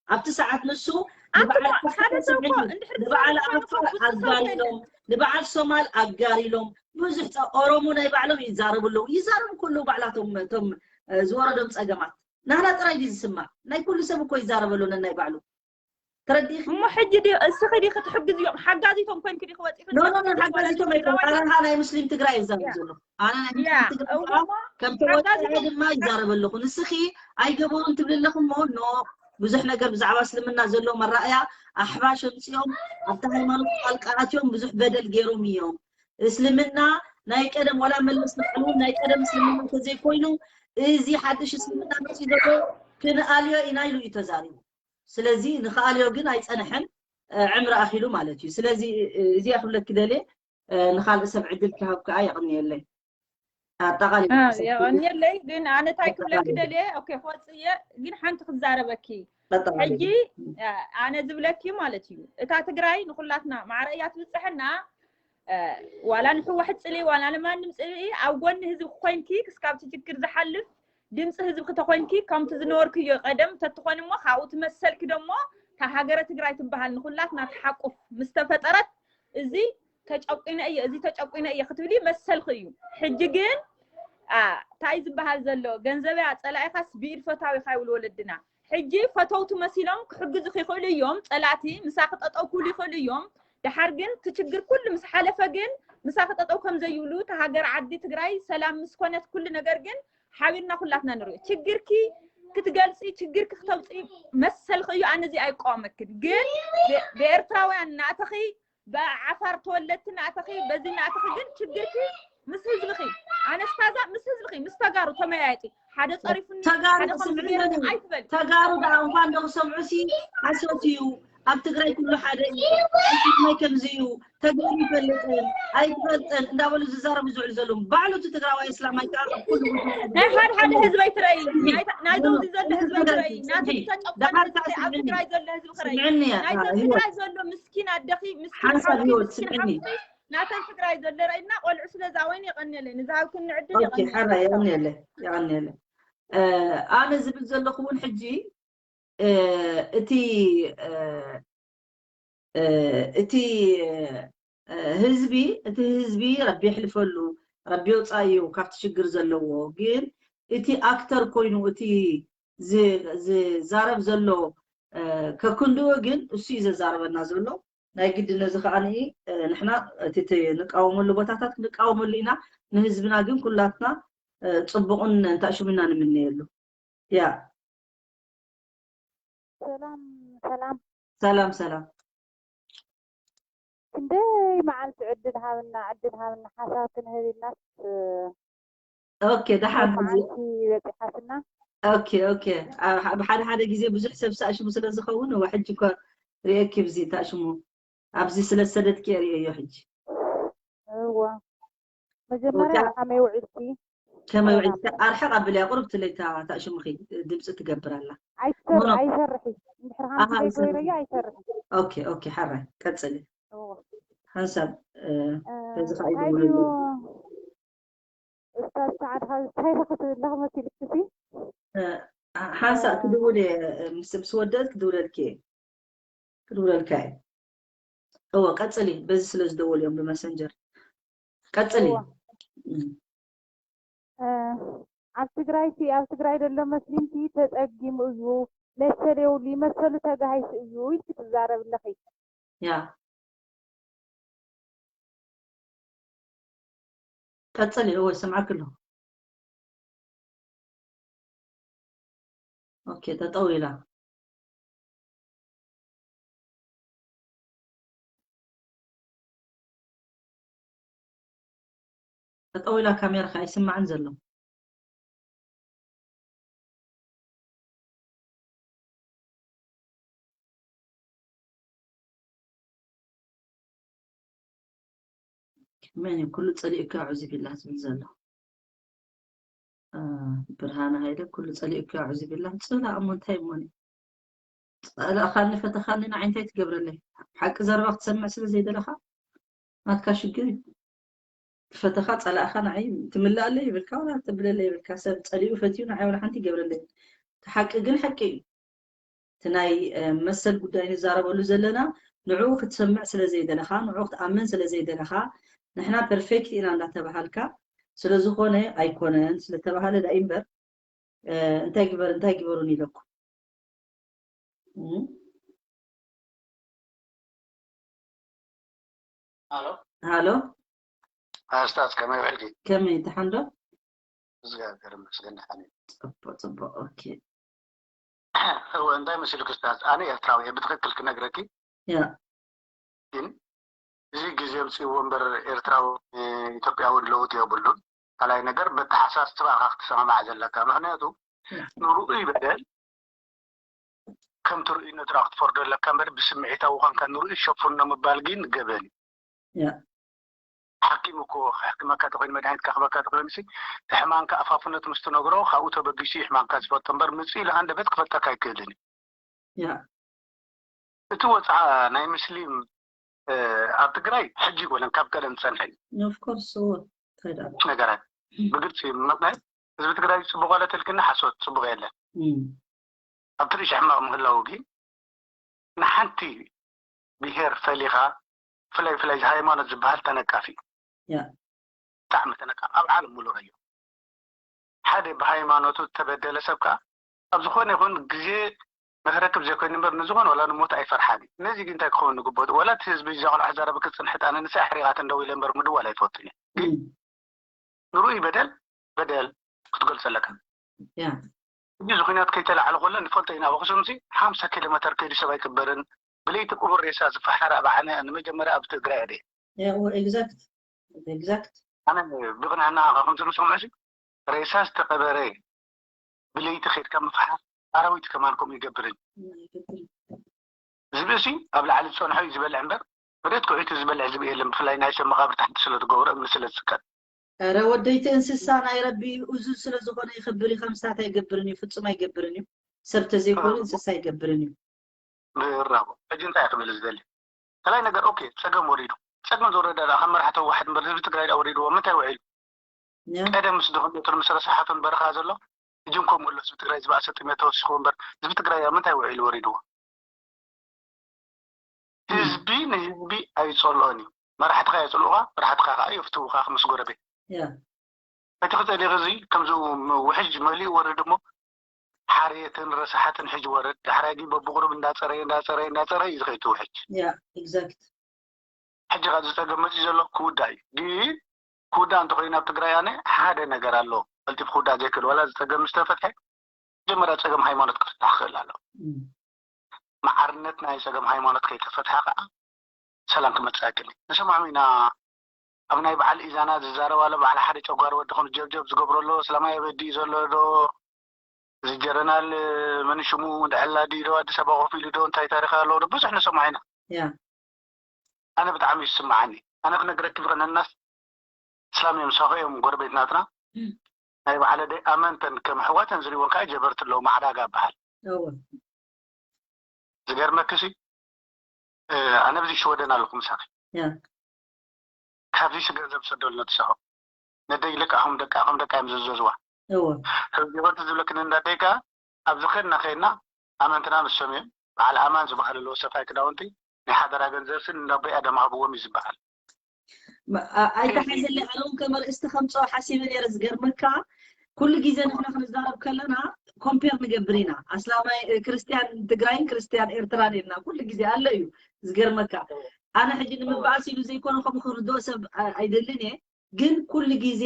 ኣብቲ ሰዓት ንሱ ንበዓል ዓፋር ኣጋሪሎም ንበዓል ሶማል ኣጋሪሎም ብዙሕ ኦሮሞ ናይ ባዕሎም ይዛረቡ ኣለዉ ይዛረቡ ከለዉ ባዕላቶም እቶም ዝወረዶም ፀገማት ናህና ጥራይ ድዩ ዝስማዕ ናይ ኩሉ ሰብ እኮ ይዛረበሉ ነናይ ባዕሉ ተረዲእኺ እሞ ሕጂ ድዩ እስኺ ድዩ ክትሕግዝዮም ሓጋዚቶም ኮንኪ ድዩ ክወፂ ኖ ኖ ሓጋዚቶም ኣይኮን ኣነ ናይ ሙስሊም ትግራይ ይዛረብ ዘሎ ኣነ ናይ ሙስሊም ትግራይ ከምቲ ወፃኢ ድማ ይዛረብ ኣለኹ ንስኺ ኣይገበሩን ትብል ኣለኹ እሞ ኖ ብዙሕ ነገር ብዛዕባ እስልምና ዘሎ መራእያ ኣሕባሽ ኣምፅኦም ኣብቲ ሃይማኖት ጣልቃ ኣትዮም ብዙሕ በደል ገይሮም እዮም እስልምና ናይ ቀደም ዋላ መለስ ንባዕሉ ናይ ቀደም እስልምና እንተዘይኮይኑ እዚ ሓድሽ እስልምና መፂኡ ዘሎ ክንኣልዮ ኢና ኢሉ እዩ ተዛሪቡ ስለዚ ንክኣልዮ ግን ኣይፀንሐን ዕምሪ ኣኪሉ ማለት እዩ ስለዚ እዚኣ ክብለኪ ደልየ ንካልእ ሰብ ዕድል ክሃብ ከዓ የቕንየለይ ኣጠቃሊለ የቐንየለይ ግን ኣነ ታይ ክብለኪ ደልየ ክወፅየ ግን ሓንቲ ክዛረበኪ ሕጂ ኣነ ዝብለኪ ማለት እዩ እታ ትግራይ ንኩላትና ማዕረ እያ ትብፅሐና ዋላ ንሕወ ሕፅሊ ዋላ ንማንም ፅልኢ ኣብ ጎኒ ህዝቢ ክኮይንኪ ክስካብቲ ችግር ዝሓልፍ ድምፂ ህዝቢ ክተኮይንኪ ከምቲ ዝነበርክዮ ቀደም ተትኮን እሞ ካብኡ ትመሰልኪ ደሞ እታ ሃገረ ትግራይ ትበሃል ንኩላትና ትሓቁፍ ምስ ተፈጠረት እዚ ተጨቂነ እየ እዚ ተጨቂነ እየ ክትብሊ መሰልኪ እዩ ሕጂ ግን እንታይ ዝበሃል ዘሎ ገንዘብያ ፀላኢኻስ ብኢድ ፈታዊኻ ይብሉ ወለድና ሕጂ ፈተውቲ መሲሎም ክሕግዙ ይኽእሉ እዮም ፀላእቲ ምሳኺ ጠጠው ክብሉ ይኽእሉ እዮም ደሓር ግን እቲ ችግር ኩሉ ምስ ሓለፈ ግን ምሳኺ ጠጠው ከም ዘይብሉ እታ ሃገር ዓዲ ትግራይ ሰላም ምስ ኮነት ኩሉ ነገር ግን ሓቢርና ኩላትና ንሪኦ ችግርኪ ክትገልፂ ችግርኪ ክተውፅኢ መሰልኺ እዩ ኣነ እዚ ኣይቃወመክን ግን ብኤርትራውያን እናእተኺ ብዓፋር ተወለድቲ እናእተኺ በዚ እናእተኺ ግን ችግርኪ ምስ ህዝብኺ ኣነስታዛ ምስ ህዝብኺ ምስ ተጋሩ ተመያየጢ ሓደ ፀሪፉኒ ተጋሩ ሓደ ከምዚ ስምዕኒ ገይሩኒ ኣይትበል ተጋሩ ደኣ እንኳን ዶ ክሰምዑ ሲ ሓሶት እዩ ኣብ ትግራይ ኩሉ ሓደ እዩ ኣይትግራይ ከምዚ እዩ ተጋሩ ይፈልጥን ኣይትፈልጥን እንዳበሉ ዝዛረቡ ዝውዕሉ ዘለዉ ባዕሉ እቲ ትግራዋይ እስላማይ ከዓ ኣብ ኩሉ ቦታ ናይ ሓደ ሓደ ህዝቢ ኣይትረእይ ናይ- ናይዞም እዚ ዘሎ ህዝቢ ኣይትረእይ ናቲ ተጨቆነ ደሓር ከዓ ህዝቢ ኣብ ስምዕኒ ትግራይ ዘሎ ህዝቢ ክረእይ ስምዕኒ እያ ናይዞም ህይወት ትግራይ ዘሎ ምስኪን ኣደኺ ምስኪን ሓንሳብ ሓውኪ ህይወት ምስኪን ስምዕኒ ሓፍቲ ናተን ትግራይ ዘሎ ርኢና ቆልዑ ስለዛ ወይን የቐንየለን። ንዝሃብክኒ ዕድል ኦኬ፣ ሓራ የቐንየለ፣ የቐንየለ። ኣነ ዝብል ዘለኹ እውን ሕጂ እቲ እቲ ህዝቢ እቲ ህዝቢ ረቢ የሕልፈሉ፣ ረቢ የውፃእዩ ካብቲ ሽግር ዘለዎ። ግን እቲ ኣክተር ኮይኑ እቲ ዝዛረብ ዘሎ ከክንድኡ ግን እሱ እዩ ዘዛረበና ዘሎ። ናይ ግዲ ነዚ ከዓ ንሕና እቲ ንቃወመሉ ቦታታት ክንቃወመሉ ኢና። ንህዝብና ግን ኩላትና ፅቡቕን እንታሽሙና ንምነየሉ። ያ ሰላም ሰላም ሰላም ሰላም። ክንደይ መዓልቲ ዕድል ሃብና ዕድል ሃብና ሓሳብ ክንህብ ኢልናስ ኦኬ፣ ደሓን ሕጂ መዓልቲ በፂሓትና። ኦኬ ኦኬ። ኣብ ሓደ ሓደ ግዜ ብዙሕ ሰብ ሳእሽሙ ስለ ዝኸውን እዋ ሕጂ እኮ ርእየኪ ብዚ ታሽሙ ኣብዚ ስለ ዝሰደድኪ ርእየዮ ሕጂ። እዋ መጀመርያ ከመይ ውዒልኪ? ከመይ ውዒልኪ? ኣርሕቕ ኣብልያ ቁሩብ ትለይታ ታሽሙኺ ድምፂ ትገብር ኣላ። ኣይትሰር ኣይሰርሒ እንድሕር ኣሃ፣ ከምቲ ዘይገበረያ ኣይሰርሒ። ኦኬ ኦኬ፣ ሓራይ ቀፅሊ። እዋ ሓንሳብ በዚ ከዓ እንታይ ይደውሉ ድዩ? እስታዝ ሰዓድ ካብ እንታይ ኢኻ ክትብል ኣለኻ መሲልክሲ? ሓንሳብ ክድውል እየ፣ ምስ ምስ ወደት ክድውለልኪ እየ። ክድውለልካ እየ። እወ ቀፅሊ፣ በዚ ስለ ዝደወሉ እዮም ብመሰንጀር። ቀፅሊ። እወ። ኣብ ትግራይ ሲ ኣብ ትግራይ ዘሎ መስሊምሲ ተፀጊሙ እዩ። መሰል የብሉ ይመሰሉ ተጋሂሱ እዩ ኢልኪ ትዛረብ ኣለኺ። ያ ቀፅሊ። እወ ይሰምዓክ ኣለኹ። ኦኬ ጠጠው ኢላ። ጠጠው ኢላ ካሜራኻ ኣይስማዕን ዘሎ። መን እዩ ኩሉ ፀሊኡካ ኣዑዚ ቢላ ዝብል ዘሎ? ብርሃነ ሃይለ ኩሉ ፀሊኡካ ኣዑዚ ቢላ። ፅላእ እሞ እንታይ እሞኒ? ፀላእኻኒ ፈተኻኒ ንዓይ እንታይ ትገብረለይ? ሓቂ ዘረባ ክትሰምዕ ስለ ዘይደለኻ ናትካ ሽግር እዩ። ክፈተኻ ፀላእኻ ንዓይ ትምልኣለይ ይብልካ ዋላ ተብለለይ ይብልካ። ሰብ ፀሊኡ ፈትዩ ንዓይ ዋላ ሓንቲ ይገብረለይ። እቲ ሓቂ ግን ሓቂ እዩ። እቲ ናይ መሰል ጉዳይ ንዛረበሉ ዘለና ንዕኡ ክትሰምዕ ስለ ዘይደለኻ ንዕኡ ክትኣምን ስለ ዘይደለኻ ንሕና ፐርፌክት ኢና እንዳተባሃልካ ስለዝኾነ ኣይኮነን ስለተባሃለ ዳይ እምበር እንታይ ግበር እንታይ ግበሩን ኢለኩም። ሃሎ ሃሎ ኣስታት ከመይ ውዕልኪ? ከመይ ደሓን ዶ? እግዚኣብሔር ይመስገን ደሓን እየ። ፅቡቅ ፅቡቅ ኦኬ። እወ እንታይ መሲልክ ስታት ኣነ ኤርትራዊ እየ ብትክክል ክነግረኪ ያ ግን እዚ ግዜ ኣምፅእዎ እምበር ኤርትራዊ ኢትዮጵያዊ ለውጢ የብሉን። ካልኣይ ነገር በተሓሳስባ ኢኻ ክትሰማማዕ ዘለካ ምክንያቱ ንርኡይ በደል ከም ትርእይነቱ ዳ ክትፈርዶ ኣለካ እምበር ብስምዒታዊ ኳንካ ንርኡይ ሸፍኖ ምባል ግን ገበን እዩ። ያ ሓኪም እኮ ክሕክመካ ተኮይኑ መድሃኒት ከክበካ ተኮይኑ ሲ ሕማምካ ኣፋፍነት ምስ ትነግሮ ካብኡ ተበጊሱ እዩ ሕማምካ ዝፈልጦ እምበር ምፅእ ኢሉ ሃንደበት ክፈልጠካ ኣይክእልን እዩ። ያ እቲ ወፅዓ ናይ ምስሊም ኣብ ትግራይ ሕጂ ይኮነን ካብ ቀደም ዝፀንሐ እዩ። ኦፍኮርስ እዎ እንታይ ደኣ ነገራት ብግልፂ ምክንያት ህዝቢ ትግራይ ፅቡቅ ኣለተልክኒ ሓሶት ፅቡቅ የለን። እም፣ ኣብ ትርኢሽ ሕማቅ ምህላው ግን ንሓንቲ ብሄር ፈሊኻ ፍላይ ፍላይ ሃይማኖት ዝበሃል ተነቃፊ እዩ። ያ ብጣዕሚ ተነቃፊ ኣብ ዓለም ሙሉእ ረዮ ሓደ ብሃይማኖቱ ዝተበደለ ሰብ ከዓ ኣብ ዝኾነ ይኹን ግዜ ንክረክብ ዘይኮይኑ እምበር ንዝኾነ ዋላ ንሞት ኣይፈርሓን እዩ። ነዚ ግን እንታይ ክኸውን ንግበኦ ዋላ እቲ ህዝቢ እዛ ቆልዓ ዘረበ ክፅንሕት ኣነ ንሳ ኣሕሪቓተን ደው ኢለ እምበር ምድዋል ኣይፈቱን እየ። ግን እም፣ ንርኡይ በደል በደል ክትገልፆ ኣለካ። ያ እዚ ኩናት ከይተላዕለ ከሎ ንፈልጦ ኢና ኣብ ኣክሱም ሲ ሓምሳ ኪሎ ሜተር ከይዱ ሰብ ኣይቅበርን ብለይቲ ቅቡር ሬሳ ዝፈሓር ኣብ ዓነ ንመጀመርያ ኣብ ትግራይ ኣደ ያ እዎ ኤግዛክት ኤግዛክት ኣነ ብቅንዕና ኣኻ ከምዚ ንሰምዖ ሲ ሬሳ ዝተቀበረ ብለይቲ ከይድካ ምፍሓር ኣራዊት ከማን ከምኡ ይገብርን ዝብኢ ሲ ኣብ ላዕሊ ዝፀንሖ እዩ ዝበልዕ እምበር መሬት ኩዒቱ ዝበልዕ ዝብኢ የለን ብፍላይ ናይ ሰብ መቃብር ታሕቲ ስለ ትገብሮ እምኒ ስለ ዝፅቀጥ ኧረ ወደይቲ እንስሳ ናይ ረቢ እዙዝ ስለ ዝኾነ ይኸብር እዩ። ከምስታት ኣይገብርን እዩ፣ ፍጹም ኣይገብርን እዩ። ሰብ ተዘይኮይኑ እንስሳ ኣይገብርን እዩ። ብራቦ ሕጂ እንታይ ክብል ዝደሊ ካልኣይ ነገር ኦኬ ፀገም ወሪዱ ጸገም ዝወረደ ደኣ ካብ መራሕቲ ህወሓት እምበር ህዝቢ ትግራይ ደኣ ወሪድዎ ምንታይ ውዒሉ? ያ ቀደም ምስ ድኽነቱን ምስ ረስሓቱን በረኻ ዘሎ ሕጂ እንኮ ምእሎ ህዝቢ ትግራይ ዝበኣሰ ጥሜት ተወሲኽዎ እምበር ህዝቢ ትግራይ ደኣ ምንታይ ውዒሉ ወሪድዎ? ህዝቢ ንህዝቢ ኣይጸልኦን እዩ። መራሕትኻ የጽልኡኻ፣ መራሕትኻ ከዓ የፍትዉኻ ምስ ጎረቤት። ያ እቲ ክጸሊቕ እዚ ከምዚ ውሕጅ መሊኡ ወርድ እሞ ሓርየትን ረሳሓትን ሕጂ ወርድ። ዳሕራይ ግን በብቑሩብ እንዳጸረየ እንዳጸረየ እንዳጸረየ እዩ ዝኸይድ እቲ ውሕጅ። ያ exact ሕጂ ካብ ዝጸገም መጺኡ ዘሎ ክውዳእ እዩ። ግን ክውዳእ እንተኾይኑ ኣብ ትግራይ ኣነ ሓደ ነገር ኣሎ ቀልጢፉ ክውዳእ ዘይክእል ዋላ ዝጸገም ዝተፈትሐ መጀመርያ ጸገም ሃይማኖት ክፍታሕ ክእል ኣሎ። እም፣ ማዕርነት ናይ ጸገም ሃይማኖት ከይተፈትሐ ከዓ ሰላም ክመጽእ ኣይክእልን። ንሰምዖም ኢና ኣብ ናይ በዓል ኢዛና ዝዛረብ ኣሎ በዓል ሓደ ጨጓር ወዲ ኾኑ ጀብጀብ ዝገብሮ ኣሎ እስላማይ ኣበዲ እዩ ዘሎ ዶ እዚ ጀረናል መን ሽሙ እንድዕላ ድዩ ዶ ኣዲስ ኣበባ ኮፍ ኢሉ ዶ እንታይ ታሪኽ ኣለዎ ዶ ብዙሕ ንሰምዖ ኢና። ያ ኣነ ብጣዕሚ ይስምዓኒ። ኣነ ክነግረኪ ብቐነናስ እስላም እዮም ሳሆ እዮም ጎረቤት ናትና እም፣ ናይ በዓለ ደይ ኣመንተን ከም ኣሕዋተን ዝሪእወን ከዓ ጀበርቲ ኣለዎም ዓዳጋ በሃል እወ ዝገርመክሲ ኣነ ብዚ ሽወደን ኣለኹ ምሳኺ ያ ካብዚሲ ገንዘብ ሰደሉ ነቲ ሳሆ ነደይ ልክዕኹም ደቃኹም ደቃ እዮም ዝዘዝዋ እወ ህዝቢ ዝብለክን እንዳደይ ከዓ ኣብዚ ኸድና ኸድና ኣመንትና ንሶም እዮም በዓል ኣማን ዝበሃል ኣለዎ ሰፋይ ክዳውንቲ ናይ ሓደራ ገንዘብ ስን እንዳቦይ ኣደም ሃብዎም እዩ ዝበሃል ኣይተሓዘለይ ኣለውን ከመርእስቲ ከምፅኦ ሓሲበ ነረ ዝገርመካ ኩሉ ግዜ ንሕና ክንዛረብ ከለና ኮምፔር ንገብር ኢና ኣስላማይ ክርስትያን ትግራይን ክርስትያን ኤርትራን ኢልና ኩሉ ግዜ ኣሎ እዩ ዝገርመካ ኣነ ሕጂ ንምባኣስ ኢሉ ዘይኮነ ከምኡ ክርድኦ ሰብ ኣይደልን እየ ግን ኩሉ ግዜ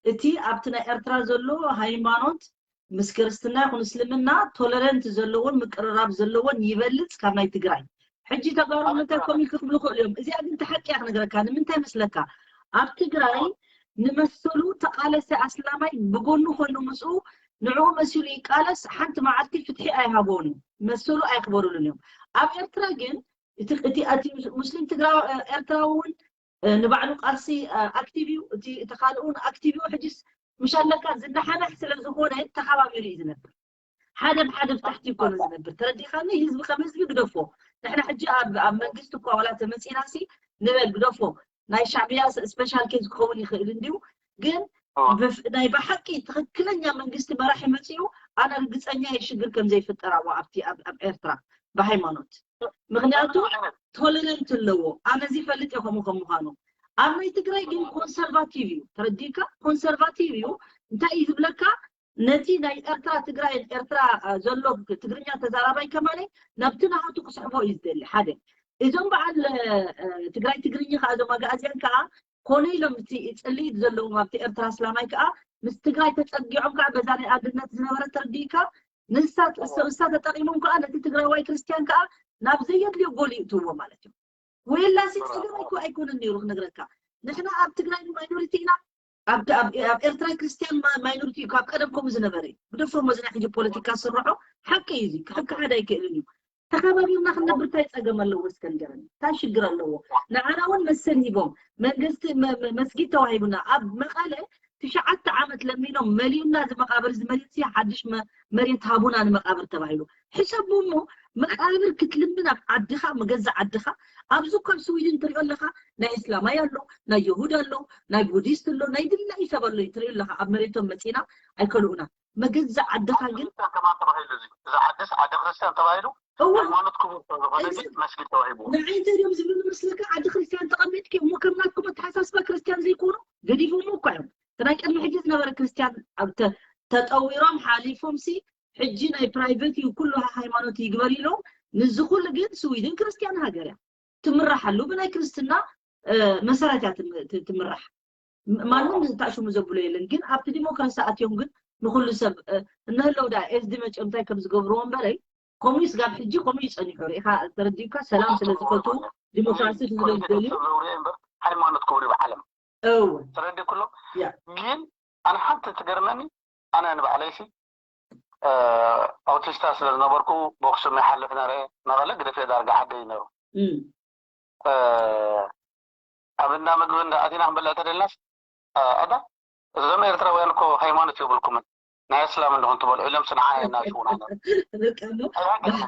እቲ ኣብቲ ናይ ኤርትራ ዘሎ ሃይማኖት ምስ ክርስትና ይኹን እስልምና ቶለረንት ዘለዎን ምቅርራብ ዘለዎን ይበልፅ ካብ ናይ ትግራይ ሕጂ ተጋሩ ምንታይ ኮም ኢልክ ክብሉ ክእሉ እዮም እዚኣ ግን ተሓቂ እያ ክነግረካ ንምንታይ መስለካ ኣብ ትግራይ ንመሰሉ ተቃለሰ ኣስላማይ ብጎኑ ኮይኑ ምስኡ ንዕኡ መሲሉ ይቃለስ ሓንቲ መዓልቲ ፍትሒ ኣይሃቦን እዩ መሰሉ ኣይክበሩሉን እዮም ኣብ ኤርትራ ግን እቲ እቲ እቲ ሙስሊም ትግራዊ ኤርትራዊ እውን ንባዕሉ ቃልሲ ኣክቲቭ እዩ እቲ እቲ ካልእ እውን ኣክቲቭ እዩ ሕጂስ ምሻለካ ዝነሓናሕ ስለ ዝኾነ ተኸባቢሩ እዩ ዝነብር ሓደ ብሓደ ብታሕቲ ይኮነ ዝነብር ተረዲኻኒ ህዝቢ ከም ህዝቢ ግደፎ ንሕና ሕጂ ኣብ ኣብ መንግስቲ እኳ ዋላ ተመፂና ሲ ንበል ግደፎ ናይ ሻዕብያ ስፔሻል ኬዝ ክኸውን ይኽእል እንድዩ ግን ናይ ብሓቂ ትኽክለኛ መንግስቲ መራሒ መፂኡ ኣነ ርግፀኛ የሽግር ከም ዘይፍጠር ኣብ ኣብቲ ኣብ ኤርትራ ብሃይማኖት ምክንያቱ ቶለረንት ኣለዎ ኣነ ዝፈልጥ እየ ከምኡ ከም ምኳኑ ኣብ ናይ ትግራይ ግን ኮንሰርቫቲቭ እዩ ተረዲካ ኮንሰርቫቲቭ እዩ እንታይ እዩ ዝብለካ ነቲ ናይ ኤርትራ ትግራይ ኤርትራ ዘሎ ትግርኛ ተዛራባይ ከማነ ናብቲ ናሃቱ ክስሕቦ እዩ ዝደሊ ሓደ እዞም በዓል ትግራይ ትግርኛ ከዓ እዞም ኣጋኣዝያን ከዓ ኮነ ኢሎም እቲ ፅልኢት ዘለዎም ኣብቲ ኤርትራ እስላማይ ከዓ ምስ ትግራይ ተፀጊዖም ከዓ በዛ ናይ ኣንድነት ዝነበረ ተርዲእካ ንሳ ተጠቂሞም ከዓ ነቲ ትግራዋይ ክርስትያን ከዓ ናብ ዘየድልዮ ጎል ይእትዎ ማለት እዩ ወየላሲ ፀገም ኣይኮ ኣይኮነን ነይሩ ክነግረካ ንሕና ኣብ ትግራይ ማይኖሪቲ ኢና ኣብ ኤርትራ ክርስትያን ማይኖሪቲ እዩ ካብ ቀደም ከምኡ ዝነበረ እዩ ግደፎ መዝና ሕጂ ፖለቲካ ስርሖ ሓቂ እዩ እዚ ክሕክሓድ ኣይክእልን እዩ ተኸባቢርና ክንነብር እንታይ ፀገም ኣለዎ እስከ ንገረኒ እንታይ ሽግር ኣለዎ ንዓና እውን መሰል ሂቦም መንግስቲ መስጊድ ተዋሂቡና ኣብ መቐለ ትሽዓተ ዓመት ለሚኖም መሊኡና እዚ መቃብር እዚ መሬት ሲ ሓድሽ መሬት ሃቡና ንመቃብር ተባሂሉ ሕሰቡ እሞ መቃብር ክትልምን ኣብ ዓድኻ መገዛ ዓድኻ ኣብዚ እኮ ኣብ ስዊድን ትሪኦ ኣለኻ ናይ እስላማይ ኣሎ ናይ የሁድ ኣሎ ናይ ቡዲስት ኣሎ ናይ ድላዩ ሰብ ኣሎ ትሪኦ ኣለኻ ኣብ መሬቶም መፂና ኣይከልኡና መገዛ ዓድኻ ግን ከማን ተባሂሉ እዚ እዚ ዓድስ ዓዲ ክርስትያን ተባሂሉ እወ ሃይማኖት ክቡር ስለዝኾነ ግን መስጊድ ተዋሂቡ ንዓይ እንታይ ድዮም ዝብሉ መስለካ ዓዲ ክርስትያን ተቐሚጥኪ እሞ ከም ናትኩም ኣተሓሳስባ ክርስትያን ዘይኮኑ ገዲፎም እኳ እዮም እቲ ናይ ቅድሚ ሕጂ ዝነበረ ክርስትያን ተጠዊሮም ሓሊፎም ሲ ሕጂ ናይ ፕራይቬት እዩ ኩሉ ሃይማኖት ይግበር ኢሎም ንዚ ኩሉ ግን ስዊድን ክርስትያን ሃገር እያ ትምራሓሉ ብናይ ክርስትና መሰረት እያ ትምራሕ ማንም ታሽሙ ዘብሎ የለን ግን ኣብቲ ዲሞክራሲ ኣትዮም ግን ንኩሉ ሰብ እንህለው ዳ ኤስዲ መጭምታይ ከም ዝገብርዎ እምበረይ ከምኡ ስጋብ ሕጂ ከምኡ ይፀኒሑ ርኢኻ ተረዲእካ ሰላም ስለ ዝፈትዉ ዲሞክራሲ ስለ ዝደልዩ ሃይማኖት ክብሪ ብዓለም እው ተረዲእ ኩሎ ያ ግን ኣነ ሓንቲ ትገርመኒ ኣነ ንባዕለይሲ ኣውቲስታ ስለ ዝነበርኩ ብኣክሱም ይሓልፍ ነረ መቐለ ግደፊ ዳርጋ ዓደይ ነሩ እም ኣብ እንዳ ምግቢ እንዳ ኣቲና ክንበልዕ ተደልናስ ኣታ እዞም ኤርትራውያን እኮ ሃይማኖት የብልኩምን ናይ እስላም እንደኹም ትበልዑ ኢሎም ስንዓ እናሽውና ነሩ በቃ እሞ ባዕልኻ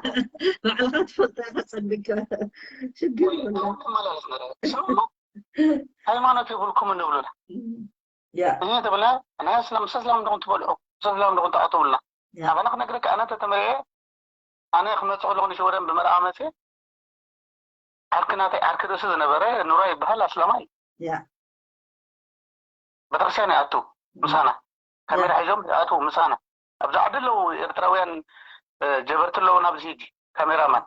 ትፈልጦ ኢኻ ጸቢቅካ ሽግር የብሉን ትመላለስ ነረ ሽሙ ሃይማኖት የብልኩም እንብሉና። ያ እኔ ተብላ ናይ እስላም ምስ እስላም እንደኹም ትበልዑ፣ ምስ እስላም እንደኹም ተኣትውልና። ያ ኣባና ክነግረካ ኣነ ተተመሪዐ ኣነ ክመጽእ ከለኹ ንሽወደን ብመርዓ መጽእ ዓርኪ ናተይ ዓርኪ ርእሲ ዝነበረ ኑራ ይበሃል ኣስላማይ ያ ቤተክርስትያን ይኣቱ ምሳና ካሜራ ሒዞም ይኣቱ ምሳና። ኣብዚ ዓዲ ኣለዉ ኤርትራውያን እ፣ ጀበርቲ ኣለዉ ናብዚ ሂጂ ካሜራማን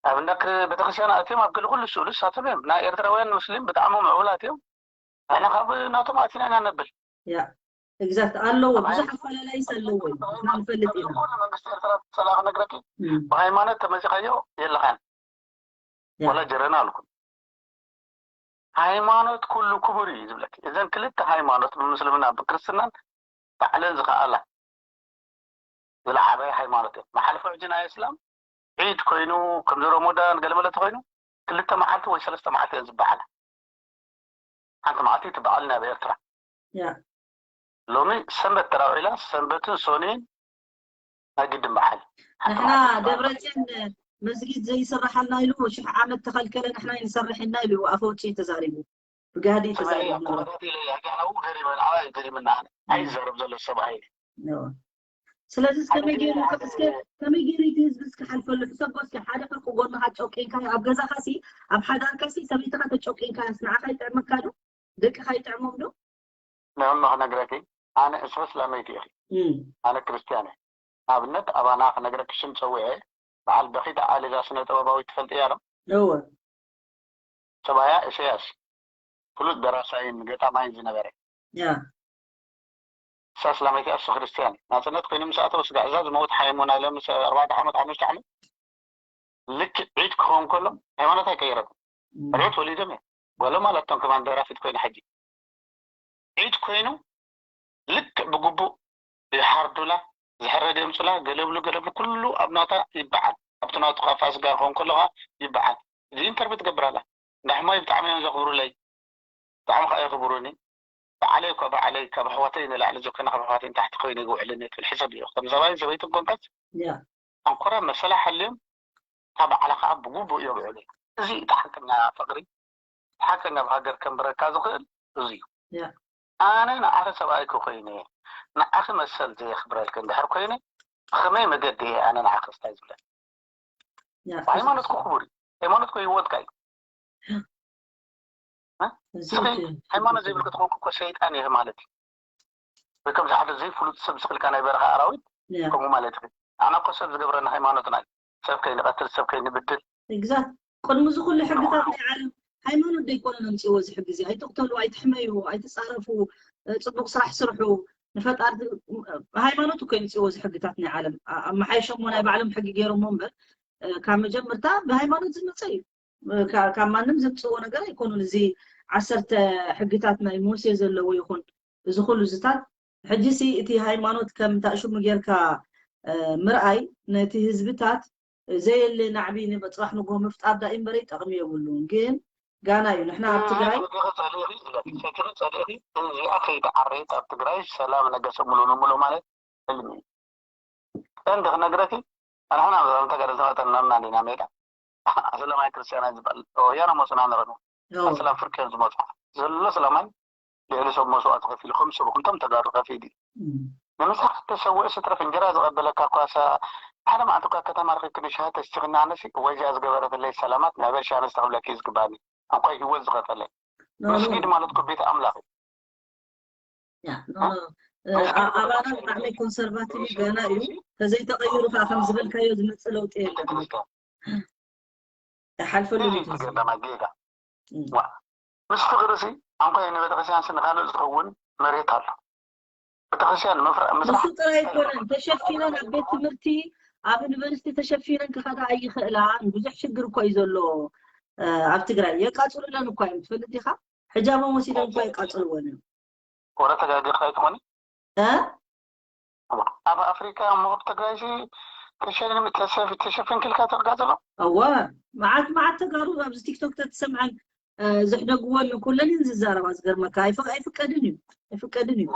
ኣብ እንዳ ክ- ቤተክርስትያን ኣእትዮም ኣብ ገለ ኩሉ ስእሉ ሳቶም እዮም። ናይ ኤርትራውያን ሙስሊም ብጣዕሚ ምዕቡላት እዮም። ንሕና ካብ ናቶም ኣቲና ኢና ነብል። ያ exact ኣለዎ። ብዙሕ ኣፈላላይስ ኣለዎ እዩ። ንሕና ንፈልጥ ኢና። ኩሉ መንግስቲ ኤርትራ ሰላ ክነግረኪ እም፣ ብሃይማኖት ተመዚኻዮ የለኻን ያ። ወላ ጀረና ኣልኩ። ሃይማኖት ኩሉ ክቡር እዩ ዝብለኪ። እዘን ክልተ ሃይማኖት ብምስልምና ብክርስትናን ባዕለን ዝኸኣላ ዝለዓበ ሃይማኖት እዮም። መሓልፎ ሕጂ ናይ እስላም ዒድ ኮይኑ ከምዚ ረሞዳን ገለመለ ተኮይኑ ክልተ መዓልቲ ወይ ሰለስተ መዓልቲ እየን ዝበዓላ። ሓንቲ መዓልቲ ትበዓል ናብ ኤርትራ ያ ሎሚ ሰንበት ተራውዒላ ሰንበትን ሶኒን ናይ ግድን በዓል ሓንቲ ንሕና መዓልቲ ትበዓል። ደብረፅዮን መስጊድ ዘይስራሓልና ኢሉ ሽሕ ዓመት ተኸልከለ ንሕና ይንሰርሕ ኢና ኢሉ ኣፈውፂ ተዛሪቡ ብጋዲ ተዛሪቡ ነበረ። ገሪመን ኣባይ ገሪምና ኣነ ኣይዛረብ ዘሎ ሰብ ኣይነ ኖ። ስለዚ ከመይ ገይሩ እስከ ከመይ ገይሩ እቲ ህዝቢ እስከ ሓልፈሉ ሕሰቦ እስከ ሓደ ፍርቂ ጎንኻ ጨቂንካ ኣብ ገዛኻሲ ኣብ ሓዳርካሲ ሰበይትኻ ተጨቂንካ ንዓኻ ይጥዕመካ ዶ ደቅኻ ይጥዕሞም ዶ? ንዕማ ክነግረኪ ኣነ እሶስ ላመይቲ ኢኺ እም፣ ኣነ ክርስትያን እየ። ኣብነት ኣባና ክነግረኪ ሽም ፀዊዐ በዓል በኺት ኣሊዛ ስነ ጥበባዊት ትፈልጥያ ዶ? እወ ሰብኣያ ኢሰያስ ፍሉጥ ደራሳይን ገጣማይን ዝነበረ ያ እሳ እስላመይቲ እሱ ክርስትያን ናፅነት ኮይኑ ምስ ኣተወ ስጋዕ እዛ ዝመውት ሓየሞ ናይ ሎሚ ሰ- ኣርባዕተ ዓመት ሓሙሽተ ዓመት ልክዕ ዒድ ክኸውን ከሎ ሃይማኖት ኣይቀየረትን። ርዑት ወሊዶም እዮም። ጓሎም ኣላቶም ከማን ደራፊት ኮይኑ ሕጂ ዒድ ኮይኑ ልክዕ ብግቡእ ይሓርዱላ ዝሕረድ የምፁላ ገለብሉ ገለብሉ ኩሉ ኣብ ናታ ይበዓል ኣብቲ ናቱ ካብ ፋሲጋ ክኸውን ከሎ ከዓ ይበዓል። እዚ ኢንተርቪው ትገብር ኣላ። እንዳ ሕማይ ብጣዕሚ እዮም ዘኽብሩለይ ብጣዕሚ ከዓ የኽብሩኒ። ባዕለይ እኳ ባዕለይ ካብ ኣሕዋተይ ንላዕሊ ዘኮነ ካብ ኣሕዋተይ ንታሕቲ ኮይነ ይውዕልኒ ትብል ሕሰብ እዩ ከም ሰብኣይን ሰበይትን ኮንካስ ያ ኣንኮራ መሰላ ሓልዮም እታ ባዕላ ከዓ ብግቡእ የብዕሉ። እዚ እቲ ሓቀኛ ፍቅሪ እቲ ሓቀኛ ኣብ ሃገር ከንብረካ ዝኽእል እዚ እዩ። ያ ኣነ ንዓኺ ሰብኣይኪ ኮይነ ንዓኺ መሰል ዘየኽብረልኪ እንድሕር ኮይነ ብኸመይ መገዲ እየ ኣነ ንዓኺ ስታይ ዝብለ ያ ሃይማኖትኩ ክቡር እዩ። ሃይማኖትኩ ህይወትካ እዩ። እዚ እስኺ እቲ- ሃይማኖት ዘይብልኪ ትኾንኩ እኮ ሰይጣን እየ ማለት እዩ። ወይ ከምዚ ሓደ ዘይፍሉጥ ሰብ ዝኽልካ ናይ በረኻ ኣራዊት ያ ከምኡ ማለት እዩ። ኣና እኮ ሰብ ዝገብረና ሃይማኖትና እዩ። ሰብ ከይንቐትል ሰብ ከይንብድል exact ቅድሚ እዚ ኩሉ ሕግታት ናይ ዓለም ሃይማኖት ዶ ኣይኮነን ኣምፅዎ እዚ ሕጊ እዚ ኣይትቕተሉ ኣይትሕመዩ ኣይትፃረፉ እ፣ ፅቡቅ ስራሕ ስርሑ ንፈጣሪ እ፣ ሃይማኖት እኮ የምፅዎ እዚ ሕግታት ናይ ዓለም ኣ- ኣመሓይሾሞ ናይ ባዕሎም ሕጊ ገይሮሞ እምበር እ፣ ካብ መጀመርታ ብሃይማኖት ዝመፀ እዩ እ፣ ካ- ካብ ማንም ዘምፅዎ ነገር ኣይኮኑን እዚ ዓሰርተ ሕግታት ናይ ሙሴ ዘለዎ ይኹን እዚ ኩሉ ዝታት ሕጂሲ እቲ ሃይማኖት ከም ታእሽሙ ጌርካ እ፣ ምርኣይ ነቲ ህዝብታት ዘየለ ናዕቢ ንፅባሕ ንግሆ ምፍጣር ዳእ እምበረ ጠቕሚ የብሉን ግን ጋና እዩ ንሕና ኣብ ትግራይ ጸሊኺ እዚኣ ከይተዓረየት ኣብ ትግራይ ሰላም ነገሰ ሙሉ ንሙሉ ማለት ህልሚ እዩ። ቀንዲ ክነግረኪ ኣንሕና ብዛዕባ ተጋሩ ዝመጠናና እንዲና ሜዳ ኣሰላማይ ክርስቲያናይ ዝበሃል ወያነ መፅና ንረዱ ኦ፣ ኣሰላም ፍርቂ እዮም ዝመፁ ዘሎ ሰላማይ ልዕሊ ሰብ መስዋእቲ ከፊሉ ከም ሰብ ኩንቶም ተጋሩ ከፊሉ እዩ እም፣ ንምሳሕ ተሰውእ ስትረፍ እንጀራ ዝቐበለካ ኳሳ ሓደ መዓልቲ እኳ ከተማ ርኺብክኒ ሻሂ ተስቲኽኒ ኣነሲ እወ እዚኣ ዝገበረትለይ ሰላማት ናይ በሻ ኣነስ ተኽብለኪ ዝግባኒ እንኳይ ህይወት ዝኸፈለ ኖ፣ ኖ፣ መስጊድ ማለት እኮ ቤት ኣምላኽ እዩ ያ፣ ኖ፣ ኖ። እ፣ ኣ- ኣባና ብጣዕሚ ኮንሰርቫቲቭ ገና እዩ ተዘይተቐይሩ ከዓ ከም ዝበልካዮ ዝመፅእ ለውጢ የለን ቤተክርስትያን ይሓልፈሉ እዚ ቤት ህዝቢ ገዳማ ጌጋ እም። ዋ ምስ ፍቅሪ ሲ ኣንኳይ ንቤተክርስትያን ሲ ንካልእ ዝኸውን መሬት ኣሎ ቤተክርስትያን ንምፍራ- ምስራሕ ንሱ ጥራይ ኣይኮነን ተሸፊነን ኣብ ቤት ትምህርቲ ኣብ ዩኒቨርሲቲ ተሸፊነን ክኸዳ ኣይኽእላን ብዙሕ ሽግር እኮ እዩ ዘሎ እ፣ ኣብ ትግራይ የቃፅሉለን እኳ እዮም ትፈልጥ ዲኻ ሕጃቦም ወሲዶም እኳ የቃፅልወን እዮም ወረ ተጋጊርካ ኣይትኾኒ እ? ኣብ ኣፍሪካ እሞ ኣብ ትግራይ ሲ ተሸፊንኪልካ ትርጋፅ ኣሎ እወ መዓት መዓት ተጋሩ ኣብዚ ቲክቶክ ተትሰምዐን እ፣ ዝሕደግወን ኩለን እየን ዝዛረባ ዝገርመካ ኣይፍ- ኣይፍቀድን እዩ ኣይፍቀድን እዩ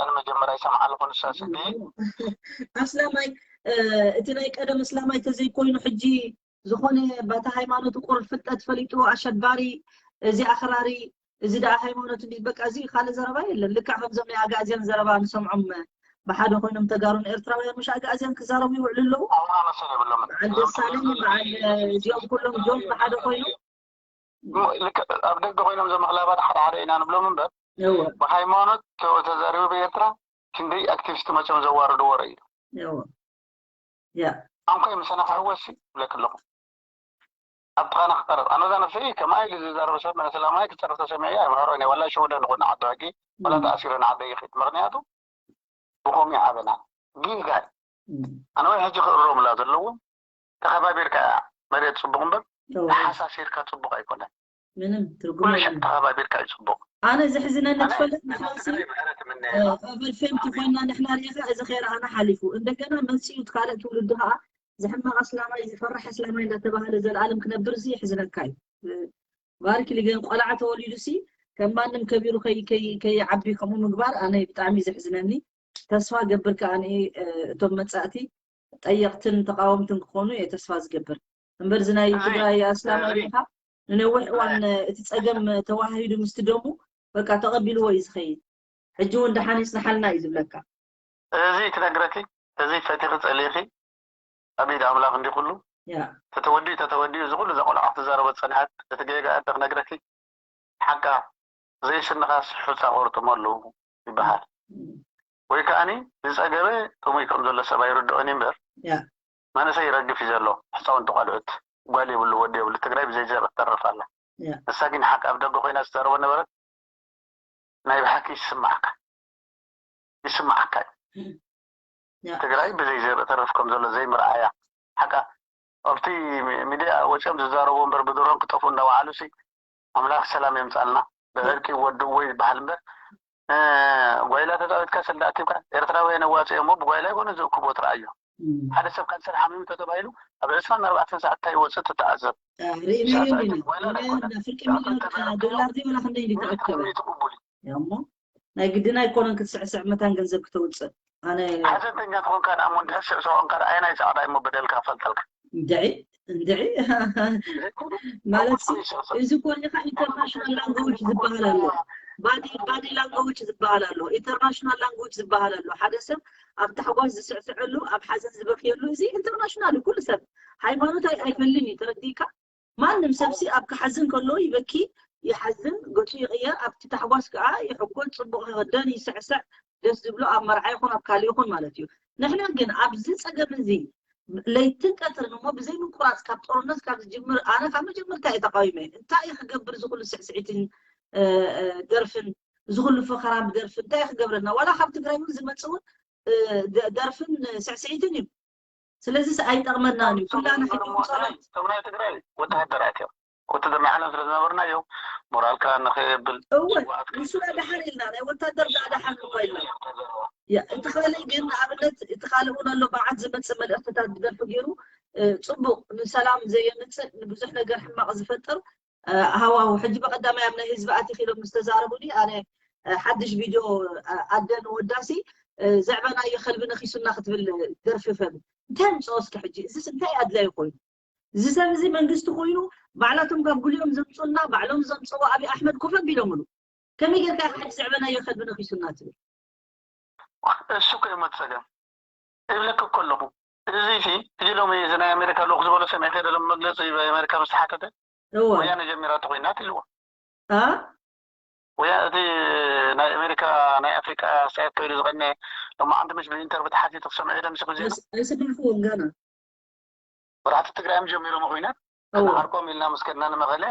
ኣነ መጀመርያ ይሰምዓ ኣለኹ ንሳ ስዲ ኣስላማይ እ፣ እቲ ናይ ቀደም እስላማይ ተዘይኮይኑ ሕጂ ዝኾነ በታ ሃይማኖቱ ቁሩብ ፍልጠት ፈሊጡ ኣሸባሪ፣ እዚ ኣኽራሪ፣ እዚ ደኣ ሃይማኖት እንዲ በቃ፣ እዚ ካልእ ዘረባ የለን። ልክዕ ከምዞም ናይ ኣጋእዝያን ዘረባ ንሰምዖም፣ ብሓደ ኮይኖም ተጋሩን ኤርትራውያን ምሽ ኣጋእዝያን ክዛረቡ ይውዕሉ ኣለዉ። ኣውራ መሰል የብሎምን። በዓል ደሳለኝ፣ በዓል እዚኦም ኩሎም ጆን ብሓደ ኮይኑ ልክዕ ኣብ ደገ ኮይኖም እዞም ኣኽላባት ሓደ ሓደ ኢና ንብሎም እምበር እወ ብሃይማኖት ተዘሪቡ ብኤርትራ ክንደይ ኣክቲቪስት መፅኦም ዘዋርዱ ወረ እዩ። እወ ያ ኣንኮይ ምሰና ክሕወሲ ይብለክ ኣለኹ። ኣብ ትኻና ክቀርብ ኣነ እዛ ነብሰይ ከማይ ኢሉ ዝዛረበ ሰብ መነ ሰላማይ ክፀርፍ ተሰሚዐ ኣይምሃሮ ነ ዋላ ሸወደ ንኾነ ዓዲ ሕጊ ዋላ ተኣሲረ ንዓደ ይኽድ ምክንያቱ ብኸምኡ ዓበና ጊጋይ ኣነ ወይ ሕጂ ክእረሙላ ዘለዎም ተኸባቢርካ እያ መሬት ፅቡቅ እምበር ተሓሳሲርካ ፅቡቅ ኣይኮነን። ምንም ትርጉም ኩሉ ሸም ተኸባቢርካ እዩ ፅቡቅ። ኣነ ዘሕዝነኒ ትፈልጥ ንሕናሲ ትግራይ ምሕረት ምነ ኦቨር ፌምቲ ኮይና ንሕና ሪኢኻ እዚ ከይረኣና ሓሊፉ እንደገና መፅኡ ካልእ ትውልዲ ከዓ ዝሕመቕ ኣስላማይ ዝፈርሕ ኣስላማይ እንዳተባሃለ ዘለኣለም ክነብር እዚ የሕዝነካ እዩ። ባርኪ ልገን ቆልዓ ተወሊዱ ሲ ከም ማንም ከቢሩ ከይ- ከይ- ከይዓቢ ከምኡ ምግባር ኣነ ብጣዕሚ ዘሕዝነኒ። ተስፋ ገብር ከኣ እቶም መጻእቲ ጠየቕትን ተቃወምትን ክኾኑ እየ ተስፋ ዝገብር። እምበር እዚ ናይ ትግራይ ኣስላማይ ኢኻ ንነዊሕ እዋን እቲ ጸገም ተዋሂዱ ምስቲ ደሙ በቃ ተቐቢልዎ እዩ ዝኸይድ። ሕጂ እውን ደሓን ይጽንሓልና እዩ ዝብለካ። እዚ ክነግረኪ እዚ ፈቲኺ ጸሊእኺ ኣብ ኢድ ኣምላኽ እንዲ ኩሉ ያ ተተወዲኡ ተተወዲኡ እዚ ኩሉ እዛ ቆልዓ ክትዛረቦ ዝጸንሐት እቲ ጌጋ እንተ ክነግረኪ ሓቃ ዘይስንኻስ ሑጻ ቆርጥሞ ኣለዉ ይበሃል። ወይ ከኣኒ ዝጸገበ ጥሙይ ከም ዘሎ ሰብ ኣይርድኦን እዩ እምበር ያ መንእሰይ ይረግፍ እዩ ዘሎ። ህፃውንቲ ቆልዑት ጓል የብሉ ወዲ የብሉ ትግራይ ብዘይ ዘር ትተርፍ ኣላ። ያ ንሳ ግን ሓቂ ኣብ ደገ ኮይና ዝዛረቦ ነበረት ናይ ብሓቂ ይስማዓካ ይስማዓካ እዩ። ያ ትግራይ ብዘይ ዘር ተርፍ ከም ዘሎ ዘይምርኣያ ሓቃ ኣብቲ ሚ- ሚድያ ወፂኦም ዝዛረቡ እምበር ብድሮን ክጠፍኡ እንዳወዓሉ ሲ ኣምላኽ ሰላም የምፃልና ብዕርቂ ወድእዎ ይበሃል እምበር እ፣ ጓይላ ተፃዊትካ ሰልዲ ኣኪብካ ኤርትራውያን ኣዋፅኦሞ ብጓይላ ይኮነ ዝእክቦ ትረኣዮ እም። ሓደ ሰብ ካንሰር ሓሚሙ ተተባሂሉ ኣብ ዕስራን ኣርባዕተን ሰዓት እንታይ ይወፅእ ትተኣዘብ አ፣ ርኢናዮ ሰዓት ኢና ጓይላ ርኢናዮ ኣይኮነ ኢና ፍርቂ ሚልዮን ዶላር ዶ ወላ ክንደይ ድዩ ተኣከበ ቅቡል እሞ ናይ ግድን ኣይኮነን ክትስዕስዕ መታን ገንዘብ ክተውፅእ ኣነ ሓዘንተኛ ትኾንካ ደኣ እሞ እንድሕር ስዕስዖ እንካ ደኣ ኣየናይ ፃዕዳ እሞ በደልካ ፈልጠልካ እንድዒ እንድዒ ማለት ሲ እዚ ኮሪኻ ኢንተርናሽናል ላንጉጅ ዝበሃል ኣሎ ባዲ ባዲ ላንጉጅ ዝበሃል ኣሎ ኢንተርናሽናል ላንጉጅ ዝበሃል ኣሎ ሓደ ሰብ ኣብ ታሕጓስ ዝስዕስዐሉ ኣብ ሓዘን ዝበክየሉ እዚ ኢንተርናሽናል ኩሉ ሰብ ሃይማኖት ኣይ- ኣይፈልን እዩ ተረዲእካ ማንም ሰብሲ ኣብ ክሓዝን ከሎ ይበኪ ይሓዝን ገፁ ይቕየር ኣብቲ ታሕጓስ ከዓ ይሕጎስ ፅቡቅ ይኽደን ይስዕስዕ ደስ ዝብሎ ኣብ መርዓ ይኹን ኣብ ካልእ ይኹን ማለት እዩ ንሕና ግን ኣብዚ ፀገም እዚ ለይትን ቀትርን እሞ ብዘይ ምቁራፅ ካብ ጦርነት ካብ ዝጅምር ኣነ ካብ መጀመርታ እየ ተቃዊመ እንታይ እዩ ክገብር ዝኩሉ ስዕስዒትን ደርፍን ዝኩሉ ፈኸራ ብደርፊ እንታይ እዩ ክገብረና ዋላ ካብ ትግራይ እውን ዝመፅ እውን ደርፍን ስዕስዒትን እዩ ስለዚ ኣይጠቅመናን እዩ ኩላና ሕጂ ብፀሎት እቶም ናይ ትግራይ ወተሃደራት እዮም ወተደርና ዓለም ስለ ዝነበርና እዮም ሞራልካ ንኸየብል እወ ንሱ ደሓር ኢልና ናይ ወታደር ደኣ ደሓር እኮ ኢልና እቲ ካልእ ግን ንኣብነት እቲ ካልእ እውን ኣሎ በዓት ዝመፅእ መልእክትታት ብደርፊ ገይሩ ፅቡቅ ንሰላም ዘየምፅእ ንብዙሕ ነገር ሕማቅ ዝፈጥር ሃዋሁ ሕጂ በቀዳማይ ኣብ ናይ ህዝቢ ኣቲኺ ኢሎም ምስ ተዛረቡኒ ኣነ ሓድሽ ቪድዮ ኣደ ንወዳሲ ዘዕበናዮ ከልቢ ነኺሱና ክትብል ደርፊ ፈቢ እንታይ ምፅኦ እስከ ሕጂ እዚስ እንታይ ኣድላዩ ኮይኑ እዚ ሰብ እዚ መንግስቲ ኮይኑ ባዕላቶም ካብ ጉልዮም ዘምፁና ባዕሎም ዘምፀዎ ኣብይ ኣሕመድ ኮፍ ኣቢሎምሉ ከመይ ጌርካ ኢኻ ሕጂ ዘዕበናዮ ከልቢ ነኺሱና ትብል እሱ እኮ እዩ መፀገም እብለክ እኮ ኣለኹ እዚ ሲ እዚ ሎሚ እዚ ናይ ኣሜሪካ ልኡክ ዝበሎ ሰሚዕ ከደ ሎም መግለፂ ኣሜሪካ ምስ ተሓተተ እወ ወያነ ጀሚራቶ ኮይናት ኢልዎ አ ወያ እቲ ናይ ኣሜሪካ ናይ ኣፍሪቃ ሳያት ኮይኑ ዝቀነ ሎማዓንቲ ምሽ ብኢንተርቪ ተሓቲቱ ክሰምዑ ደ ምስ ግዜ ኣይሰማዕክዎም ገና ወራሕቲ ትግራይ እዮም ጀሚሮም ኮይናት እወ ዓርቆም ኢልና ምስ ከድና ንመቐለ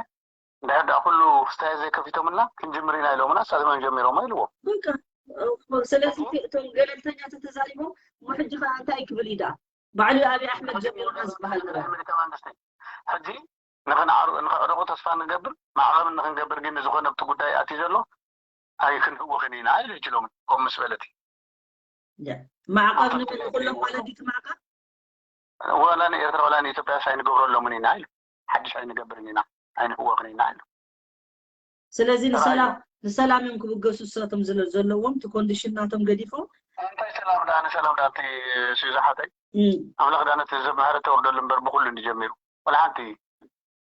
እንድሕር ደኣ ኩሉ ክስታይ ዘይከፊቶምልና ክንጅምር ኢና ኢሎምና ሳቶም እዮም ጀሚሮሞ ኢልዎም በቃ ስለዚ እቶም ገለልተኛታት ተዛሪቦም እሞ ሕጂ ከዓ እንታይ ክብል እዩ ደኣ ባዕሉ ኣብይ ኣሕመድ ጀሚሩና ዝበሃል ነገር ኣሜሪካ መንግስቲ ሕጂ ንክንዓሩ ንክዕረቁ ተስፋ ንገብር ማዕቐብ ንክንገብር ግን ንዝኮነ ኣብቲ ጉዳይ ኣትዩ ዘሎ ኣይክንህወኽን ኢና ኢሉ ሕጂ ሎሚ ከምኡ ምስ በለት ማዕቐብ ንብል ኩሎም ማለት ድዩ እቲ ማዕቐብ ወላ ንኤርትራ ወላ ንኢትዮጵያ ኣይንገብረሎምን ኢና ኢሉ ሓድሽ ኣይንገብርን ኢና ኣይንህወኽን ኢና ኢሉ ስለዚ ንሰላም ንሰላም እዮም ክብገሱ እሳቶም ዝለ- ዘለዎም እቲ ኮንዲሽን ናቶም ገዲፎም እንታይ ሰላም ዳ ንሰላም ዳ እቲ ሱዛሓተይ እም፣ ኣምላኽ ዳ ነቲ ዘምሃረ ተወርደሉ እምበር ብኩሉ እንዲ ጀሚሩ ወላ ሓንቲ።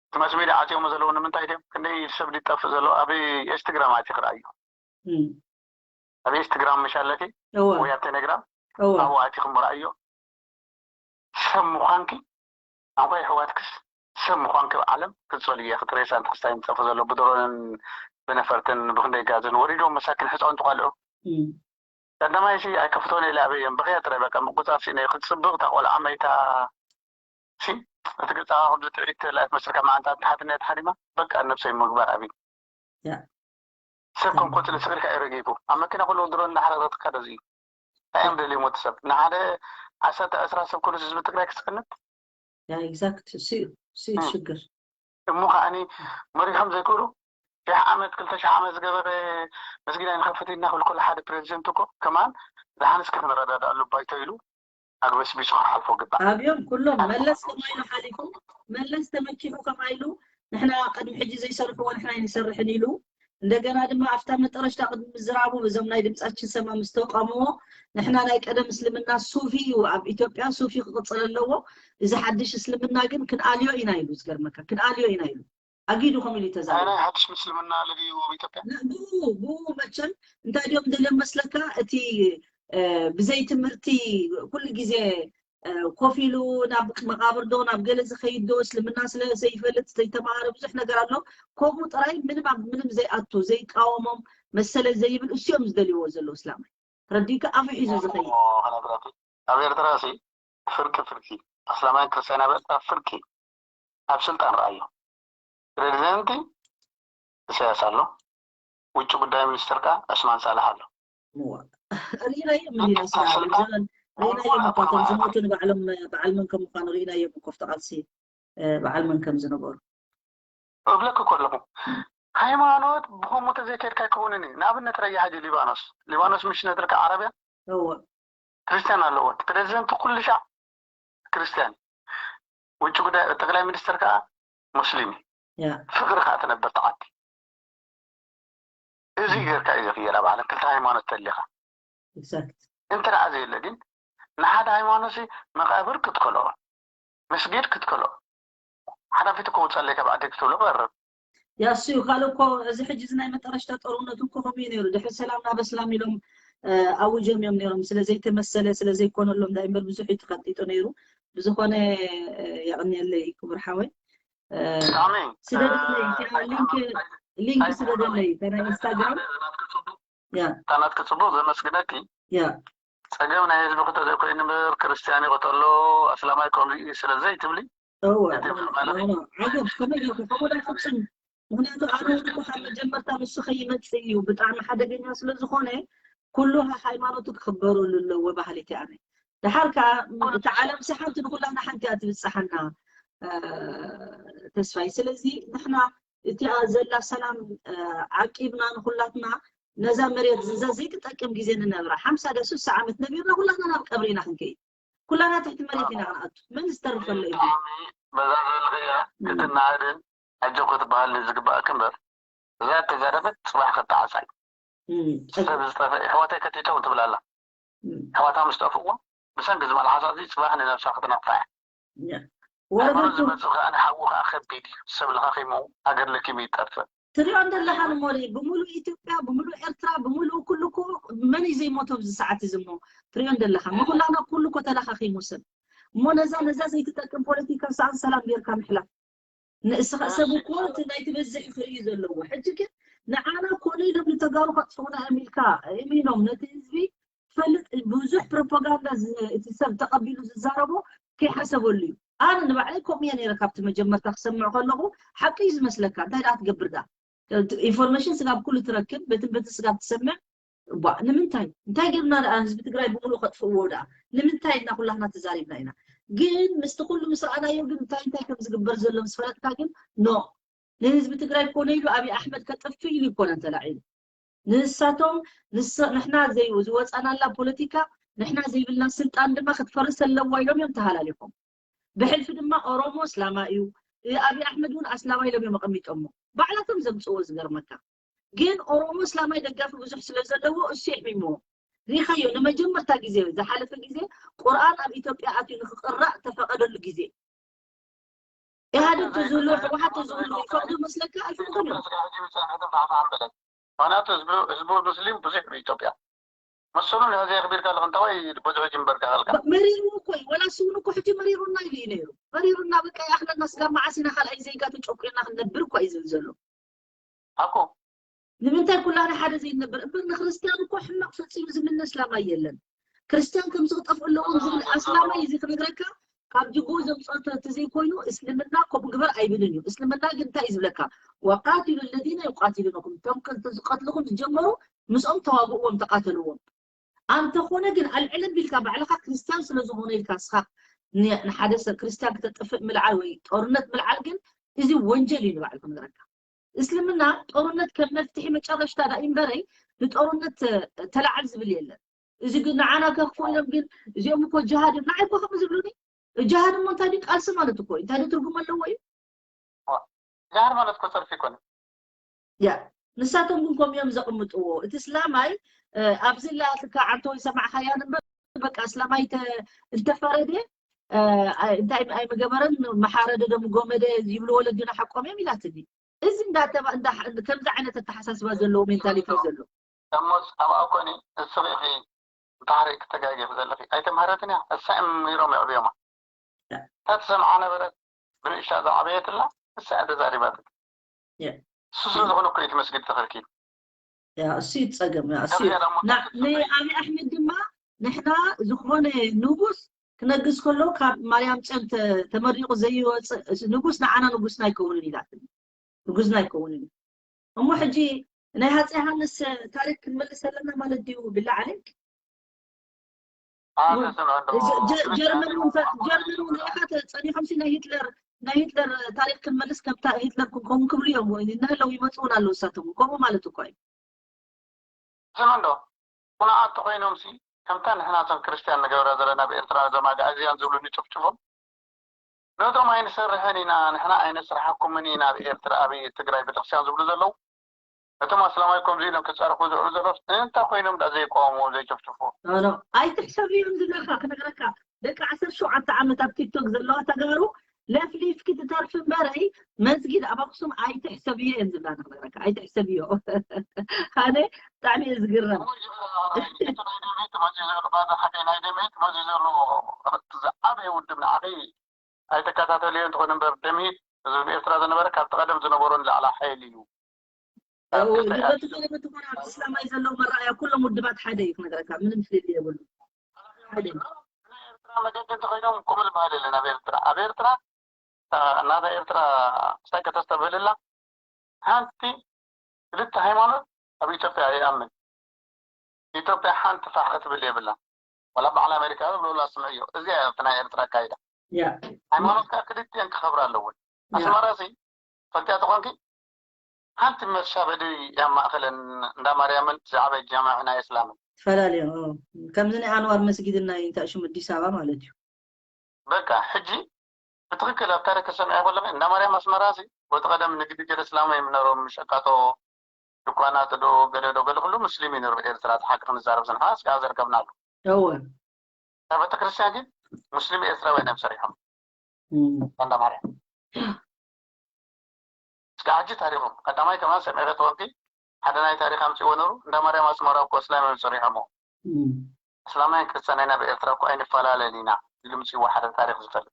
እቲ ማስ ሜድያ ዓፅዮሞ ዘለዉ ንምንታይ ድዮም? ክንደይ ሰብ ድጠፍእ ዘሎ? ኣብ ኢንስትግራም ኣቲ ክረኣዩ። ኣብ ኢንስትግራም ምሽ ኣለኪ? ወይ ኣብ ቴሌግራም? ኣብኡ ኣቲ ክምረኣዮ። ሰብ ምዃንኪ ኣንኳ ይሕዋትክስ ሰብ ምዃንኪ ኣብ ዓለም ክትፀሉ እያ። ክትሬሳ እንተክስታይ ዝጠፍ ዘሎ ብድሮንን ብነፈርትን ብክንደይ ጋዝን ወሪዶም መሳኪን ሕፃውንቲ ቆልዑ። ቀዳማይ ሲ ኣይከፍቶን ኢለ ኣበዮም ብኽያ ጥራይ በቃ ምቁፃር ሲነ ክትፅብቕ እታ ቆልዓ መይታ ሲ እቲ ገፃ ኩሉ ትዕቢት ተላእት መስልካ መዓንታ ተሓትነ ተሓሪማ በቃ ነብሰይ ምግባር ኣብዩ። ሰብ ከም ቆፅሊ ስእልካ እዩ ረጊፉ ኣብ መኪና ኩሉ ድሮ እንዳሓረረትካ ደዚ እዩ። እንታይ እዮም ደልዮም ወዲ ሰብ ንሓደ ዓሰርተ ዕስራ ሰብ ኩሉ ህዝቢ ትግራይ ክፅንት exact እሱ እዩ እሱ እዩ ሽግር። እሞ ከዓኒ መሪሖም ዘይክእሉ ሽሕ ዓመት ክልተ ሽሕ ዓመት ዝገበረ መስጊድ ኣይንኸፍት ኢና ክብል ከሎ ሓደ ፕሬዚደንት እኮ ከማን ዝሓንስ ክትንረዳድኣሉ ባይቶ ኢሉ ኣግበስቢሱ ክሓልፎ ግባእ። ኣብዮም ኩሎም መለስ ከማይሉ ሓሊፉ መለስ ተመኪሑ ከማይሉ ንሕና ቅድሚ ሕጂ ዘይሰርሕዎ ንሕና ኣይንሰርሕን ኢሉ እንደገና ድማ ኣብታ መጠረሽታ ቅድሚ ምዝራቡ በዞም ናይ ድምፃችን ሰማ ምስ ተቋምዎ ንሕና ናይ ቀደም እስልምና ሱፊ እዩ ኣብ ኢትዮጵያ ሱፊ ክቅፅል ኣለዎ እዚ ሓድሽ እስልምና ግን ክንኣልዮ ኢና ኢሉ ዝገርመካ ክንኣልዮ ኢና ኢሉ ኣጊዱ ከምኡ ኢሉ ተዛሪቡ። ናይ ሓድሽ ምስልምና ኣለ ድዩ ኣብ ኢትዮጵያ? ብኡ ብኡ መቸም እንታይ ድዮም ደልዮም መስለካ እቲ ብዘይ ትምህርቲ ኩሉ ግዜ ኮፍ ኢሉ ናብ መቃብር ዶ ናብ ገለ ዝኸይድ ዶ እስልምና ስለ ዘይፈልጥ ዘይተማሃረ ብዙሕ ነገር ኣሎ። ከምኡ ጥራይ ምንም ኣብ ምንም ዘይኣቱ ዘይቃወሞም መሰለ ዘይብል እሱዮም ዝደልይዎ ዘለዉ እስላማይ ረዲካ ኣፉ ሒዙ ዝኸይድ ኣብ ኤርትራ ሲ ፍርቂ ፍርቂ ኣስላማይን ክርስትያን ኣብ ኤርትራ ፍርቂ ኣብ ስልጣን ረኣዮ ፕሬዚደንቲ ኢሳያስ ኣሎ ውጭ ጉዳይ ሚኒስትር ከኣ ዑስማን ሳልሕ ኣሎ ሪኢናዮም ሪኢናዮም እኮ እቶም ዝሞቱ ንባዕሎም በዓል መን ከም ምኳኑ ሪኢናዮም እኮ ኣብቲ ቃልሲ በዓል መን ከም ዝነበሩ እብለኪ ከለኹ ሃይማኖት ብኸምኡ ተዘይከድካ ኣይከውንን እዩ ንኣብነት ረያ ሕጂ ሊባኖስ ሊባኖስ ምሽ ነትርካ ዓረብያ ክርስትያን ኣለዎ ፕሬዚደንት ኩሉ ሻዕ ክርስትያን ውጭ ጉዳይ ጠቅላይ ሚኒስትር ከዓ ሙስሊም ፍቅሪ ከዓ ትነብር ተዓዲ እዚ ገርካ እዩ ዝኽየር ኣብ ዓለም ክልተ ሃይማኖት ተሊኻ እንተ ደኣ ዘየለ ግን ንሓደ ሃይማኖት መቃብር ክትከሎ መስጊድ ክትከሎ ሓዳፊት ከውፀለይ ካብ ዓዲ ክትብሎ ቀርብ ያሱ ካልእ እኮ እዚ ሕጂ እዚ ናይ መጠረሽታ ጦርነቱ እኮ ከምኡ እዩ ነይሩ ድሕሪ ሰላም ናብ እስላም ኢሎም ኣውጆም እዮም ነይሮም ስለ ዘይተመሰለ ስለ ዘይኮነሎም ዳይ እምበር ብዙሕ እዩ ተቀጢጡ ነይሩ ብዝኮነ የቅንየለይ ክቡር ሓወይ ስደደለይ ሊንክ ስደደለይ ናይ ኢንስታግራም ታናት ክፅቡቅ ዘመስግነኪ ፀገም ናይ ህዝቢ ክተዘይ ኮይኑ ምር ክርስትያን ይቀተሎ ኣስላማይ ከምዚ እዩ ስለ ዘይትብሊ ዓገብ ከመይ ጌርኩ ከምኡ ዳይ ፍፁም ምክንያቱ ኣነ እውን እኮ ካብ መጀመርታ ንሱ ከይመፅእ እዩ ብጣዕሚ ሓደገኛ ስለ ዝኾነ ኩሉ ሃይማኖቱ ክኽበረሉ ኣለዎ ባህሊ እቲ ኣነ ድሓር ከዓ እቲ ዓለም ሲ ሓንቲ ንኩላና ሓንቲ እያ ትብፅሓና ተስፋይ ስለዚ ንሕና እቲኣ ዘላ ሰላም ዓቂብና ንኩላትና ነዛ መሬት እዛ ዘይትጠቅም ግዜ ንነብራ ሓምሳ ደ ስሳ ዓመት ነቢርና ኩላትና ናብ ቀብሪ ኢና ክንከይድ ኩላና ትሕቲ መሬት ኢና ክንኣቱ መን ዝተርፈሎ እዩ በዛ ዘለኽያ ክትናሃድን ኣጆ ክትበሃል ዝግባኣክ እምበር እዛ ተዛረበት ፅባሕ ከተዓሳይ ሰብ ዝጠፈ ኣሕዋተይ ከቲቶም ትብል ኣላ ኣሕዋታ ምስ ጠፍእዎ ብሰንኪ ዝመልሓሳ እዚ ፅባሕ ንነብሳ ክትነቕፋ እያ ወረቱ ዝመፅእ ከዓ ንሓዉ ከዓ ከቢድ እዩ ሰብ ለኻኺሙ ሃገር ለኪሙ ይጠፍእ ትሪኦ እንደለኻ ንሞሪ ብምሉእ ኢትዮጵያ ብምሉእ ኤርትራ ብምሉእ ኩሉ እኮ መን እዩ ዘይሞቶ ኣብዚ ሰዓት እዚ እሞ ትሪኦ እንደለኻ ምኩላና ኩሉ እኮ ተለኻኺሙ ሰብ እሞ ነዛ ነዛ ዘይትጠቅም ፖለቲካ ሰኣን ሰላም ጌርካ ምሕላፍ ንእስኻ ሰብ እኮ እቲ ናይ ትበዝሕ ክርኢ ዘለዎ ሕጂ ግን ንዓና ኮነ ኢሎም ንተጋሩ ከጥፍኡና እዮም ኢልካ እሚኖም ነቲ ህዝቢ ትፈልጥ ብዙሕ ፕሮፓጋንዳ እቲ ሰብ ተቐቢሉ ዝዛረቦ ከይሓሰበሉ እዩ ኣነ ንባዕለይ ከምኡ እየ ነረ ካብቲ መጀመርታ ክሰምዕ ከለኹ ሓቂ እዩ ዝመስለካ እንታይ ደኣ ትገብር ደኣ ኢንፎርሜሽን ስጋብ ኩሉ ትረክብ በትን በትን ስጋብ ትሰምዕ ቧ ንምንታይ እንታይ ጌርና ደኣ ህዝቢ ትግራይ ብምሉእ ከጥፍእዎ ደኣ ንምንታይ እና ኩላህና ተዛሪብና ኢና ግን ምስቲ ኩሉ ምስ ረኣናዮ ግን እንታይ እንታይ ከም ዝግበር ዘሎ ምስ ፈለጥካ ግን ኖ ንህዝቢ ትግራይ ኮነ ኢሉ ኣብይ ኣሕመድ ከጥፍእ ኢሉ ይኮነን ተላዒሉ ንሳቶም ንሕና ዝወፃናላ ፖለቲካ ንሕና ዘይብልና ስልጣን ድማ ክትፈርስ ኣለዋ ኢሎም እዮም ተሃላሊኾም ብሕልፊ ድማ ኦሮሞ እስላማ እዩ ኣብይ ኣሕመድ እውን ኣስላማ ኢሎም እዮም ኣቐሚጦሞ ባዕላቶም ዘምፅዎ ዝገርመካ ግን ኦሮሞ እስላማይ ደጋፊ ብዙሕ ስለ ዘለዎ እሱ የሕሚምዎ ሪኻዮ ንመጀመርታ ግዜ ዝሓለፈ ግዜ ቁርኣን ኣብ ኢትዮጵያ ኣትዩ ንክቅራእ ተፈቀደሉ ግዜ ጅሃድ እንተዝህሉ፣ ህወሓት እንተዝህሉ ይፈቕዱ መስለካ? ኣይፈቕዱን እዮም። ምክንያቱ ህዝቢ ሙስሊም ብዙሕ እዩ ኢትዮጵያ። መሰሉ ንህዚ የኽቢርካ ኣለኹ እንተወይ ብዙሕ ጅምበርካ ኸልካ መሪሩ እኮ እዩ። ወላ ስውን እኮ ሕጂ መሪሩና ኢሉ እዩ ነይሩ። መሪሩና በቃ ይኣኽለና፣ ስጋብ መዓስ ኢና ካልኣይ ዜጋ ተጨቁና ክንነብር እኮ እዩ ዝብል ዘሎ። ኣኮ ንምንታይ ኩላና ሓደ ዘይንነብር? እምበር ንክርስትያን እኮ ሕማቕ ፈጺሙ ዝምነ እስላማይ የለን። ክርስትያን ከም ዝኽጠፍ ኣለዎም ዝብል ኣስላማይ እዚ ክነግረካ ካብ ጅጎ ዘምፅኦ ተዘይኮይኑ እስልምና ከምኡ ግበር ኣይብልን እዩ። እስልምና ግን እንታይ እዩ ዝብለካ? ወቃትሉ ለዚነ ዩቃትሉነኩም፣ እቶም ዝቀትልኹም ዝጀመሩ ምስኦም ተዋግእዎም፣ ተቃተልዎም። ኣንተኾነ ግን ኣልዕልን ቢልካ ባዕልኻ ክርስትያን ስለ ዝኾነ ኢልካ እስኻ ንሓደ ሰብ ክርስትያን ክተጥፍእ ምልዓል ወይ ጦርነት ምልዓል ግን እዚ ወንጀል እዩ ንባዕልኩም ንረካ። እስልምና ጦርነት ከም መፍትሒ መጨረሽታ ዳ እምበረይ ንጦርነት ተላዓል ዝብል የለን። እዚ ግን ንዓና ከኽፉ ኢሎም ግን እዚኦም እኮ ጅሃድ እዮም። ንዓይ እኮ ከምኡ ዝብሉኒ ጅሃድ እሞ እንታይ ድዩ? ቃልሲ ማለት እኮ እዩ። እንታይ ድዩ ትርጉም ኣለዎ እዩ? ጅሃድ ማለት እኮ ሰልፊ ይኮነ ያ ንሳቶም ግን ከምኡ እዮም ዘቕምጥዎ። እቲ እስላማይ ኣብዚ ላትካ ዓንቶ ይሰማዕካያን እምበር በቃ እስላማይ እንተፈረደ እንታይ ኣይምገበረን መሓረደ ደም ጎመደ ይብሉ ወለድና ሓቆም እዮም ኢላትኒ። እዚ እንዳተባ እንዳ ከምዚ ዓይነት ኣተሓሳስባ ዘለዎ ሜንታሊቲ ዘሎ እሞ ጻባኣ ኮኒ እስኺ ታሪክ ተጋጊኺ ዘለኺ ኣይተማህረትን እያ። እሳ እዮም ነይሮም የዕብዮማ። እታ ትሰምዓ ነበረት ብንእሽታ ዝዓበየትላ እሳ እያ ተዛሪባትኒ። እሱ ስለ ዝኾነ እኮ እዩ እቲ መስጊድ ተኸልኪሉ። እሱ እዩ ጸገም። ንኣብይ ኣሕመድ ድማ ንሕና ዝኾነ ንጉስ ክነግስ ከሎ ካብ ማርያም ጨም ተመሪቑ ዘይወፅእ ንጉስ ንዓና ንጉስና ኣይከውንን ኢላትኒ። ንጉስና ኣይከውንን እዩ። እሞ ሕጂ ናይ ሃፀይ ዮሃንስ ታሪክ ክንመልስ ኣለና ማለት ድዩ? ብላ ዓሌክ ጀርመን እውን ሪኢኻ ጸኒሖም ሲ ናይ ሂትለር ናይ ሂትለር ታሪክ ክንመልስ ከምታ ሂትለር ክንከውን ክብሉ እዮም ወይ እናሃለው ይመፁ እውን ኣለዉ። እሳቶም ከምኡ ማለት እኮ እዩ። ስምዕዶ ኩነኣት ተኮይኖም ሲ ከምታ ንሕና ቶም ክርስትያን ንገብራ ዘለና ብኤርትራ ዘማጋ ኣዝያን ዝብሉ ንጭፍጭፎም ነቶም ኣይንሰርሕን ኢና ንሕና ኣይነስርሓኩምን ኢና ኣብ ኤርትራ ኣብ ትግራይ ቤተክርስትያን ዝብሉ ዘለዉ እቶም ኣስላማይ ከምዚ ኢሎም ክፀርፉ ዝውዕሉ ዘለዉ እንታይ ኮይኖም ዳ ዘይቃወምዎ ዘይጭፍጭፍዎ ኣይትሕሰብ እዮም ዝብለካ ክነግረካ ደቂ ዓሰርተ ሸውዓተ ዓመት ኣብ ቲክቶክ ዘለዋ ተጋሩ ለፍሊፍኪ ትተርፊ እምበረይ መስጊድ ኣብ ኣክሱም ኣይትሕሰብዮ እየን ዝብላ ንክነግረካ ኣይትሕሰብዮ ኣነ ብጣዕሚ እየ ዝግረም ዝዓበየ ውድብ ንዓኸይ ኣይተከታተልዮ እንትኾን እምበር ደምሂት ህዝቢ ኤርትራ ዝነበረ ካብቲ ቀደም ዝነበሮ ንላዕላ ሓይሊ እዩ በትኾነ በትኾነ ኣብ እስላማይ ዘለዉ መረኣያ ኩሎም ውድባት ሓደ እዩ ክነግረካ ምንም ፍልል የብሉ ሓደ እዩ ኤርትራ መገዲ እንተኮይኖም ከምኡ ዝበሃል የለን ኣብ ኤርትራ ኣብ ኤርትራ ናታ ኤርትራ ሳይ ከተስተብህልላ ሓንቲ ክልተ ሃይማኖት ኣብ ኢትዮጵያ ይኣምን ኢትዮጵያ ሓንቲ ፋሕ ክትብል የብላ ወላ በዓል ኣሜሪካ ዝብለላ ስምዕዮ እዚኣ እያ ናይ ኤርትራ ኣካይዳ ሃይማኖት ከዓ ክልቲኤን ክኸብራ ኣለውን ኣስመራ ሲ ፈልጥያ ተኾንኪ ሓንቲ መሻበዲ እያ ማእኸለን እንዳ ማርያምን ዝዓበየ ጃምዕ ናይ እስላምን ተፈላለዮም ከምዚ ናይ ኣንዋር መስጊድን ናይ እንታይ ሽሙ ኣዲስ ኣበባ ማለት እዩ በቃ ሕጂ ብትኽክል ኣብ ታሪክ ክሰምዐ ከለኺ እንዳ ማርያም ኣስመራ ሲ ወቲ ቀደም ንግዲ ገለ እስላም እዮም ነሮም ሸቃጦ ድኳናት ዶ ገለ ዶ ገለ ኩሉ ሙስሊም እዩ ነሩ ኤርትራ እቲ ሓቂ ክንዛረብ ዝንሓ እስካ ዘርከብናሉ እወ ኣብ ቤተክርስትያን ግን ሙስሊም ኤርትራውያን እዮም ሰሪሖም እንዳ ማርያም እስካ ሕጂ ታሪኹም ቀዳማይ ከማን ሰሚዐ ተወቂ ሓደ ናይ ታሪክ ኣምፅዎ ነሩ እንዳ ማርያም ኣስመራ እኮ እስላም እዮም ሰሪሖሞ እስላማይን ክርስትያናይ ናብ ኤርትራ እኮ ኣይንፈላለን ኢና ኢሉ ምፅዎ ሓደ ታሪክ ዝፈልጥ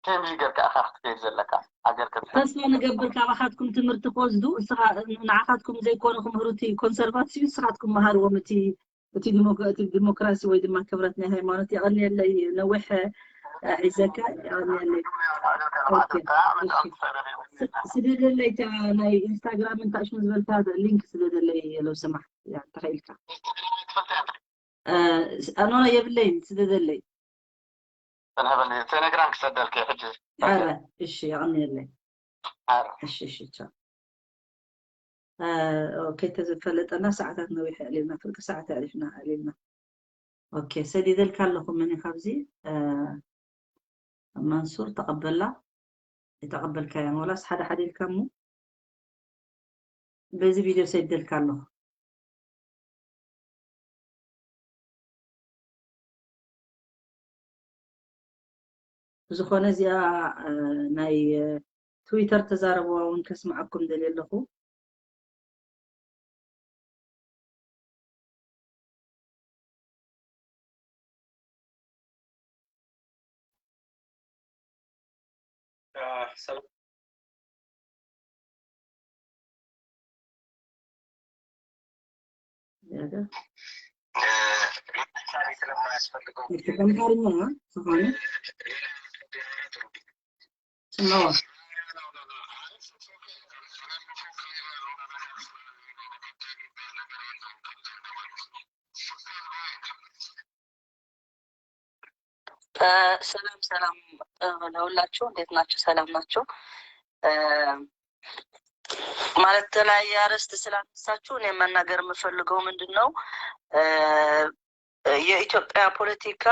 ከምዚ ገርካ ኢኻ ክትከይድ ዘለካ ሃገር ክትሕዝ ተስፋ ንገብር ካባኻትኩም ትምህርቲ ክወስዱ ንዓኻትኩም ዘይኮነ ክምህሩ እቲ ኮንሰርቫቲቭ ንስኻትኩም መሃርዎም እቲ እቲ ዲሞክራሲ ወይ ድማ ክብረት ናይ ሃይማኖት የቐንየለይ ነዊሕ ሒዘካ የቐንየለይ ስደደለይ ናይ ኢንስታግራም እንታይ ሽሙ ዝበልካ ሊንክ ስደደለይ የለው ስማዕ ተኸኢልካ ኣኖና የብለይን ስደደለይ ተንህበኒ ቴሌግራም ክሰደልክ ሕጂ ኧረ እሺ የቐንየለይ እሺ እሺ ቻው ኦኬ ተዘፈለጠና ሰዓታት ነዊሕ ኣዕሊልና ፍርቂ ሰዓት ኣዕሊፍና ኣዕሊልና ኦኬ ሰዲደልካ ኣለኹ መን ካብዚ መንሱር ተቐበላ የተቐበልካያን ወላስ ሓደ ሓደ ኢልካ እሞ በዚ ቪድዮ ሰዲደልካ ኣለኹ ብዝኾነ እዚኣ ናይ ትዊተር ተዛረብዋ እውን ከስምዓኩም ደልየ ኣለኹ። ስለማያስፈልገው አማርኛ ስለሆነ ስማዋ ሰላም ሰላም ለሁላችሁ፣ እንዴት ናችሁ? ሰላም ናችሁ? ማለት የተለያየ አርዕስት ስላነሳችሁ እኔ መናገር የምፈልገው ምንድን ነው፣ የኢትዮጵያ ፖለቲካ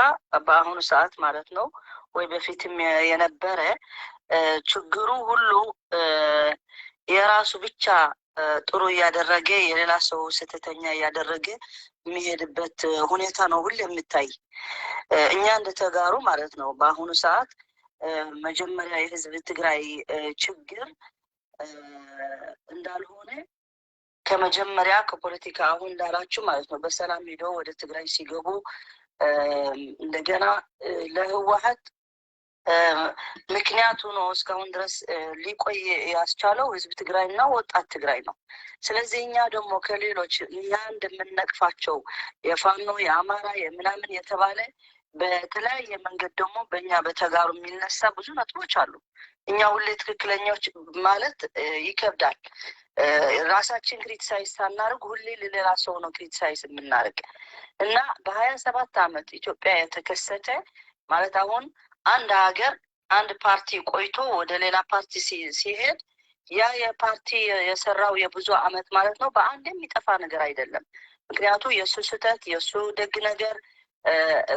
በአሁኑ ሰዓት ማለት ነው ወይ በፊትም የነበረ ችግሩ ሁሉ የራሱ ብቻ ጥሩ እያደረገ የሌላ ሰው ስህተተኛ እያደረገ የሚሄድበት ሁኔታ ነው ሁሌ የሚታይ። እኛ እንደ ተጋሩ ማለት ነው በአሁኑ ሰዓት መጀመሪያ የህዝብ ትግራይ ችግር እንዳልሆነ ከመጀመሪያ ከፖለቲካ አሁን እንዳላችሁ ማለት ነው በሰላም ሄዶ ወደ ትግራይ ሲገቡ እንደገና ለህወሓት ምክንያቱ ነው እስካሁን ድረስ ሊቆይ ያስቻለው ህዝብ ትግራይና ወጣት ትግራይ ነው። ስለዚህ እኛ ደግሞ ከሌሎች እኛ እንደምንነቅፋቸው የፋኖ የአማራ የምናምን የተባለ በተለያየ መንገድ ደግሞ በእኛ በተጋሩ የሚነሳ ብዙ ነጥቦች አሉ። እኛ ሁሌ ትክክለኛዎች ማለት ይከብዳል። ራሳችን ክሪቲሳይዝ ሳናደርግ ሁሌ ለሌላ ሰው ነው ክሪቲሳይዝ የምናደርግ እና በሀያ ሰባት ዓመት ኢትዮጵያ የተከሰተ ማለት አሁን አንድ ሀገር አንድ ፓርቲ ቆይቶ ወደ ሌላ ፓርቲ ሲሄድ ያ የፓርቲ የሰራው የብዙ አመት ማለት ነው በአንድ የሚጠፋ ነገር አይደለም። ምክንያቱ የእሱ ስህተት የእሱ ደግ ነገር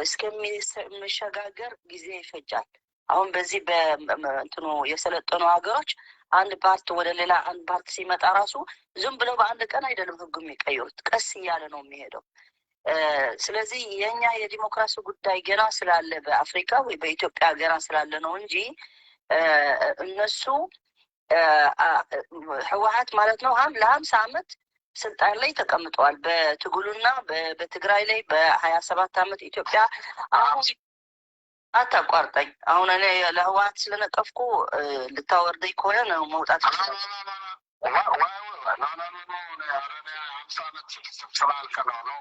እስከሚሸጋገር ጊዜ ይፈጃል። አሁን በዚህ በእንትኑ የሰለጠኑ ሀገሮች አንድ ፓርት ወደ ሌላ አንድ ፓርት ሲመጣ ራሱ ዝም ብለው በአንድ ቀን አይደለም ህጉ የሚቀይሩት፣ ቀስ እያለ ነው የሚሄደው። ስለዚህ የኛ የዲሞክራሲ ጉዳይ ገና ስላለ በአፍሪካ ወይ በኢትዮጵያ ገና ስላለ ነው እንጂ እነሱ ህወሓት ማለት ነው ለሀምሳ ዓመት ስልጣን ላይ ተቀምጠዋል። በትግሉና በትግራይ ላይ በሀያ ሰባት ዓመት ኢትዮጵያ አሁን አታቋርጠኝ። አሁን እኔ ለህወሓት ስለነቀፍኩ ልታወርደኝ ከሆነ ነው መውጣት ይችላል። ሀምሳ ዓመት ስብስብ ስላልከ ነው ነው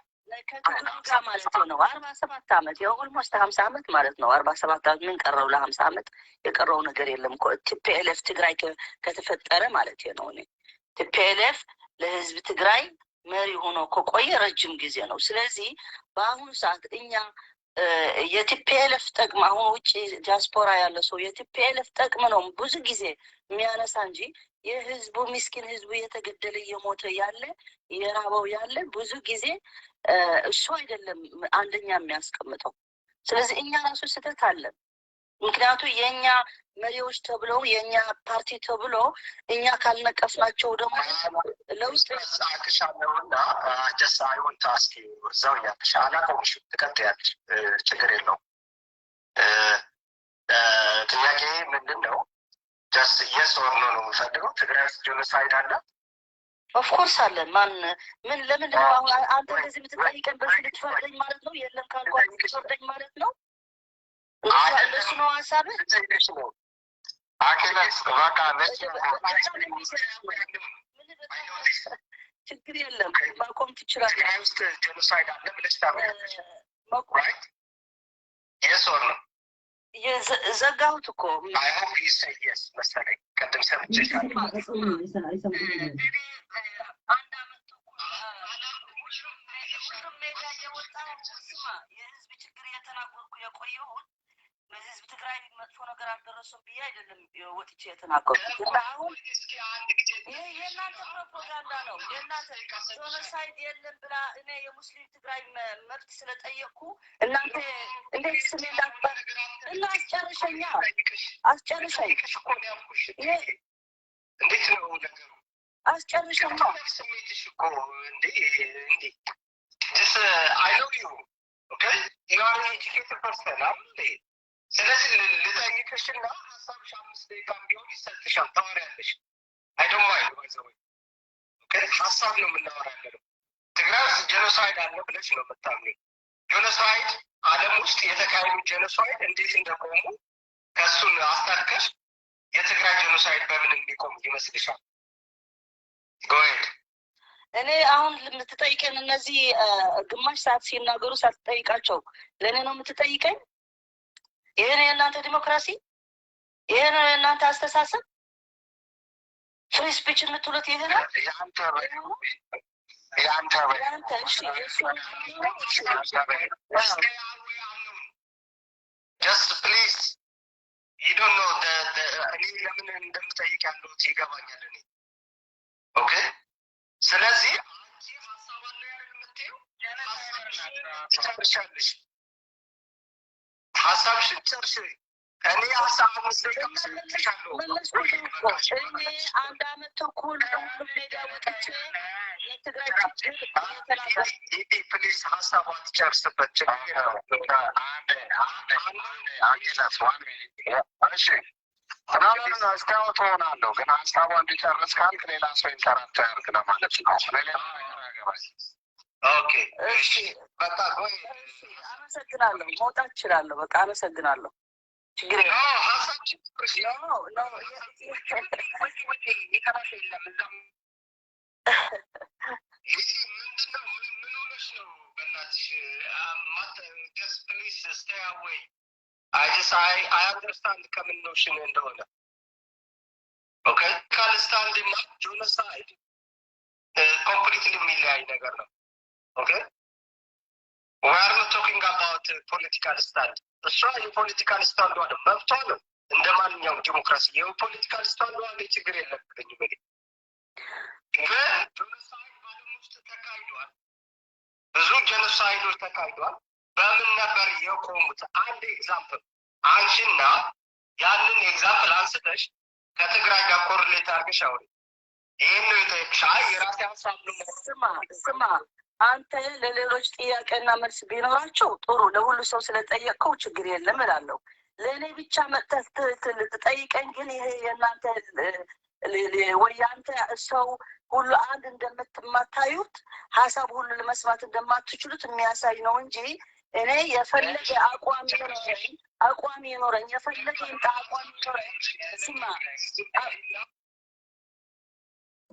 ከትግሉ ጋር ማለት ነው። አርባ ሰባት ዓመት ያው ኦልሞስት ሀምሳ ዓመት ማለት ነው። አርባ ሰባት ዓመት ምን ቀረው ለሀምሳ ዓመት የቀረው ነገር የለም እኮ ቲፒኤልኤፍ ትግራይ ከተፈጠረ ማለት ነው። እኔ ቲፒኤልኤፍ ለህዝብ ትግራይ መሪ ሆኖ ከቆየ ረጅም ጊዜ ነው። ስለዚህ በአሁኑ ሰዓት እኛ የቲፒኤልኤፍ ጥቅም አሁን ውጭ ዲያስፖራ ያለ ሰው የቲፒኤልኤፍ ጥቅም ነው ብዙ ጊዜ የሚያነሳ እንጂ የህዝቡ ምስኪን ህዝቡ እየተገደለ እየሞተ ያለ እየራበው ያለ ብዙ ጊዜ እሱ አይደለም አንደኛ የሚያስቀምጠው። ስለዚህ እኛ ራሱ ስህተት አለን። ምክንያቱ የእኛ መሪዎች ተብለው የእኛ ፓርቲ ተብሎ እኛ ካልነቀፍናቸው ደግሞ ለውጥ አቅሻለሁና ጀሳ አይወንታ እስኪ እዛው እያቅሻ አላቆምሽ ትቀጥያለሽ፣ ችግር የለውም። ጥያቄ ምንድን ነው? ጀስት የስ ኦር ኖ ነው የምፈልገው። ትግራይ ውስጥ ጄኖሳይድ አለ? ኦፍኮርስ አለ። ማን ምን ለምንድን ነው አሁን አንተ እንደዚህ የምትጠይቀን? በዚህ ልትፈርደኝ ማለት ነው? የለም ካልኳት ልትፈርደኝ ማለት ነው? እንደሱ ነው ሀሳብህ? ልጠይቅሽ ነው። አኪለስ በቃ ችግር የለም ማቆም ትችላለህ። ትግራይ ውስጥ ጄኖሳይድ አለ ብለሽ ታምኛለሽ? መቁረጥ የስ ኦር ኖ? ዘጋሁት እኮ። I hope you say yes መሰለኝ። ቅድም ሰምቼሻለሁ። አንድ አመት ተኩል ሁሉም ሜዳ እየወጣ ስማ የህዝብ ችግር እየተናገርኩ የቆየሁት በህዝብ ትግራይ መጥፎ ነገር አልደረሱም ብዬ አይደለም ወጥቼ የተናገርኩት። እና አሁን ይሄ የእናንተ ፕሮፓጋንዳ ነው። የእናንተ ጄኖሳይድ የለም ብላ እኔ የሙስሊም ትግራይ መብት ስለጠየቅኩ እናንተ እንዴት ስሜ እንዳትጠር እና አስጨርሸኛ አስጨርሸኝ እንዴት ነው ነገሩ? አስጨርሸኛ ስሜትሽ እኮ እንዴ እንዴ this I know you okay you are an educated person አይደል? ስለዚህ ልጠይቅ ክሽና ሀሳብሽ አምስት ደቂቃ ቢሆን ይሰጥሻል፣ ታወሪያለሽ። I don't mind, by the way. Okay? ሀሳብ ነው የምናወራ ያለነው። ትግራይ ውስጥ ጀኖሳይድ አለ ብለሽ ነው የምታምኒ። ጀኖሳይድ፣ ዓለም ውስጥ የተካሄዱ ጀኖሳይድ እንዴት እንደቆሙ ከእሱን አስታከሽ የትግራይ ጀኖሳይድ በምን የሚቆም ይመስልሻል? Go ahead. እኔ አሁን የምትጠይቀን እነዚህ ግማሽ ሰዓት ሲናገሩ ሳትጠይቃቸው ለእኔ ነው የምትጠይቀኝ? ይሄ ነው የእናንተ ዲሞክራሲ? ይሄ ነው የእናንተ አስተሳሰብ? ፍሪ ስፒች የምትሉት ይሄ ነው? የአንተ በይ፣ የአንተ በይ። ያንተ እሺ፣ እሺ። Just please, you don't know the, the, እኔ ለምን እንደምጠይቅ ያለሁት ይገባኛል። እኔ okay። ስለዚህ አንቺ ሀሳብ አለ ያደረግ የምትይው ሀሳብሽን ትጨርሻለሽ። ሀሳብሽን ጨርሽ። እኔ ሀሳብ አምስት ደቂቃ ሰጥቼሻለሁ። መለስኩ እኮ። እኔ አንድ አመት ተኩል በሁሉም ሜዲያ ወጥቼ የትግራይ ችግር እየተናገርኩ ፕሊዝ ሀሳቧ ትጨርስበት ችግር የለውም። አንዴ አንዴ አንዴ አንዴ አኪላስ ዋን ሚኒት። እሺ ምናምን እስካሁን ትሆናለሁ፣ ግን ሀሳቧ እንዲጨርስ ካልክ ሌላ ሰው ኢንተራፕት አያርግ ለማለት ነው። እኔ ሌላ ነገር አያገባኝ። okay እሺ በቃ ቆይ አመሰግናለሁ። መውጣት እችላለሁ። በቃ አመሰግናለሁ። ችግር የለም። ሀሳብሽን ጨርሽ። ኖ፣ ኖ፣ ወጪ ወጪ የሚቀራሽ የለም እዛም። ይህ ምንድን ነው? ምን ምን ሆነሽ ነው? በእናትሽ just please stay away. I just I I understand ከምን ኖሽን እንደሆነ okay። ፖለቲካል ስታንድ እና ጀኖሳይድ ኮምፕሊትሊ የሚለያይ ነገር ነው። okay we are not talking about political stand። እሷ የፖለቲካል ስታንድ ነው መብቷ ነው እንደ ማንኛውም ዲሞክራሲ። የፖለቲካል ስታንድ ላይ ችግር የለብኝም እኔ። ግን ጀኖሳይድ በዓለም ውስጥ ተካሂዷል። ብዙ ጀኖሳይዶች ተካሂዷል። በምን ነበር የቆሙት? አንድ ኤግዛምፕል አንቺና ያንን ኤግዛምፕል አንስተሽ ከትግራይ ጋር ኮሪሌት አድርገሽ አውሪ። ይህን ነው የጠየቅሽ። አይ የራሴ ሀሳብ ነው። ስማ፣ ስማ፣ አንተ ለሌሎች ጥያቄና መልስ ቢኖራቸው ጥሩ፣ ለሁሉ ሰው ስለጠየቅከው ችግር የለም እላለሁ። ለእኔ ብቻ መጥተህ ት- ት- ልትጠይቀኝ ግን ይሄ የእናንተ ል- ል- ል- ወይ ያንተ ሰው ሁሉ አንድ እንደምትማታዩት ሀሳብ ሁሉ ለመስማት እንደማትችሉት የሚያሳይ ነው እንጂ እኔ የፈለገ አቋም ይኖረኝ አቋም ይኖረኝ የፈለገ ይምጣ አቋም ይኖረኝ ስማ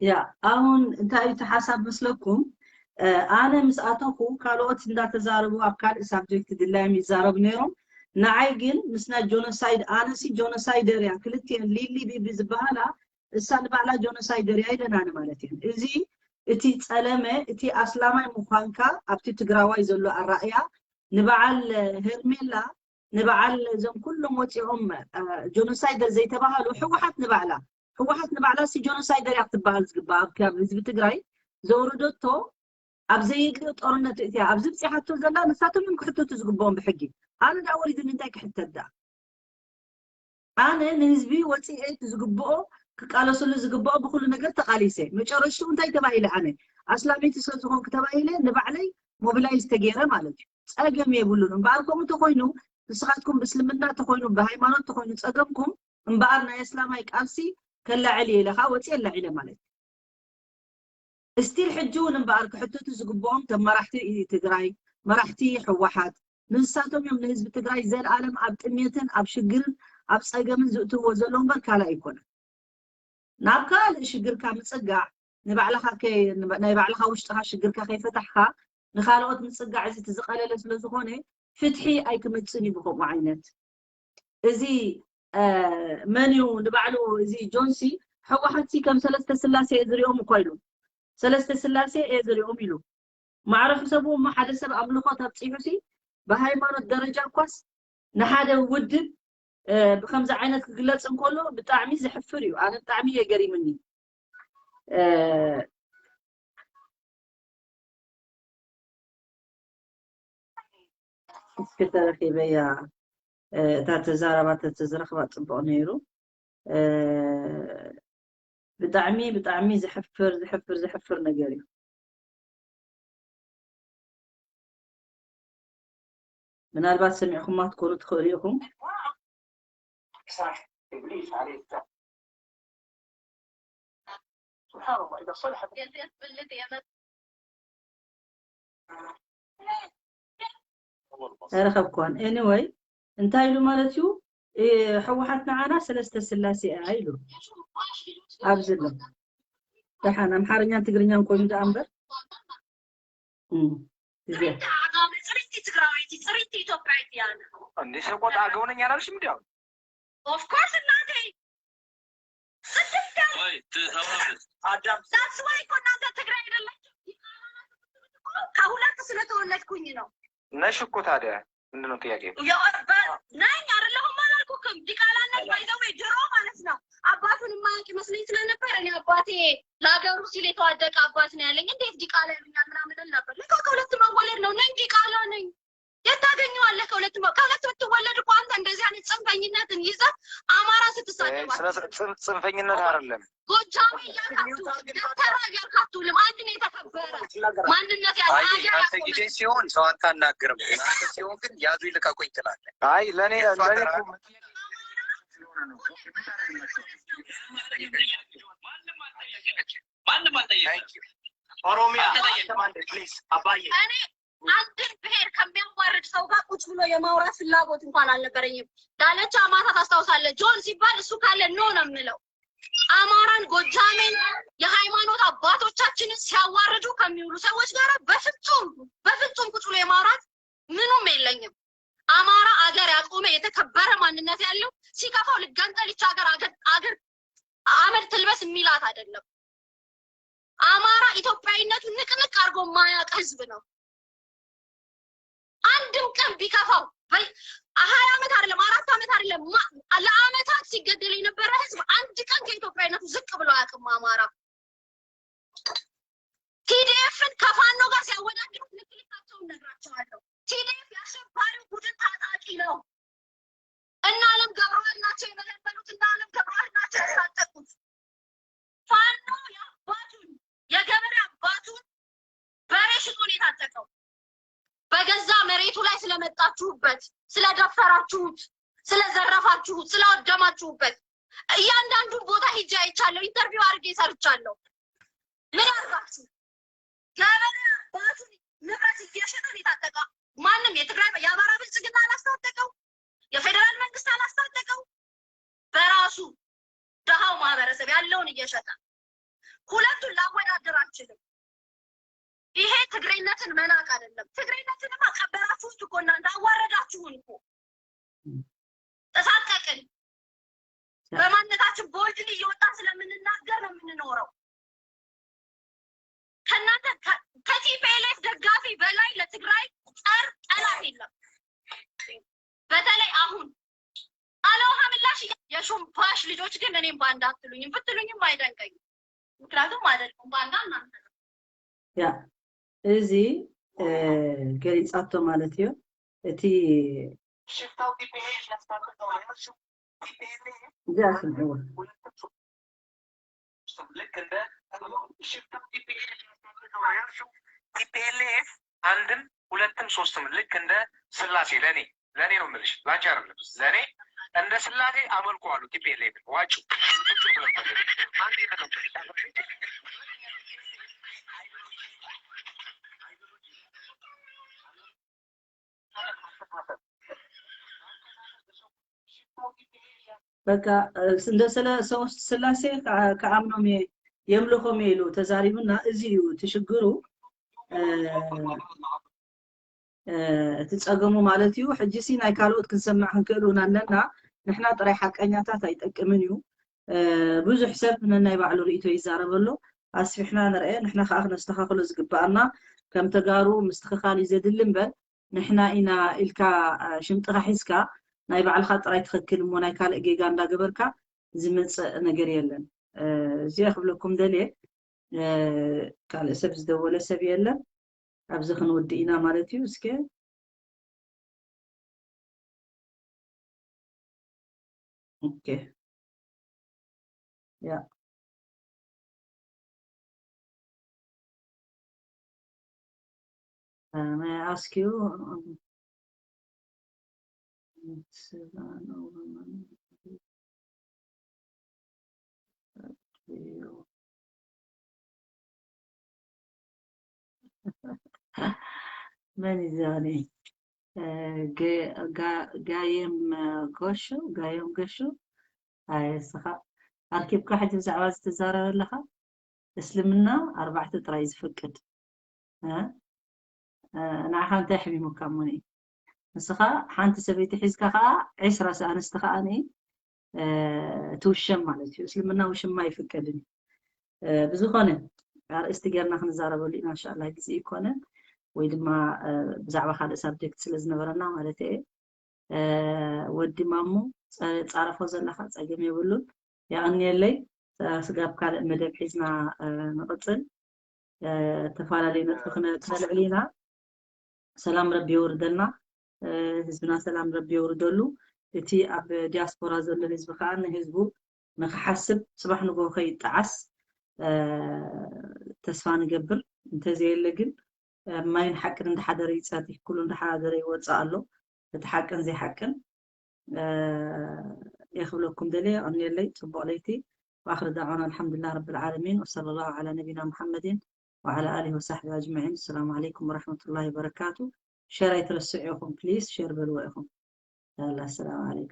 ያ ኣሁን እንታይ እዩ እቲ ሓሳብ መስለኩም? ኣነ ምስ ኣተኹ ካልኦት እንዳተዛረቡ ኣብ ካልእ ሳብጀክት ድላዮም ይዛረቡ ነይሮም። ንዓይ ግን ምስ ናይ ጆኖሳይድ ኣነሲ ጆኖሳይደር እያ ክልቲኤን ሊሊ ቢቢ ዝበሃላ እሳ ንባዕላ ጆኖሳይደር እያ ኢለን ኣነ ማለት እየን። እዚ እቲ ጸለመ እቲ ኣስላማይ ምዃንካ ኣብቲ ትግራዋይ ዘሎ ኣራእያ ንበዓል ሄርሜላ ንበዓል እዞም ኩሎም ወፂኦም ጆኖሳይደር ዘይተባሃሉ ህወሓት ንባዕላ ህወሓት ንባዕላ ሲ ጆኖሳይደር እያ ክትበሃል ዝግባእ ኣብ ከባቢ ህዝቢ ትግራይ ዘውረደቶ ኣብ ዘየድልዮ ጦርነት እትያ ኣብዚ ብፂሓቶ ዘላ ንሳቶም እዮም ክሕተቱ ዝግብኦም ብሕጊ ኣነ ዳ ወሪዱኒ እንታይ ክሕተት ዳ ኣነ ንህዝቢ ወፂኤ እቲ ዝግብኦ ክቃለሰሉ ዝግብኦ ብኩሉ ነገር ተቃሊሰ መጨረሽኡ እንታይ ተባሂለ ኣነ ኣስላመይቲ ስለዝኮንኩ ተባሂለ ንባዕለይ ሞቢላይዝ ተገይረ ማለት እዩ ፀገም የብሉን እምበኣር ከምኡ ተኮይኑ ንስኻትኩም ብእስልምና ተኮይኑ ብሃይማኖት ተኮይኑ ፀገምኩም እምበኣር ናይ እስላማይ ቃልሲ ከላዕል እየ ኢለ ከዓ ወፂአ ኣላዒለ ማለት እዩ እስቲል ሕጂ እውን እምበኣር ክሕተቱ ዝግብኦም ከም መራሕቲ ትግራይ መራሕቲ ህወሓት ንንሳቶም እዮም ንህዝቢ ትግራይ ዘለኣለም ኣብ ጥሜትን ኣብ ሽግርን ኣብ ፀገምን ዝእትውዎ ዘለዉ እምበር ካልእ ኣይኮነን ናብ ካልእ ሽግርካ ምፅጋዕ ንባዕልኻ ናይ ባዕልኻ ውሽጥኻ ሽግርካ ከይፈታሕካ ንካልኦት ምፅጋዕ እዚ እቲ ዝቀለለ ስለዝኮነ ፍትሒ ኣይክመፅን እዩ ብከምኡ ዓይነት እዚ መን እዩ ንባዕሉ እዚ ጆንሲ ህወሓት ሲ ከም ሰለስተ ስላሴ እየ ዝሪኦም እኮ ኢሉ ሰለስተ ስላሴ እየ ዝሪኦም ኢሉ ማዕረ ሕሰቡ እሞ ሓደ ሰብ ኣምልኾት ኣብፂሑ ሲ ብሃይማኖት ደረጃ እኳስ ንሓደ ውድብ ብከምዚ ዓይነት ክግለፅ እንከሎ ብጣዕሚ ዘሕፍር እዩ ኣነ ብጣዕሚ እየ ገሪምኒ እስኪ ተረኺበያ እታ ተዛረባ ተተዝረኽባ ፅቡቕ ነይሩ ብጣዕሚ ብጣዕሚ ዘሕፍር ዘሕፍር ዘሕፍር ነገር እዩ ምናልባት ሰሚዕኹማ ትኮኑ ትኽእሉ ኢኹም ساحر، إبليس عليه السحر. سبحان الله، إذا صلحت ኣይረኸብኳን። Anyway እንታይ ኢሉ ማለት እዩ? ህወሓት ንዓና ሰለስተ ስላሴ እያ ኢሉ ኣብዚ ኣሎ። ደሓን ኣምሓርኛን ትግርኛን ኮይኑ ደኣ እምበር ጽሪቲ ትግራወይቲ፣ ጽሪቲ ኢትዮጵያዊት እያ። እንዴ ሰቆጣ አገው ነኝ አላልሽም? እንዲያው ኦፍኮርስ እናቴ አዳም that's why እኮ እናንተ ትግራይ አይደላችሁ። ከሁለት ስለተወለድኩኝ ነው። ነሽ እኮ ታዲያ ምንድን ነው ጥያቄ? ነኝ አይደለሁም አላልኩክም። ዲቃላ ነኝ። ባይዘው ድሮ ማለት ነው አባቱን የማያውቅ ይመስለኝ ስለነበር እኔ አባቴ ለሀገሩ ሲል የተዋደቀ አባት ነው ያለኝ። እንዴት ዲቃላ ይሉኛል ምናምን እል ነበር። ለካ ከሁለት መወለድ ነው። ነኝ ዲቃላ ነኝ። የት ታገኘዋለህ? ከሁለት መ- ከሁለት ብትወለድ እኮ አንተ እንደዚህ አይነት ጽንፈኝነትን ይዘህ አማራ ስትሳደብ ስለ ጽን- ጽንፈኝነት አይደለም። ጎጃሜ እያልክ አትውልም፣ ደብተራ እያልክ አትውልም። አንድ ነው የተከበረ ማንነት ያለው አይ ሀገር አንተ ያቆመ ጊዜ ሲሆን ሰው አታናግርም። እናንተ ሲሆን ግን ያዙ ይልቀቁኝ ትላለህ። አይ ለእኔ የእሷ ለእኔ ተራ እኮ ማንም አልጠየቀም። Thank you። ኦሮሚያ አልተጠየቀም። አንድ ፕሊዝ አባዬ እኔ አንድን ብሔር ከሚያዋርድ ሰው ጋር ቁጭ ብሎ የማውራት ፍላጎት እንኳን አልነበረኝም። ዳለቻ ማታ ታስታውሳለህ፣ ጆን ሲባል እሱ ካለ ኖ ነው የምለው። አማራን፣ ጎጃሜን፣ የሃይማኖት አባቶቻችንን ሲያዋርዱ ከሚውሉ ሰዎች ጋር በፍጹም በፍጹም ቁጭ ብሎ የማውራት ምኑም የለኝም። አማራ አገር ያቆመ የተከበረ ማንነት ያለው ሲከፋው ልገንጠል ይች ሀገር አገር አገር አመድ ትልበስ የሚላት አይደለም። አማራ ኢትዮጵያዊነቱ ንቅንቅ አድርጎ ማያውቅ ህዝብ ነው። አንድም ቀን ቢከፋው በል- ሀያ ዓመት አይደለም አራት ዓመት አይደለም ማ- ለአመታት ሲገደል የነበረ ህዝብ አንድ ቀን ከኢትዮጵያዊነቱ ዝቅ ብሎ አያውቅም። አማራ ቲዲኤፍን ከፋኖ ጋር ሲያወዳድሩት ልክ ልካቸውን ነግራቸዋለሁ። ቲዲኤፍ የአሸባሪው ቡድን ታጣቂ ነው። እነ አለም ገብረዋህድ ናቸው የመለመሉት። እነ አለም ገብረዋህድ ናቸው ያስታጠቁት። ፋኖ የአባቱን የገበሬ አባቱን በሬ ሽጦ ነው የታጠቀው። በገዛ መሬቱ ላይ ስለመጣችሁበት፣ ስለደፈራችሁት፣ ስለዘረፋችሁት፣ ስላወደማችሁበት እያንዳንዱን ቦታ ሄጄ አይቻለሁ። ኢንተርቪው አድርጌ ሰርቻለሁ። ምን ያርጋችሁ? ገበሬ አባቱን ንብረት እየሸጠ ነው የታጠቀው። ማንም የትግራይ የአማራ ብልጽግና አላስታጠቀው፣ የፌዴራል መንግስት አላስታጠቀው። በራሱ ደሃው ማህበረሰብ ያለውን እየሸጠ ሁለቱን ላወዳደር አልችልም። ይሄ ትግሬነትን መናቅ አይደለም። ትግሬነትንማ ቀበራችሁት እኮ እናንተ አዋረዳችሁን እኮ። ተሳቀቅን። በማንነታችን ቦልድሊ እየወጣን ስለምንናገር ነው የምንኖረው። ከእናንተ ከቲፒኤልኤፍ ደጋፊ በላይ ለትግራይ ጸር ጠላት የለም። በተለይ አሁን አለ ውሃ ምላሽ እያ- የሹምባሽ ልጆች ግን እኔም ባንዳ አትሉኝም፣ ብትሉኝም አይደንቀኝም። ምክንያቱም አይደለም ባንዳ እናንተ ነው። ያ እዚ እ፣ ገሊጻቶ ማለት እዩ። እቲ ሽፍታው ቲፒኤልኤፍ ያስታጠቀው ያልሽው ቲፒኤልኤፍ እዚኣ ስምዕዎ ሁለትም ሶ- ልክ እንደ ሽፍታው ቲፒኤልኤፍ ያስታጠቀው ያልሽው ቲፒኤልኤፍ አንድም ሁለትም ሶስትም ልክ እንደ ስላሴ ለኔ ለኔ ነው የምልሽ፣ ላንቺ አይደለም ለኔ እንደ ስላሴ አመልከዋለሁ። ቲፒኤልኤፍ ዋጭ በቃ እ፣ እንደ ስለ ሰው ስላሴ ከ- ከአምኖም የ- የምልኮም ኢሉ ተዛሪቡና እዚ እዩ እቲ ሽግሩ። እ፣ እ፣ እቲ ጸገሙ ማለት እዩ። ሕጂ ሲ ናይ ካልኦት ክንሰምዕ ክንክእል እውን ኣለና። ንሕና ጥራይ ሓቀኛታት ኣይጠቅምን እዩ። እ፣ ብዙሕ ሰብ ነናይ ባዕሉ ርእይቶ ይዛረብ ኣሎ። ኣስፊሕና ንርአ፣ ንሕና ከዓ ክነስተኻኽሎ ዝግበኣና ከም ተጋሩ ምስትኽኻል እዩ ዘድሊ እምበር ንሕና ኢና ኢልካ እ፣ ሽምጥኻ ሒዝካ ናይ ባዕልኻ ጥራይ ትኽክል እሞ ናይ ካልእ ጌጋ እንዳገበርካ ዝመፅእ ነገር የለን። እ፣ እዚኣ ክብለኩም ደልየ እ፣ ካልእ ሰብ ዝደወለ ሰብ የለን። ኣብዚ ክንውድእ ኢና ማለት እዩ። እስከ ኦኬ ያ Can I ask you? መን እዩ ዝዛኒ? እ፣ ገ-፣ ጋ-፣ ጋየም፣ እ፣ ጎሹ፣ ጋየም ገሹ። ኣይ፣ እስኻ ኣርኪብካ ሕጂ ብዛዕባ እዚ ትዛረብ ኣለኻ። እስልምና ኣርባዕተ ጥራይ ዝፍቅድ። እ? እ፣ ንዓኻ እንታይ ሕሚሙካ እሞ ንኢ? ንስኻ ሓንቲ ሰበይቲ ሒዝካ ከኣ ዒስራ ኣንስቲ ከኣ ንኢ፣ እ፣ ትውሸም ማለት እዩ። እስልምና ውሽማ ኣይፍቀድን እዩ። እ፣ ብዝኾነ ኣርእስቲ ጌርና ክንዛረበሉ ኢና፣ እንሻላ ግዜ ይኮነ ወይ ድማ፣ እ፣ ብዛዕባ ካልእ ሳብጀክት ስለ ዝነበረና ማለት እየ። እ፣ ወዲ ማሙ፣ ጸ-፣ ጻረፎ ዘለኻ ጸገም የብሉን። የቐንየለይ። እ፣ ስጋብ ካልእ መደብ ሒዝና፣ እ፣ ንቕጽል። እ፣ ተፈላለዩ ነጥቢ ክነ-፣ ክነልዕል ኢና። ሰላም ረቢ የውርደልና። እ፣ ህዝብና ሰላም ረቢ የውርደሉ። እቲ ኣብ ዲያስፖራ ዘሎ ህዝቢ ከኣ ንህዝቡ ንክሓስብ፣ ጽባሕ ንግሆ ከይጠዓስ፣ እ፣ ተስፋ ንገብር። እንተዘየለ ግን፣ እ፣ ማይን ሓቅን እንዳሓደረ ይጸቲ፣ ኩሉ እንዳሓደረ ይወጽእ ኣሎ። እቲ ሓቅን ዘይሓቅን፣ እ፣ እየ ክብለኩም ደልየ። የቐንየለይ። ጽቡቕ ለይቲ። وآخر دعوانا الحمد لله رب العالمين، وصلى الله على نبينا محمد وعلى آله وصحبه أجمعين. السلام عليكم ورحمة الله وبركاته. ሸር ኣይትረስዑ ኢኹም፣ ፕሊዝ ሸር በልዎ ኢኹም። ያላ፣ ሰላም ዓለይኩም።